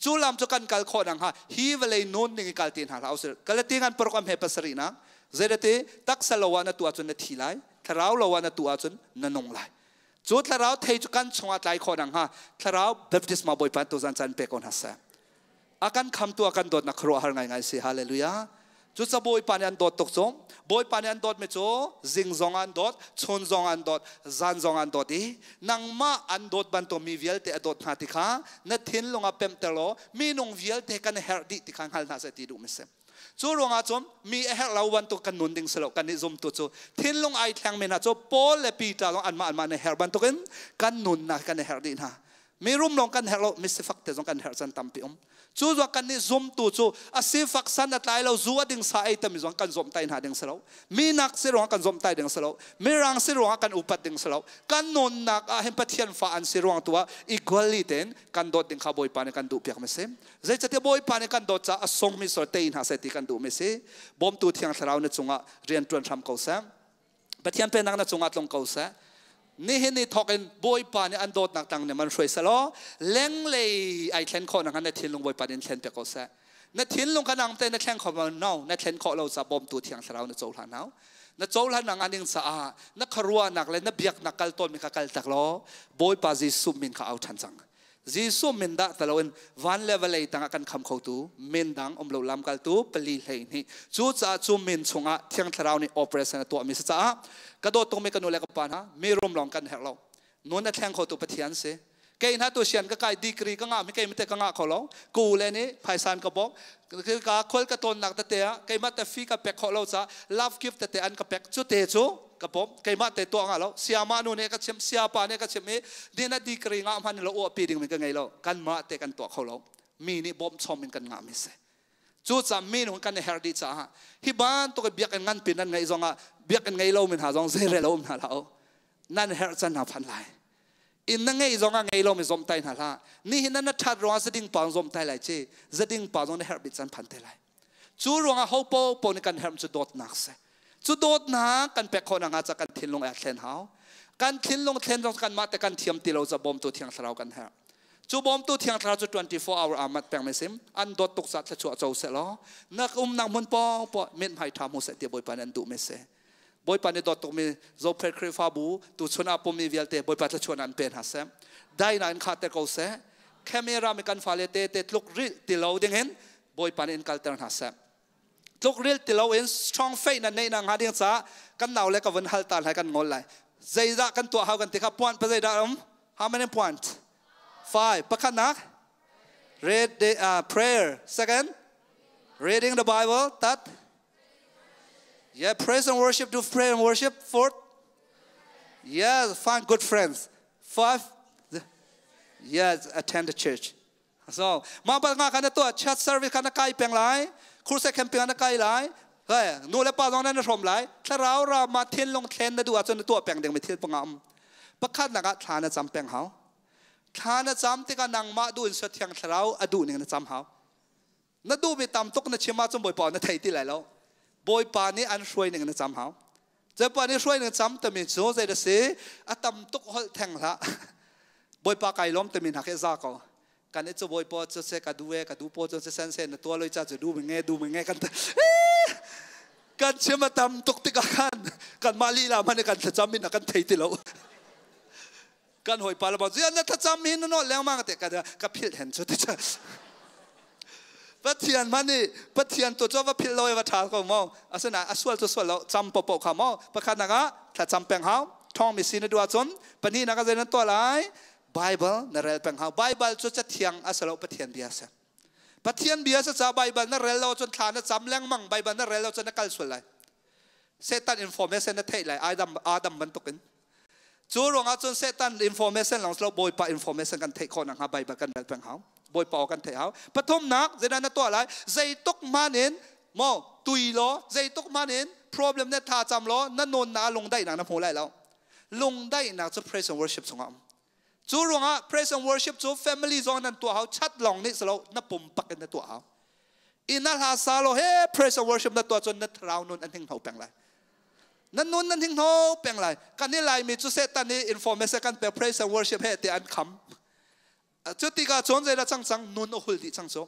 Cu lam cu kan kal khawh nakhnga hi vawlei nun ning i kal ti hna hlah usih. Galati ngan paruk am he pasarih nak zeidati taksa lo ah na tuah cun na thi lai, thlarau lo ah na tuah cun na nung lai. Cu thlarau thei cu kan chungah tlai khawh nakhnga thlarau baptisma Bawipa tu zan caan pe ko hna seh. A kan khamtu a kan dawtnak khuaruahhar ngaingai si. Hallelujah. Cuca Bawipa nih an dawt tuk cu. Bawipa nih an dawtmi cu zing zong an dawt, chun zong an dawt, zan zong an dawt i nangmah an dawt bantuk mi vialte a dawt hna ti kha na thinlung ah pemhter law minung vialte kan herh dih ti kha hngal hna seh ti duhmi si. Cu ruangah cun mi a herh lo bantuk kan nun ding si lo kan nih zumtu cu thinlung ai thlengmi hna cu Paul le Peter zong anmah anmah na herh bantukin kan nunnak kan i herh dih hna. Mi rum lawng kan herh lo, mi sifak te zong kan herh can tampi um. Cu zong kan nih zumtu cu a sifak san a tlai lo, zu a ding sa ei tami zong kan zawmtai hna ding si lo. Minak si ruangah kan zawmtai ding si lo. Mirang si ruangah kan upat ding si lo. Kan nunnak ah hin Pathian fa an si ruang tu ah equally tein kan dawt ding kha Bawipa nih kan duh piak mi si. Zeicatiah Bawipa nih kan dawt caah a sungmi sual tei hna seh ti kan duh mi si. Bawmtu Thiang Thlarau na cungah rian ṭuan hram ko seh. Pathian pennak na cungah tlung ko seh. Nihin ni thawk in Bawipa nih an dawtnak tang nih man hruai selaw lenglei ai thlen khawh nak na thinlung Bawipa nih in thlen piak ko seh. Na thinlung kha nang te na thleng kho ma no na thlen khawh lo ca bawmtu Thiang Thlarau na cohlan hau. Na cohlan nak aning caah na khuaruahnak le na biaknak kal tawnmi kha kal tak law Bawipa Jesuh min kha au ṭhan cang. Jesuh min dah ti loin van le vawlei tangah kan kham khotu min dang um lo lamkaltu pali 12 cu caah cu min chungah Thiang Thlarau nih operation a tuahmi si caah ka dawt tukmi ka nu le ka pa hna mi rum lawng kan herh lo nun a thleng khotu Pathian si kei hna tu sian ka kai degree ka ngah mi kei mate ka ngah kho lo ku le nih phaisan ka bawk ka khual ka tawnnak tete ah keimah te fi ka pek khawh lo caah love gift tete an ka pek cu te cu ka bawm keimah te tuah nga lo siama nu nih ka chim siapa nih ka chim i dina degree ngah hman lo uahpi ding mi ka ngei lo kanmah te kan tuah kho lo mi nih bawm chom in kan ngah mi si cu ca mi nu kan i her dih caah hi bantuk biakinn ngan pin nan ngeih zongah biakinn ngei lo mi hna zong zeirel lo um hna hlah u nan herh can hna phan lai inn na ngei zongah ngei lo mi zom tai hna hlah nihin na that ruangah zading pa zom tai lai ci zading pa zong na herh bit can phan te lai. Cu ruangah ho po po nih kan herh cu dawtnak si. Cu dawtnak kan pek khawh nakhnga ca kan thinlung a thlen hau. Kan thinlung thlen zong kanmah te kan thiam ti lo ca bawmtu Thiang Thlarau kan herh. Cu bawmtu Thiang Thlarau cu 24 hour aa mat peng mi sim. An dawt tuk ca thluachuah co seh law na umnak hmun pawng poah mithmai ṭha hmu seh ti Bawipa nih an duh mi si. Bawipa nih dawt tukmi Zophei Khrihfabu tuchun ah pummi vialte Bawipa thluachuahnak an pe hna seh. Dainak in kha te ko seh. Camera mi kan fale te te tluk rilh ti lo ding in Bawipa nih in kalter hna seh. Tluk rilh ti lo in strong faith na neih nak hnga ding caah kan nau le ka vun hal ta lai kan ngol lai. Zeidah kan tuah hau kan ti kha point pa zeidah um? How many point? Five. Pakhatnak read the prayer. Second, reading the Bible. Third, yeah, praise and worship. Do prayer and worship. Fourth, yes, find good friends. Five, yes, attend the church. So, ma pa nga kana to church service kana kai peng lai, crusade camping na kai lai, hey, nu le pa zong na hrom lai, thlarau ra ma thin long thlen na du ahcun na tuah peng ding mi thil panga um. Pakhat nak ah thla na cam peng hau. Thla na cam tikah nangmah duh in thiang thlarau a duh ning na cam hau. Na duhmi tam tuk na chim ahcun Bawipa na thei ti lai lo. Bawipa nih an hruai ning na cam hau. Bawipa nih hruai ning cam tami cu zei da si a tam tuk holh theng hlah. Bawipa kai lawm tami hna khi za ko. Kan i cu Bawipa cu se ka du e ka du po cu se sen se na tua loi cha cu du mi nge du mi nge kan kan chim a tam tuk tikah khan kan mah lila hmanh kan thlacam in a kan thei ti lo. Kan hawipa le zian na thlacam hin na nawl lengmang te ka ka philh hen cu ti Pathian man nih Pathian tu cu va philh lo va ṭha ko mo asinain a sual cu sual lo cam popo kha mo pakhat nak ah thlacam peng hau ṭhawng mi si na duh ahcun pahnih nak ah zei nan tuah lai Bible na rel peng hau Bible cu cathiang a si lo Pathian bia a si Pathian bia sa ca Bible na rel lo cun thla na cam lengmang Bible na rel lo cun na kal sual lai Satan information na theih lai Adam Adam bantukin Cu ruangah cun Satan information lawng si lo Bawipa information kan theih khawh nakhnga Baibal kan rel peng hau. Bawipa aw kan theih hau. Pathumnak zeidah na tuah lai? Zeituk hman in maw tui law zeituk hman in problem na tha cam law na nawn na lungdaihnak na hmu lai lo. Lungdaihnak cu praise and worship chungah um. Cu ruangah praise and worship cu family zong nan tuah hau chat lawng nih si lo na pumpak in na tuah hau. Ina hla sa lo he praise and worship na tuah cun na thlarau nun an hninghno peng lai. Na nun nan hninghno peng lai. Kan i Laimi cu Satan nih information kan pek praise and worship he ti an kham. Cu tikah cun zeidah cang cang nun a hul dih cang cu.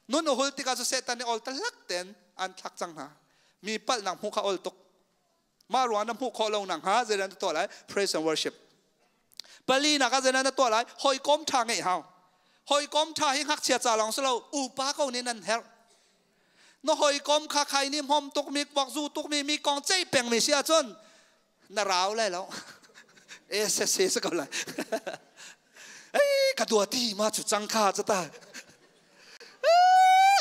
Nun a hul tikah cu Satan nih ol talak ten an thlak cang hna. Mi palhnak hmuh kha ol tuk. Mah ruang na hmuh khawh lo nak hnga zeidah na tuah lai? Praise and worship. Pali nak ah zeidah na tuah lai? Hawikom ṭha ngeih hau. Hawikom ṭha hi ngakchia ca lawng si lo, upa ko nih nan herh. Na hawikom kha khai nih hmom tuk mi bok zu tuk mi mi kong cei peng mi si ahcun na rau lai lo. E se se se ko lai. Ei ka dua ti ma chu chang kha cha ta.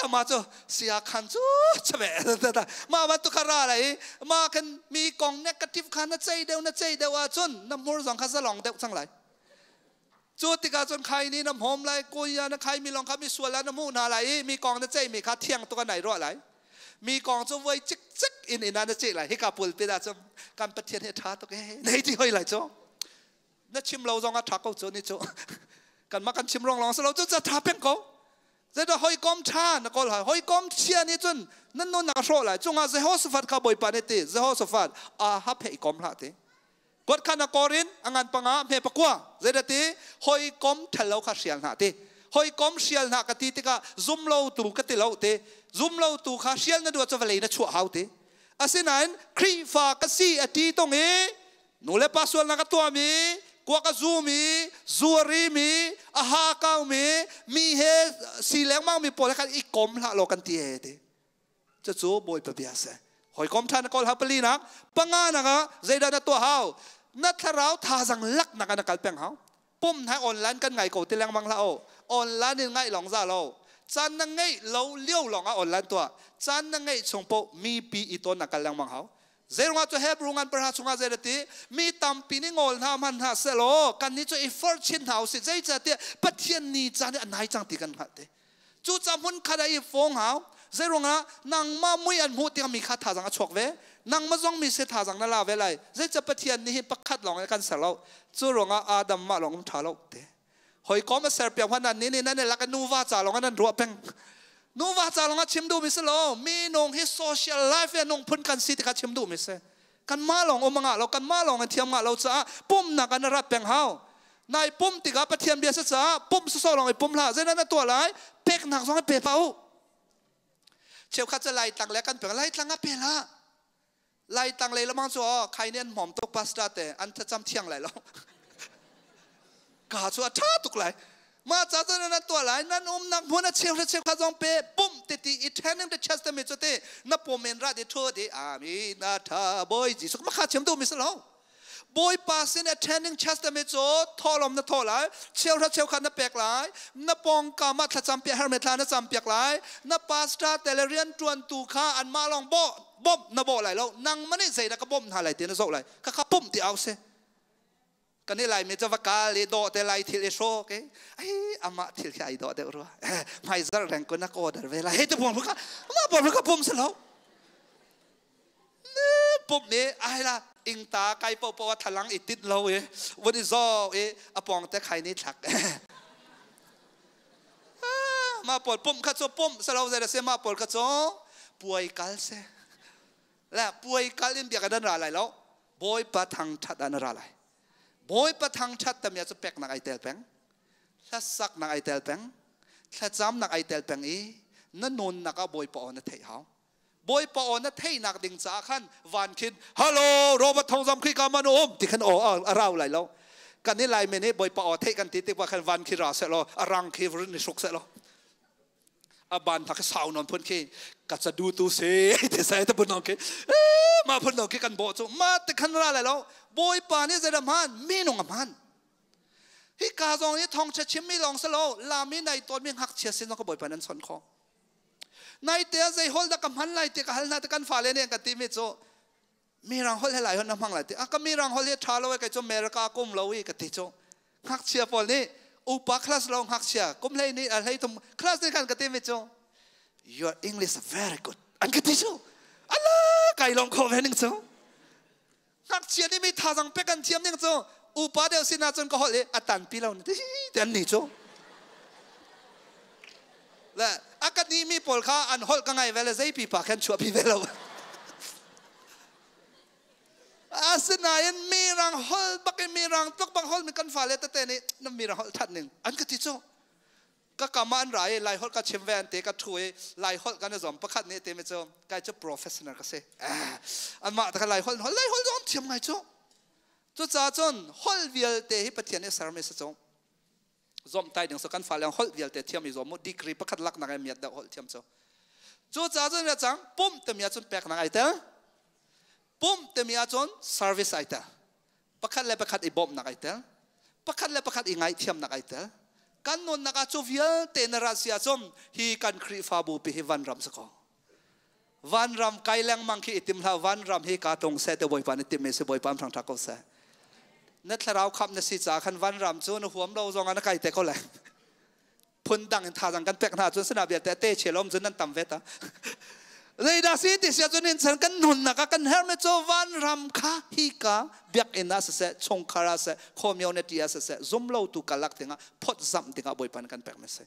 Ma chu sia khan chu chave ta ma ma tu khara lai ma kan mi kong negative kha na cei deuh na cei deuh ahcun na hmur zong kha zalong deuh cang lai. Cu tikah cun khai nih na hmawm lai, kuya na khai mi lawng kha misual ah na hmuh hna lai i mi kong na ceihmi kha thiang tuk ah nai ruah lai. Mi kong cu voi cikcek in inn ah na ceih lai. Hika pulpit ah cun kan Pathian hi a ṭha tuk ee, nei ti hoi lai cu. Na chim lo zong ah ṭha ko cu ni cu. Kanmah kan chim rong lawng si lo cu ca ṭha peng ko. Zeidah hawikom ṭha na kawl hai. Hawikom chia nih cun nan nunnak a hrawh lai. Cungah Jehoshaphat kha Bawipa nih ti, Jehoshaphat, Ahab he i kom hlah ti. Kuat kha na kor in a ngan panga hme pakua zeidah ti hawikom ṭhalo kha hrial hna ti hawikom hrial hna ka ti tikah zum lo tu ka ti lo ti zum lo tu kha hrial na duh cu vawlei na chuah hau ti asinain Khrihfa ka si a ti tung i nu le pa sualnak a tuahmi kuak a zumi zuari mi a ha kaumi mi he si lengmang mi pawl he khan i kom hlah law kan ti he ti Cucu Bawipa bia a si. Hawikom ṭha na kawl hau palinak, panganak ah zeidah na tuah hau? Na thlarau thazang laknak ah na kal peng hau. Pum hna online kan ngai ko ti lengmang hlah u. Online in ngaih lawng za lo. Caan na ngeih lo lio lawng ah online tuah. Caan na ngeih chung paoh mipi i tawn na kal lengmang hau. Zeiruangah cu Hebrew ngan pahra chungah zei ti mi tampi nih ngawl hna hman hna selaw kan nih cu i forh chin hna usih zeicahtiah Pathian ni caan i a nai cang ti kan hngalh te. Cucaah hmun khat ah i fong hau. Zeiruangah nangmah mui an hmuh tikah mi kha thazang a chuak ve. Nangmah zong mi se thazang na la ve lai. Zeicah Pathian nih hi pakhat lawng in a kan ser lo. Cu ruangah Adam mah lawng um ṭha lo te. Hawikom a ser piak hmanh ah ni nih nan i lak i nuva ca lawng ah nan ruah peng. Nuva ca lawng ah chim duhmi si lo. Minung hi social life le nung phun kan si ti kha chim duhmi si. Kanmah lawng um a ngah lo, kanmah lawng in thiam ngah lo caah pumhnak ah na rat peng hau. Nai pumh tikah Pathian bia si caah pumh sawsawh lawng i pum hlah. Zeidah na tuah lai? Peknak zong i pe pah u. Cheukhat cu Laitlang le kan pek. Laitlang ah pe hlah. Laitlang lei lamang cu aw khai nih an hmawm tuk pastor te an thlacam thiang lai lo. Ka cu a ṭha tuk lai. Mah ca cu nan tuah lai nan umnak hmun a cheu cheu kha zong pe pum ti ti i training the church tami cu ti na pum in ra di thu di ami na tha boy Jesuh ma kha chim du mi si lo. Bawipa sin attending church tami cu thawhlawm na thawh lai, cheuhra cheukhat na pek lai, na pawngkam ah thlacam piak hermi thla na cam piak lai, na pastor te le rianṭuantu kha anmah lawng bawmh na bawh lai lo, nangmah nih zeidah ka bawmh hna lai ti na zoh lai. Khakha pumh ti au si. Kan i Laimi cu va kal i dawh te lai thil i hrawk i ai amah thil khi ai dawh deuh rua. Hmaizarh reng kun a ka order ve lai. Hei te buang ka mah buang ka pum si lo. Pumh nih ai la ingta kai popo a thalang i tit lo i vun i zaw i a pawng te khai ni thlak mah pawl pumh kha cu pumh salo zei se mah pawl kha cu puai kal se le puai kal in biak an ra lai lo bawipa thangthat an ra lai bawipa thangthat tamia cu peknak ai tel peng hlasaknak ai tel peng thlacamnak ai tel peng i na nunnak ah bawipa aw na theih hau Bawipa aw na theihnak ding caah khan van khin hello Robert Thongzam khi ka man um ti khan aw a rau lai lo kan i lai men i Bawipa aw theih kan ti tik khan van khi ra seh law a rang khi ni hruk seh law a ban thak sau non phun khi ka ca du tu se te sai te phun non khi ma phun non khi kan bo chu ma te khan ra lai lo Bawipa nih zeidah hman minung a hman hi ka zong nih thawngṭha chimmi lawng si lo lami nai tawnmi ngakchia sin zong ka Bawipa nan chawnh khawh Naite ah zei holh dah ka hman lai ti ka hal hna ti kan fale nih an ka timi cu mirang holh he lai holh na hmang lai ti a ka mirang holh hi ṭha lo e kei cu America kum lo i ka ti cu ngakchia pawl nih upa class lo ngakchia kum hlei nih a hlei thum class nih khan ka timi cu your English very good an ka ti cu ala kai lawm kho ve ning cu ngakchia nih mi thazang pek an thiam ning cu upa deuh sin ahcun ka holh i a tanpi lo ti ti an ni cu le a ka ni mi pawl kha an holh ka ngai ve le zei pipa khan chuahpi ve lo asinain mirang holh bak in mirang tluk bang holh mi kan fale tete nih na mirang holh that ning an ka ti cu ka kam ah an ra i lai holh ka chim ve an te ka thu i lai holh kan i zuam pakhat nih te mi cu kai cu professional ka si anmah te kha lai holh holh lai holh zong thiam ngai cu cucaah cun holh vialte hi Pathian nih sermi si cu zomh tai ding so kan fale holh vialte thiam i zuam mu degree pakhat lak nak ai miat deuh holh thiam cu cucaah cun cang pumh timi ahcun pek nak ai tel pumh timi ahcun service ai tel pakhat le pakhat i bawmhnak ai tel pakhat le pakhat i ngaihthiamnak ai tel kan nunnak ah cu vialte na rat si ahcun hi kan Khrihfabu pi hi vanram si ko vanram kai lengmang khi i tim hlah vanram hi ka tlung seh te Bawipa na timmi si Bawipa thangṭhat ko seh na thlarau khamh na si caah khan vanram cu na huam lo zong ah na kai te ko lai phun dang in thazang kan pek hna cun sana vialte te chelom cun nan tam ve ta zeidah si ti sia cun in chan kan nunnak ah kan hermi cu vanram kha hi ka biakinn ah siseh chungkhar ah siseh community ah siseh zumlo tu kalak dingah phot zamh dingah bawipa kan pek mi si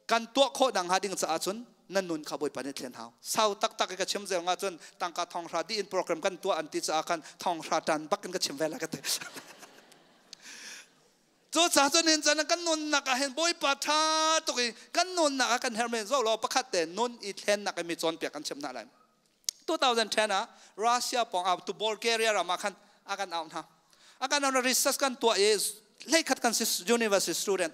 kan tuah khawh dang ha ding caah cun na nun kha bawipa nih thlen hau sau taktak i ka chim zel nga cun tangka thonghra di in program kan tuah an ti caah khan thonghra tan bak in ka chim ve la ka ti Cucaah cun hin cun kan nunnak ah hin Bawipa ṭha tuk i kan nunnak ah kan hermi zoh law pakhat te nun i thlennak i mi cawnpiak kan chimh hna lai. 2010 ah Russia pawng ah tu Bulgaria ram ah khan a kan auh hna. A kan auh research kan tuah i hleikhat kan si university student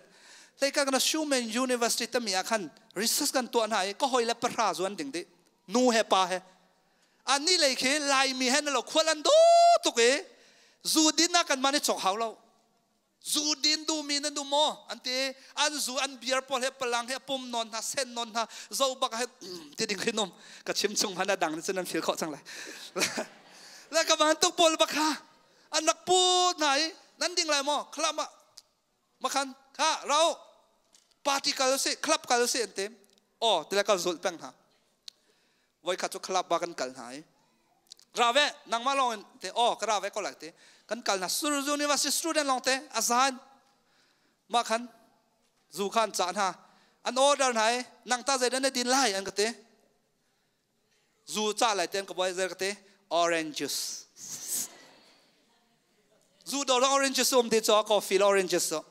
hleikhat kan Shumen University tami ah khan research kan tuah hna i ka hoi le pahra zuan ding dih nu he pa he ani lei khi Laimi he na lo khual an do tuk i zu din ah kan man i chok hau lo zu din duhmi nan um maw an ti an zu an beer pawl he palang he pum non hna sen non hna zo bak he ti ding khin um ka chim chung hman a dang ni cun nan feel khawh cang lai le ka van tuk pawl bak kha an rak put hna i nan ding lai maw club ah makhan kha rau party kal si club kal si an ti oh tile kal zul peng hna voi khat cu club ba kan kal hna i ra ve nangmah lawng in te oh ka ra ve ko lai te kan kal hna university student lawng te a zan mah khan zu khan cah hna. An order hna i nang ta zeidah na din lai an ka ti. Zu ca lai ten ka boy zer ka ti orange juice. Zu do lo orange juice um ti cho coffee lo orange juice so.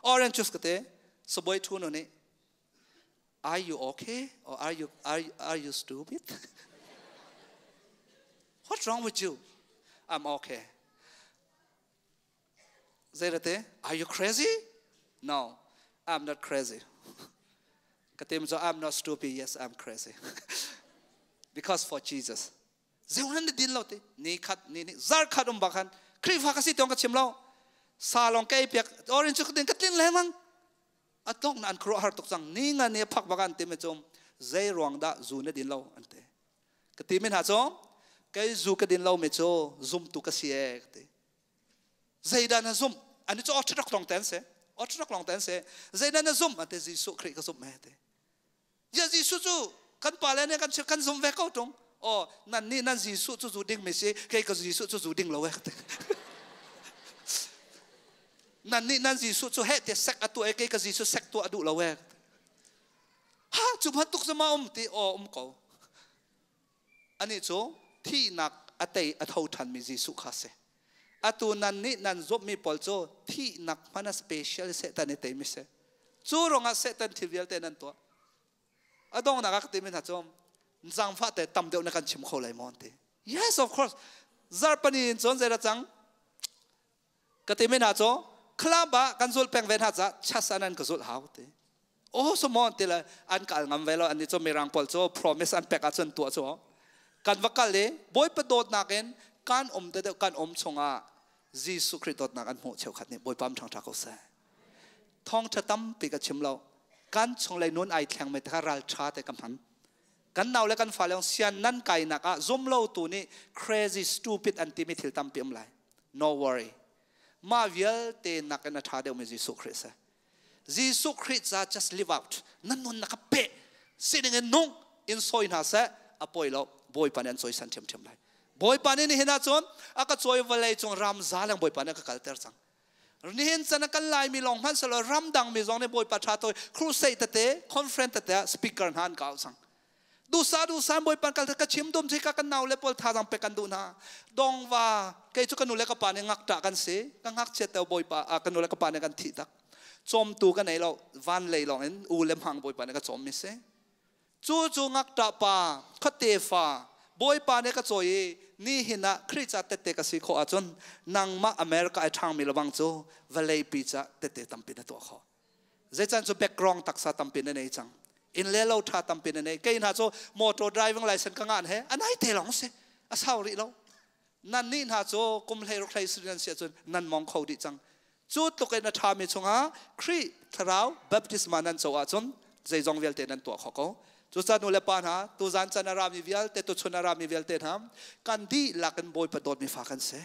Orange juice ka ti. So boy thu no ni are you okay or are you stupid? What's wrong with you? I'm okay. Zeirate, are you crazy? No, I'm not crazy. Katim so I'm not stupid. Yes, I'm crazy. Because for Jesus. Zehunan na din lo te ni khat ni ni zar khat um bakhan Khrifa ka si tong ka chim lo sa long kai piak orange ka din ka tlin le mang atlok na an khro har tok chang ni nga ne phak bakan te me chom zei ruang da zu na din lo an te ka ti min ha chom kai zu ka din lo me cho zum tu ka si e ka ti zeidah na zumh ani cu orthodox long ten se orthodox long ten se zeidah na zumh ate Jesuh Khrih ka zumh me te ya Jesuh cu kan pa le ne kan kan zum ve ko tung oh nan nih nan Jesuh cu zu ding mi si kei ka Jesuh cu zu ding lo e te nan nih nan Jesuh cu he te sek atu e kei ka Jesuh sek tu adu lo e ha cu bantuk zama um ti o um ko Anih cu thihnak a tei a tho ṭhanmi Jesuh kha a si. Atu nan nih nan zumhmi pawl cu thihnak hmanh a special Satan i teimi si. Cu ruangah Satan thil vialte nan tuah. A donghnak ah ka timi hna cu zaangfah te tam deuh na kan chim kho lai maw an ti. Yes, of course. Zarhpani in cun zeidah cang? Ka timi hna cu club ah kan zulh peng ve hna caah chas an an ka zulh hau ti. Oh sumon ti le an kal ngam ve lo an nih cu mirang pawl cu promise an pek ahcun tuah cu kan va kal i Bawipa dawtnak in kan um te deuh kan um chungah Jesuh Khrih dawtnak an hmuh cheukhat nih Bawipa ṭhangṭha ko seh. Thawngṭha tampi ka chim lo kan chunglei nun ai thleng mi te kha ralṭha te ka hman kan nau le kan fale sian nan kainak ah zum lo tu nih crazy stupid an timi thil tampi um lai no worry mah vialte nakin a ṭha deuhmi Jesuh Khrih si Jesuh Khrih ca just live out nan nun na ka pe sining in nung in sawi hna seh a poi lo Bawipa nih an cawisan ṭhiamṭhiam lai Bawipa nih nihin ahcun a ka cawi vawlei cung ram za leng Bawipa nih a ka kalter cang nihin can a kan laimi lawng hmanh selo ramdang mi zong nih Bawipa ṭha toi crusade tete conference tete ah speaker hna an ka au cang dusa dusa Bawipa kal ka chim dum thika kan nau le pawl thazang pek kan duh hna dongva kei cu ka nu le ka pa nih ngakṭah kan si ka ngakchiat te Bawipa ka nu le ka pa nih kan thih tak cawmtu ka nei lo van lei lawng in u le hmang Bawipa nih ka cawm mi si cu cu ngakṭah pa khuate fa Bawipa nih ka cawi i ni hin ah Khrih ca tette ka si khawh ahcun nangmah America ai ṭhangmi lawang cu vawlei pi ca tette tampi na tuah khawh Zeican cu background taksa tampi na nei cang. Inn le lo tha tampi na nei. Kei hna cu motor driving license ka ngan he anai te lawng si. A sau rih lo. Nan nih hna cu kum hlei ruk hlei nan si ahcun nan mong kho dih cang. Cu tluk in a ṭhami chungah Khrih thlarau baptisma nan co ahcun zeizong vialte nan tuah kho ko. Cucaah nu le pa hna, tuzan chan a rami vialte, tuchun a rami vialte hna, kan dihlak in Bawipa dawtmi fa kan si.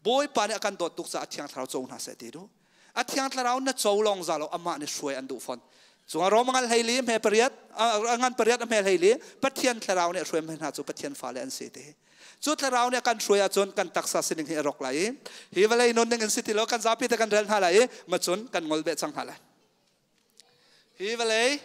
Bawipa nih a kan dawt tuk caah a Thiang Thlarau co hna seh ti duh. A Thiang Thlarau na co lawng za lo amah nih hruai an duh fawn. Cungah Rom ngan hleili hme pariat ngan pariat a hme hleili Pathian Thlarau nih a hruai hna cu Pathian fale an si ti. Cu Thlarau nih a kan hruai ahcun kan taksa sining hi a rawk lai i hi vawlei nun ning in si ti lo kan zapi te kan rel hna lai i macun kan ngol beh cang hna lai. Hi vawlei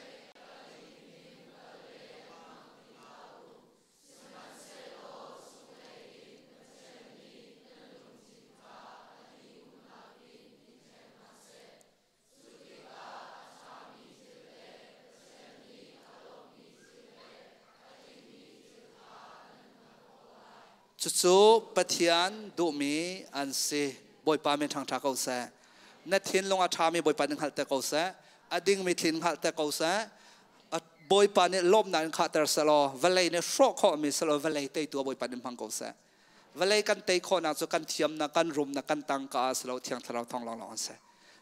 Cucu Pathian duhmi an si. Bawipa min ṭhangṭha ko seh. Na thinlung a ṭhami Bawipa nih hngalhter ko seh. A dingmi thin hngalhter ko seh. Bawipa nih lawmhnak in khahter selaw vawlei nih hrawh khawhmi selaw vawlei teitu ah Bawipa nih hmang ko seh. Vawlei kan tei khawhnak cu kan thiamnak, kan rumnak, kan tangka ah si lo Thiang Thlarau thawng lawnglawng an si.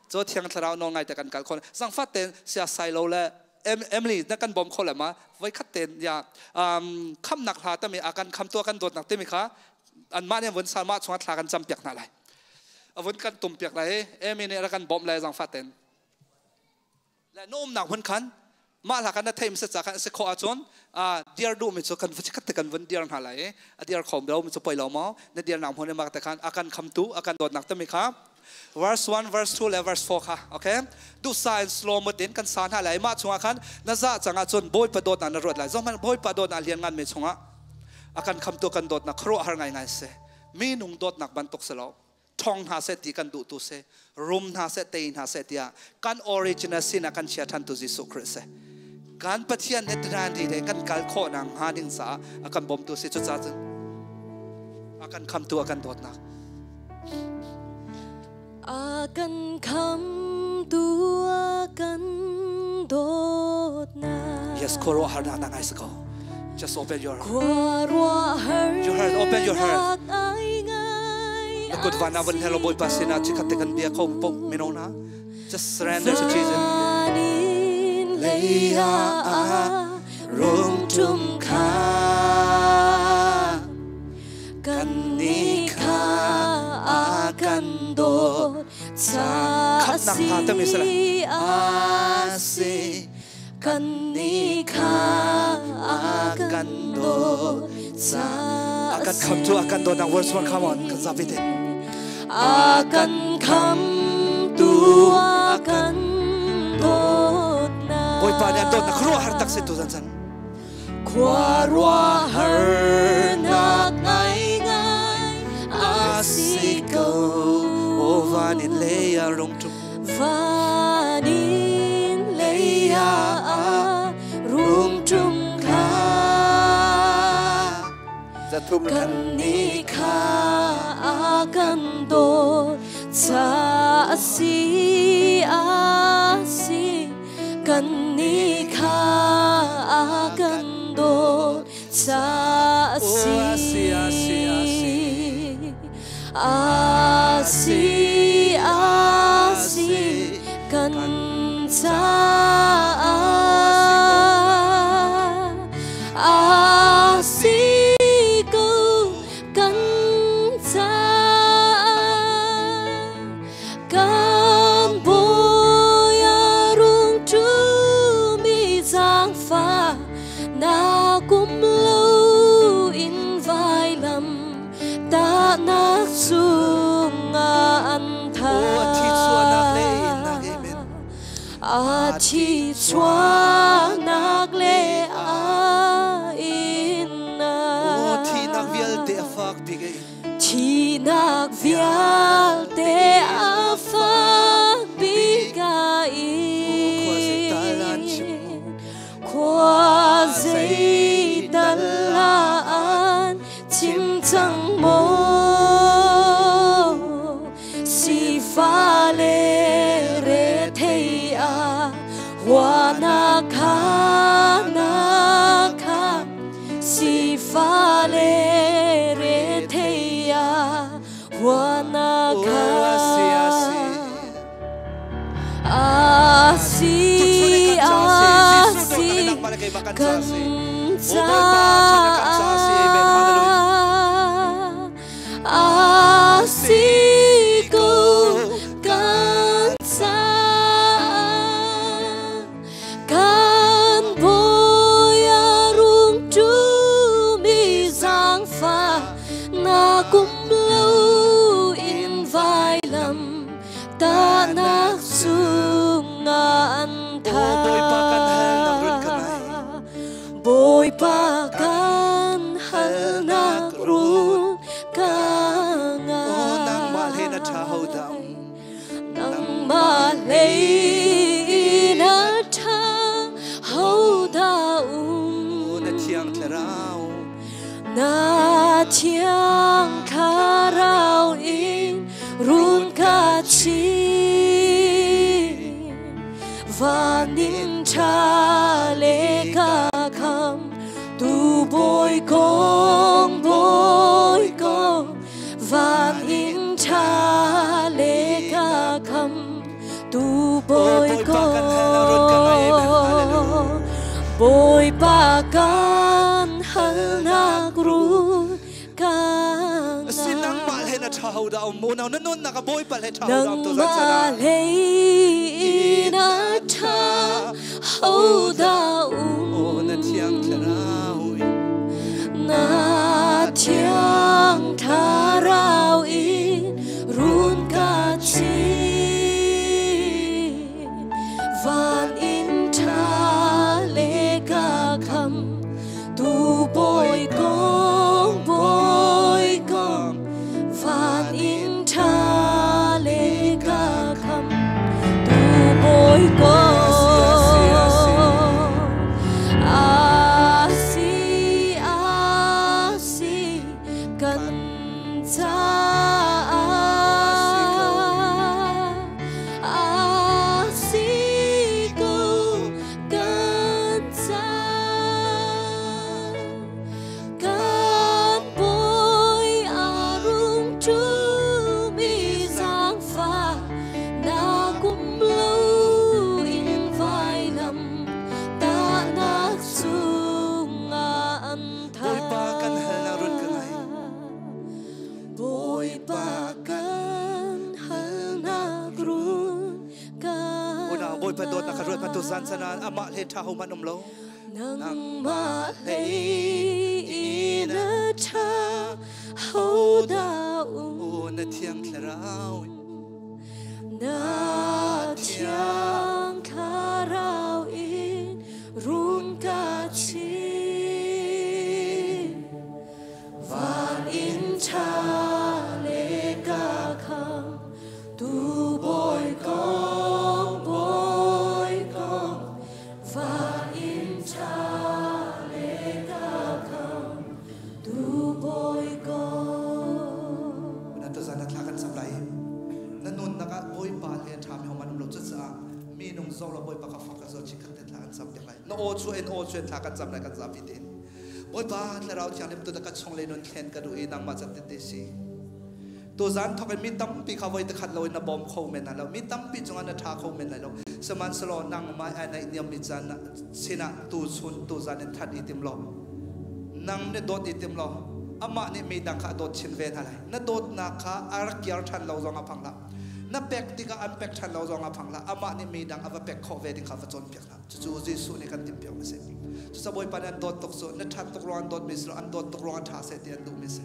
Cu Thiang Thlarau nawl ngai te kan kal khawh. Zangfat tein siasai lo le Emily na kan bawm kho le ma voi khat tein ya khamnak hla tami a kan kham tu kan dawtnak timi kha anmah nih vun sal mah chungah thla kan cam piak hna lai. A vun kan tum piak lai Amy nih ra kan bawmh lai zangfat tein. Le na umnak hmun khan mah hla kan na theim se ca khan si khawh ahcun diar duh mi cu kan khat te kan vun diar hna lai i a diar khom lo mi cu poi lo maw na diar nak hmun mak te khan a kan khamtu a kan dawtnak tami kha Verse 1, verse 2 le verse 4 kha, okay? Duhsah in slow mode in kan sa hna lai. Mah chungah khan na zah cang ahcun Bawipa dawtnak na ruat lai. Zohhmanh Bawipa dawtnak lian ngan mi chungah a kan khamtu kan dawtnak khuaruahhar ngaingai si. Minung dawtnak bantuk si lo. Ṭhong hna seh ti kan duhtu si. Rum hna seh, tei hna seh tiah kan original sin ah kan chia ṭhantu Jesuh Khrih si. Kan Pathian he tiran ri le kan kal khawhnak hnga ding caah a kan bawmtu si. Cucaah cun a kan khamtu a kan dawtnak. A kan khamtu a kan dawtnak. Yes, khuaruahharnak na ngai si ko. Just open your Khuaruahhar your heart, open your heart. ngai ngai Na kut van ah van hello Bawipa sinah chikkhat te kan bia kho po mino na. Just surrender to Jesus. Vanin lei ah rung tum kha kan ni kha a kan dawt ca Khamhnak tha tami si lai. a si kan ni kha a kan dawt ca A kan khamtu a kan dawtnak words one come on kan zapi te. A kan khamtu a kan dawtnak Bawipa nih a dawtnak khuaruahhar tak si tu zan chan. Khuaruahharnak ngaingai a si ko. O van in lei ah rung tum. Van in lei ah rung tum kha Zathum kan ni kha a kan dawt ca a si a si kan ni kha a kan dawt ca a si Oh, a si, a si, a si. A si a si kan ca a si ko kan ca kan bawi a rung ṭumi zaangfah na kum lo in vailam tahnak cungah an Oh, a thi chuahnak le a innak amen. A thi chuahnak le a innak. Oh, thihnak vialte a fak bik a in. Thihnak vialte a fak bik a in. Khua zei tal an chim cang maw? Sifah le rethei a huanak kha na kha sifah le rethei a huanak kha Oh, a si, a si. A si a si kan Oh, Bawipa, kan ca si. Amen. Hallelujah. A si ko kan ca kan bawi a rung ṭumi zaangfah na kum lo in vailam tahnak cungah an Oh, Bawipa kan hal nak run ka ngai. Bawipa kan halnak run ka ngai. Oh, nangmah hlei na ṭha ho dah um. Nangmah hlei na ṭha ho dah um. Oh, na thiang thlarau. Na thiang thlarau in run ka chim. Van in ṭha le ka kham tu bawi kong bawi kong van in ṭha le ka kham tu bawi Bawipa kan hal nak run ka ngai. Amen. Hallelujah. kong Bawipa kan halnak run ka Si nangmah hlei na ṭha ho dah um. Unau na nunnak ah Bawipa hlei ṭha ho dah um tu zan chan Nangmah ah. hlei na ṭha ho dah um. Oh, na thiang thlarau in. Na thiang thlarau in run ka chim. Tu zan sana amah le tha ho man um lo. Nangmah lei in a ṭha hodah um? O na thiang thlarau. Na thiang thlarau in rung ka chin. Van in ṭha le ka kham tu bawi kong bawi kong van in ṭha le ka kham tu bawi kong. Na tu zan na thla kan sam lai. Na nun nak ah Bawipa le ṭha mi hom an um lo cucaah mi nung zong lo Bawipa ka fak ka zo chi khat te thla kan sam piak lai. Na aw chu in aw chu in thla kan cam lai kan zapi tein. Bawipa thlarau thianghlim tu na ka chung le nun thlen ka duh i nangmah cat te si. Tu zan thok in mi tampi kha voi takhat lo in na bawm kho men lo. Mi tampi cungah na ṭha kho men lai lo. Sihmanhsehlaw nangmah ai naih niam mi caan sinah tu chun tu zan in that i tim law nang nih dawt i tim law amah nih mi dang kha a dawt chin ve hna lai. Na dawtnak kha a rak kiar ṭhan lo zong ah phang hlah. Na pek tikah an pek ṭhan lo zong ah phang hlah. Amah nih mi dang a va pek khawh ve ding kha va cawnpiak hna. Cucu Jesuh nih kan timhpiak mi si. Cucaah Bawipa nih an dawt tuk cu na ṭhat tuk ruang an dawt mi si lo, an dawt tuk ruang ah ṭha seh ti an duh mi si.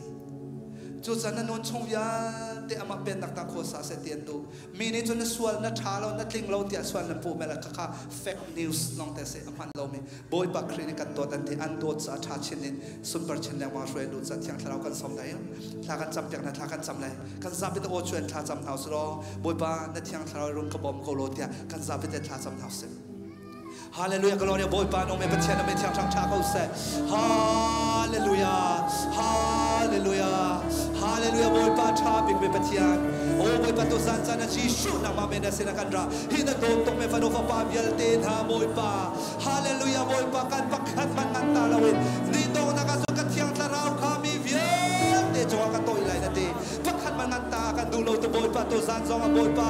Cucaah na nun chung vialte amah pennak tang khuasa seh ti an duh. Mi nih cun na sual, na ṭha lo, na tling lo tiah sual nan puh mel khakha fake news lawng te si a hman lomi. Bawipa Khrih nih kan dawt an ti, an dawt caah ṭha chin in sunpar chin lengmang hruai an duh caah Thiang Thlarau kan sawm lai. Thla kan campiak hna, thla kan cam lai. Kan zapi te aw chuan thla cam hna usih law Bawipa na Thiang Thlarau rung ka bawm ko law tiah kan zapi te thla cam hna usih. Hallelujah gloria Bawipa nung me Pathian na me thiang thang tha ko seh. Hallelujah Hallelujah Hallelujah Bawipa tha bik me Pathian. O Bawipa tu zan chan a Jesuh nangmah men na sin a kan ra. Hi na dawt tuk me fanu fapa vialte hna Bawipa. Hallelujah Bawipa kan pakhat man ngan ta loin ni dong na ka cu ka thiang thlarau kha mi vialte cungah ka toih lai na ti. Pakhat man ngan ta kan duh lo tu Bawipa tu zan zong ah Bawipa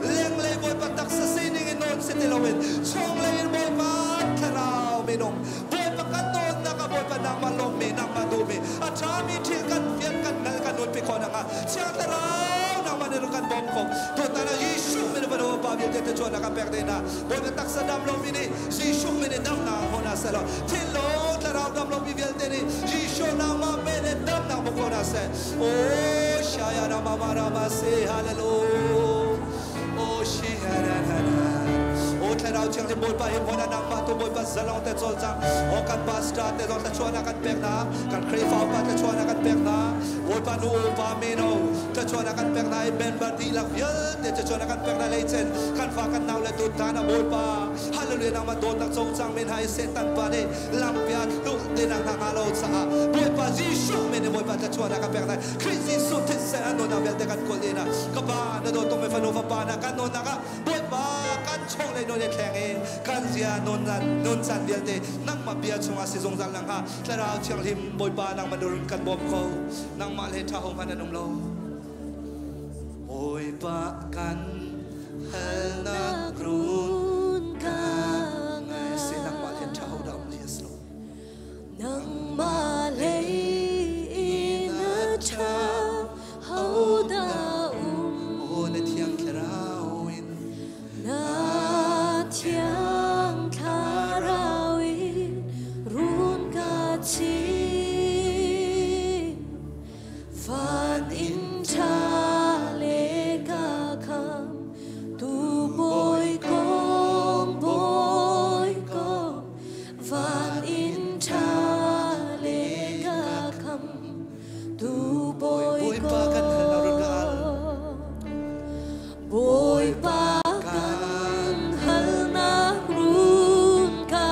lenglei Bawipa taksa sining in nawn si ti loin chunglei in Bawipa thlarau minung Bawipa kan nawnnak ah Bawipa nangmah lawmmi nangmah duhmi a ṭhami thil kan fian kan hngal kan nunpi khawh nakhnga Thiang Thlarau nangmah nih kan bawm ko tutan ah Jesuh min van pa vialte te chuan kan pek te hna Bawipa taksa dam lomi nih Jesuh min in damnak hmu hna seh law thinlung thlarau dam lomi vialte nih Jesuh nangmah min in damnak hmu ko hna seh. Oh shaya rama rama se hallelujah. Oh shaya na na na. Oh thlarau thianghlim Bawipa hi hmun ah nangmah tu Bawipa zalong te cawlcang. Oh kan pastor te zong thluachuahnak kan pek hna. Kan Khrihfa upa thluachuahnak kan pek hna. Bawipa nu upa mino thluachuahnak kan pek hna i member dihlak vialte thluachuahnak kan pek hna leicen kan fa kan nau le tutan ah Bawipa hallelujah nangmah dawtnak cawlcang men ha i Satan pa nih lampi ah hluh te nak hna hnga lo caah Bawipa Jesuh min in Bawipa thluachuahnak ka pek lai Khrih Jesuh thisen an nunnak vialte kan kawl dih na ka pa na dawt tuk mi fanu fapa na kan nunnak ah Bawipa kan chunglei nun i thleng in kan zia nun nun caan vialte nangmah bia chungah si zungzal nang ha Thlarau Thianghlim Bawipa nangmah nurun kan bawm ko nangmah le ṭha ho hmanh an um lo Bawipa kan halnak run ka ngai si nangmah le ṭha ho dah um li as lo Nangmah lei in a ṭha ho dah um? O na thiang thlarau in Na thiang thlarau in run ka chim. Van in ṭha le ka kham tu bawi kong bawi kong van in ṭha le ka kham tu bawi Bawipa kan hal na run ka al. kong Bawipa kan halnak run ka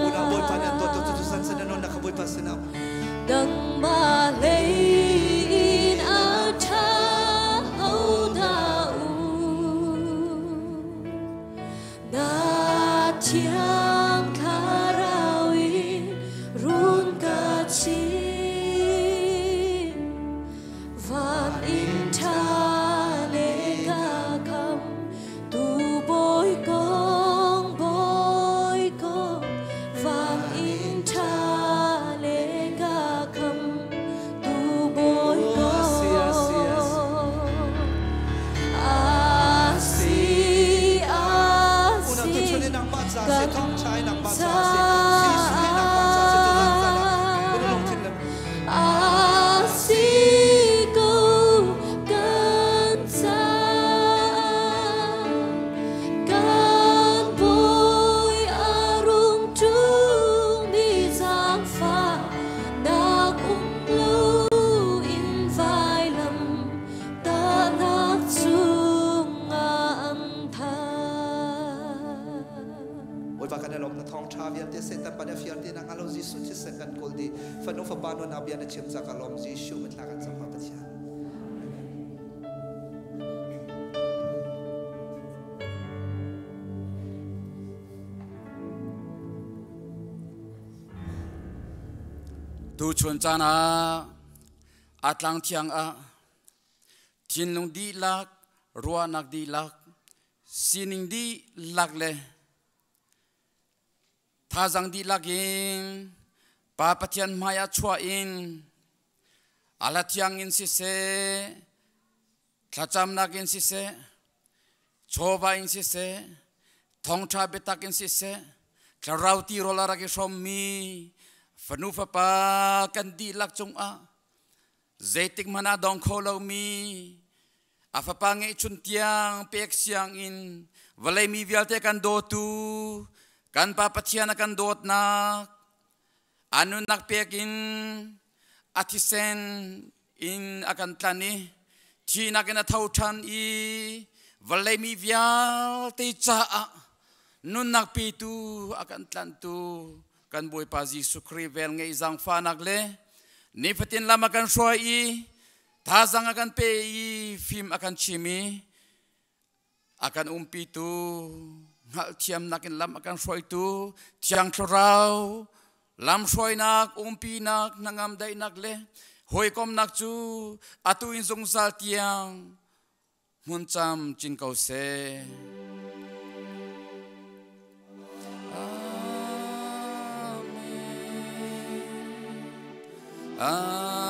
Unau Bawipa nih an dawt tuk ngai. cu san sin na nawn na kha Bawipa sinah Nangmah lei in a ṭha hodah um? Na thiang thlarau in run ka chim. Van in ṭha le ka kham tu bawi kong bawi kong van in ṭha le ka kham tu Bawipa nunak bia na chim ca ka lawm Jesuh min thla kan cam pa Pathian. Tu chun caan ah atlang thiang ah thinlung dihlak ruahnak dihlak sining dihlak le thazang dihlak in Pa Pathian hmai ah chuah in ala thiang in siseh thlacamnak in siseh chawva in siseh thawngṭha biatak in siseh thlarau tirawl a rak i hrawmmi fanu fapa kan dihlak cungah zeitik hmanh ah dong kho lomi a fapa ngeihchun tiang pek siang in vawlei mi vialte kan dawtu kan pa Pathian a kan dawtnak a nunnak pek in a thisen in a kan tlan i thihnak in a tho ṭhan i vawlei mi vialte caah nunnak petu a kan tlanhtu kan Bawipa Jesuh Khrih vel ngeih zaangfahnak le nifatin lam a kan hruai i thazang a kan pe i fim a kan chim i a kan umpitu hngalhthiamnak in lam a kan hruaitu Thiang Thlarau lamhruainak umpinak hnangam daihnak le hawikomnak cu atu in zungzal tiang hmun cam cin ko seh. Amen. Amen.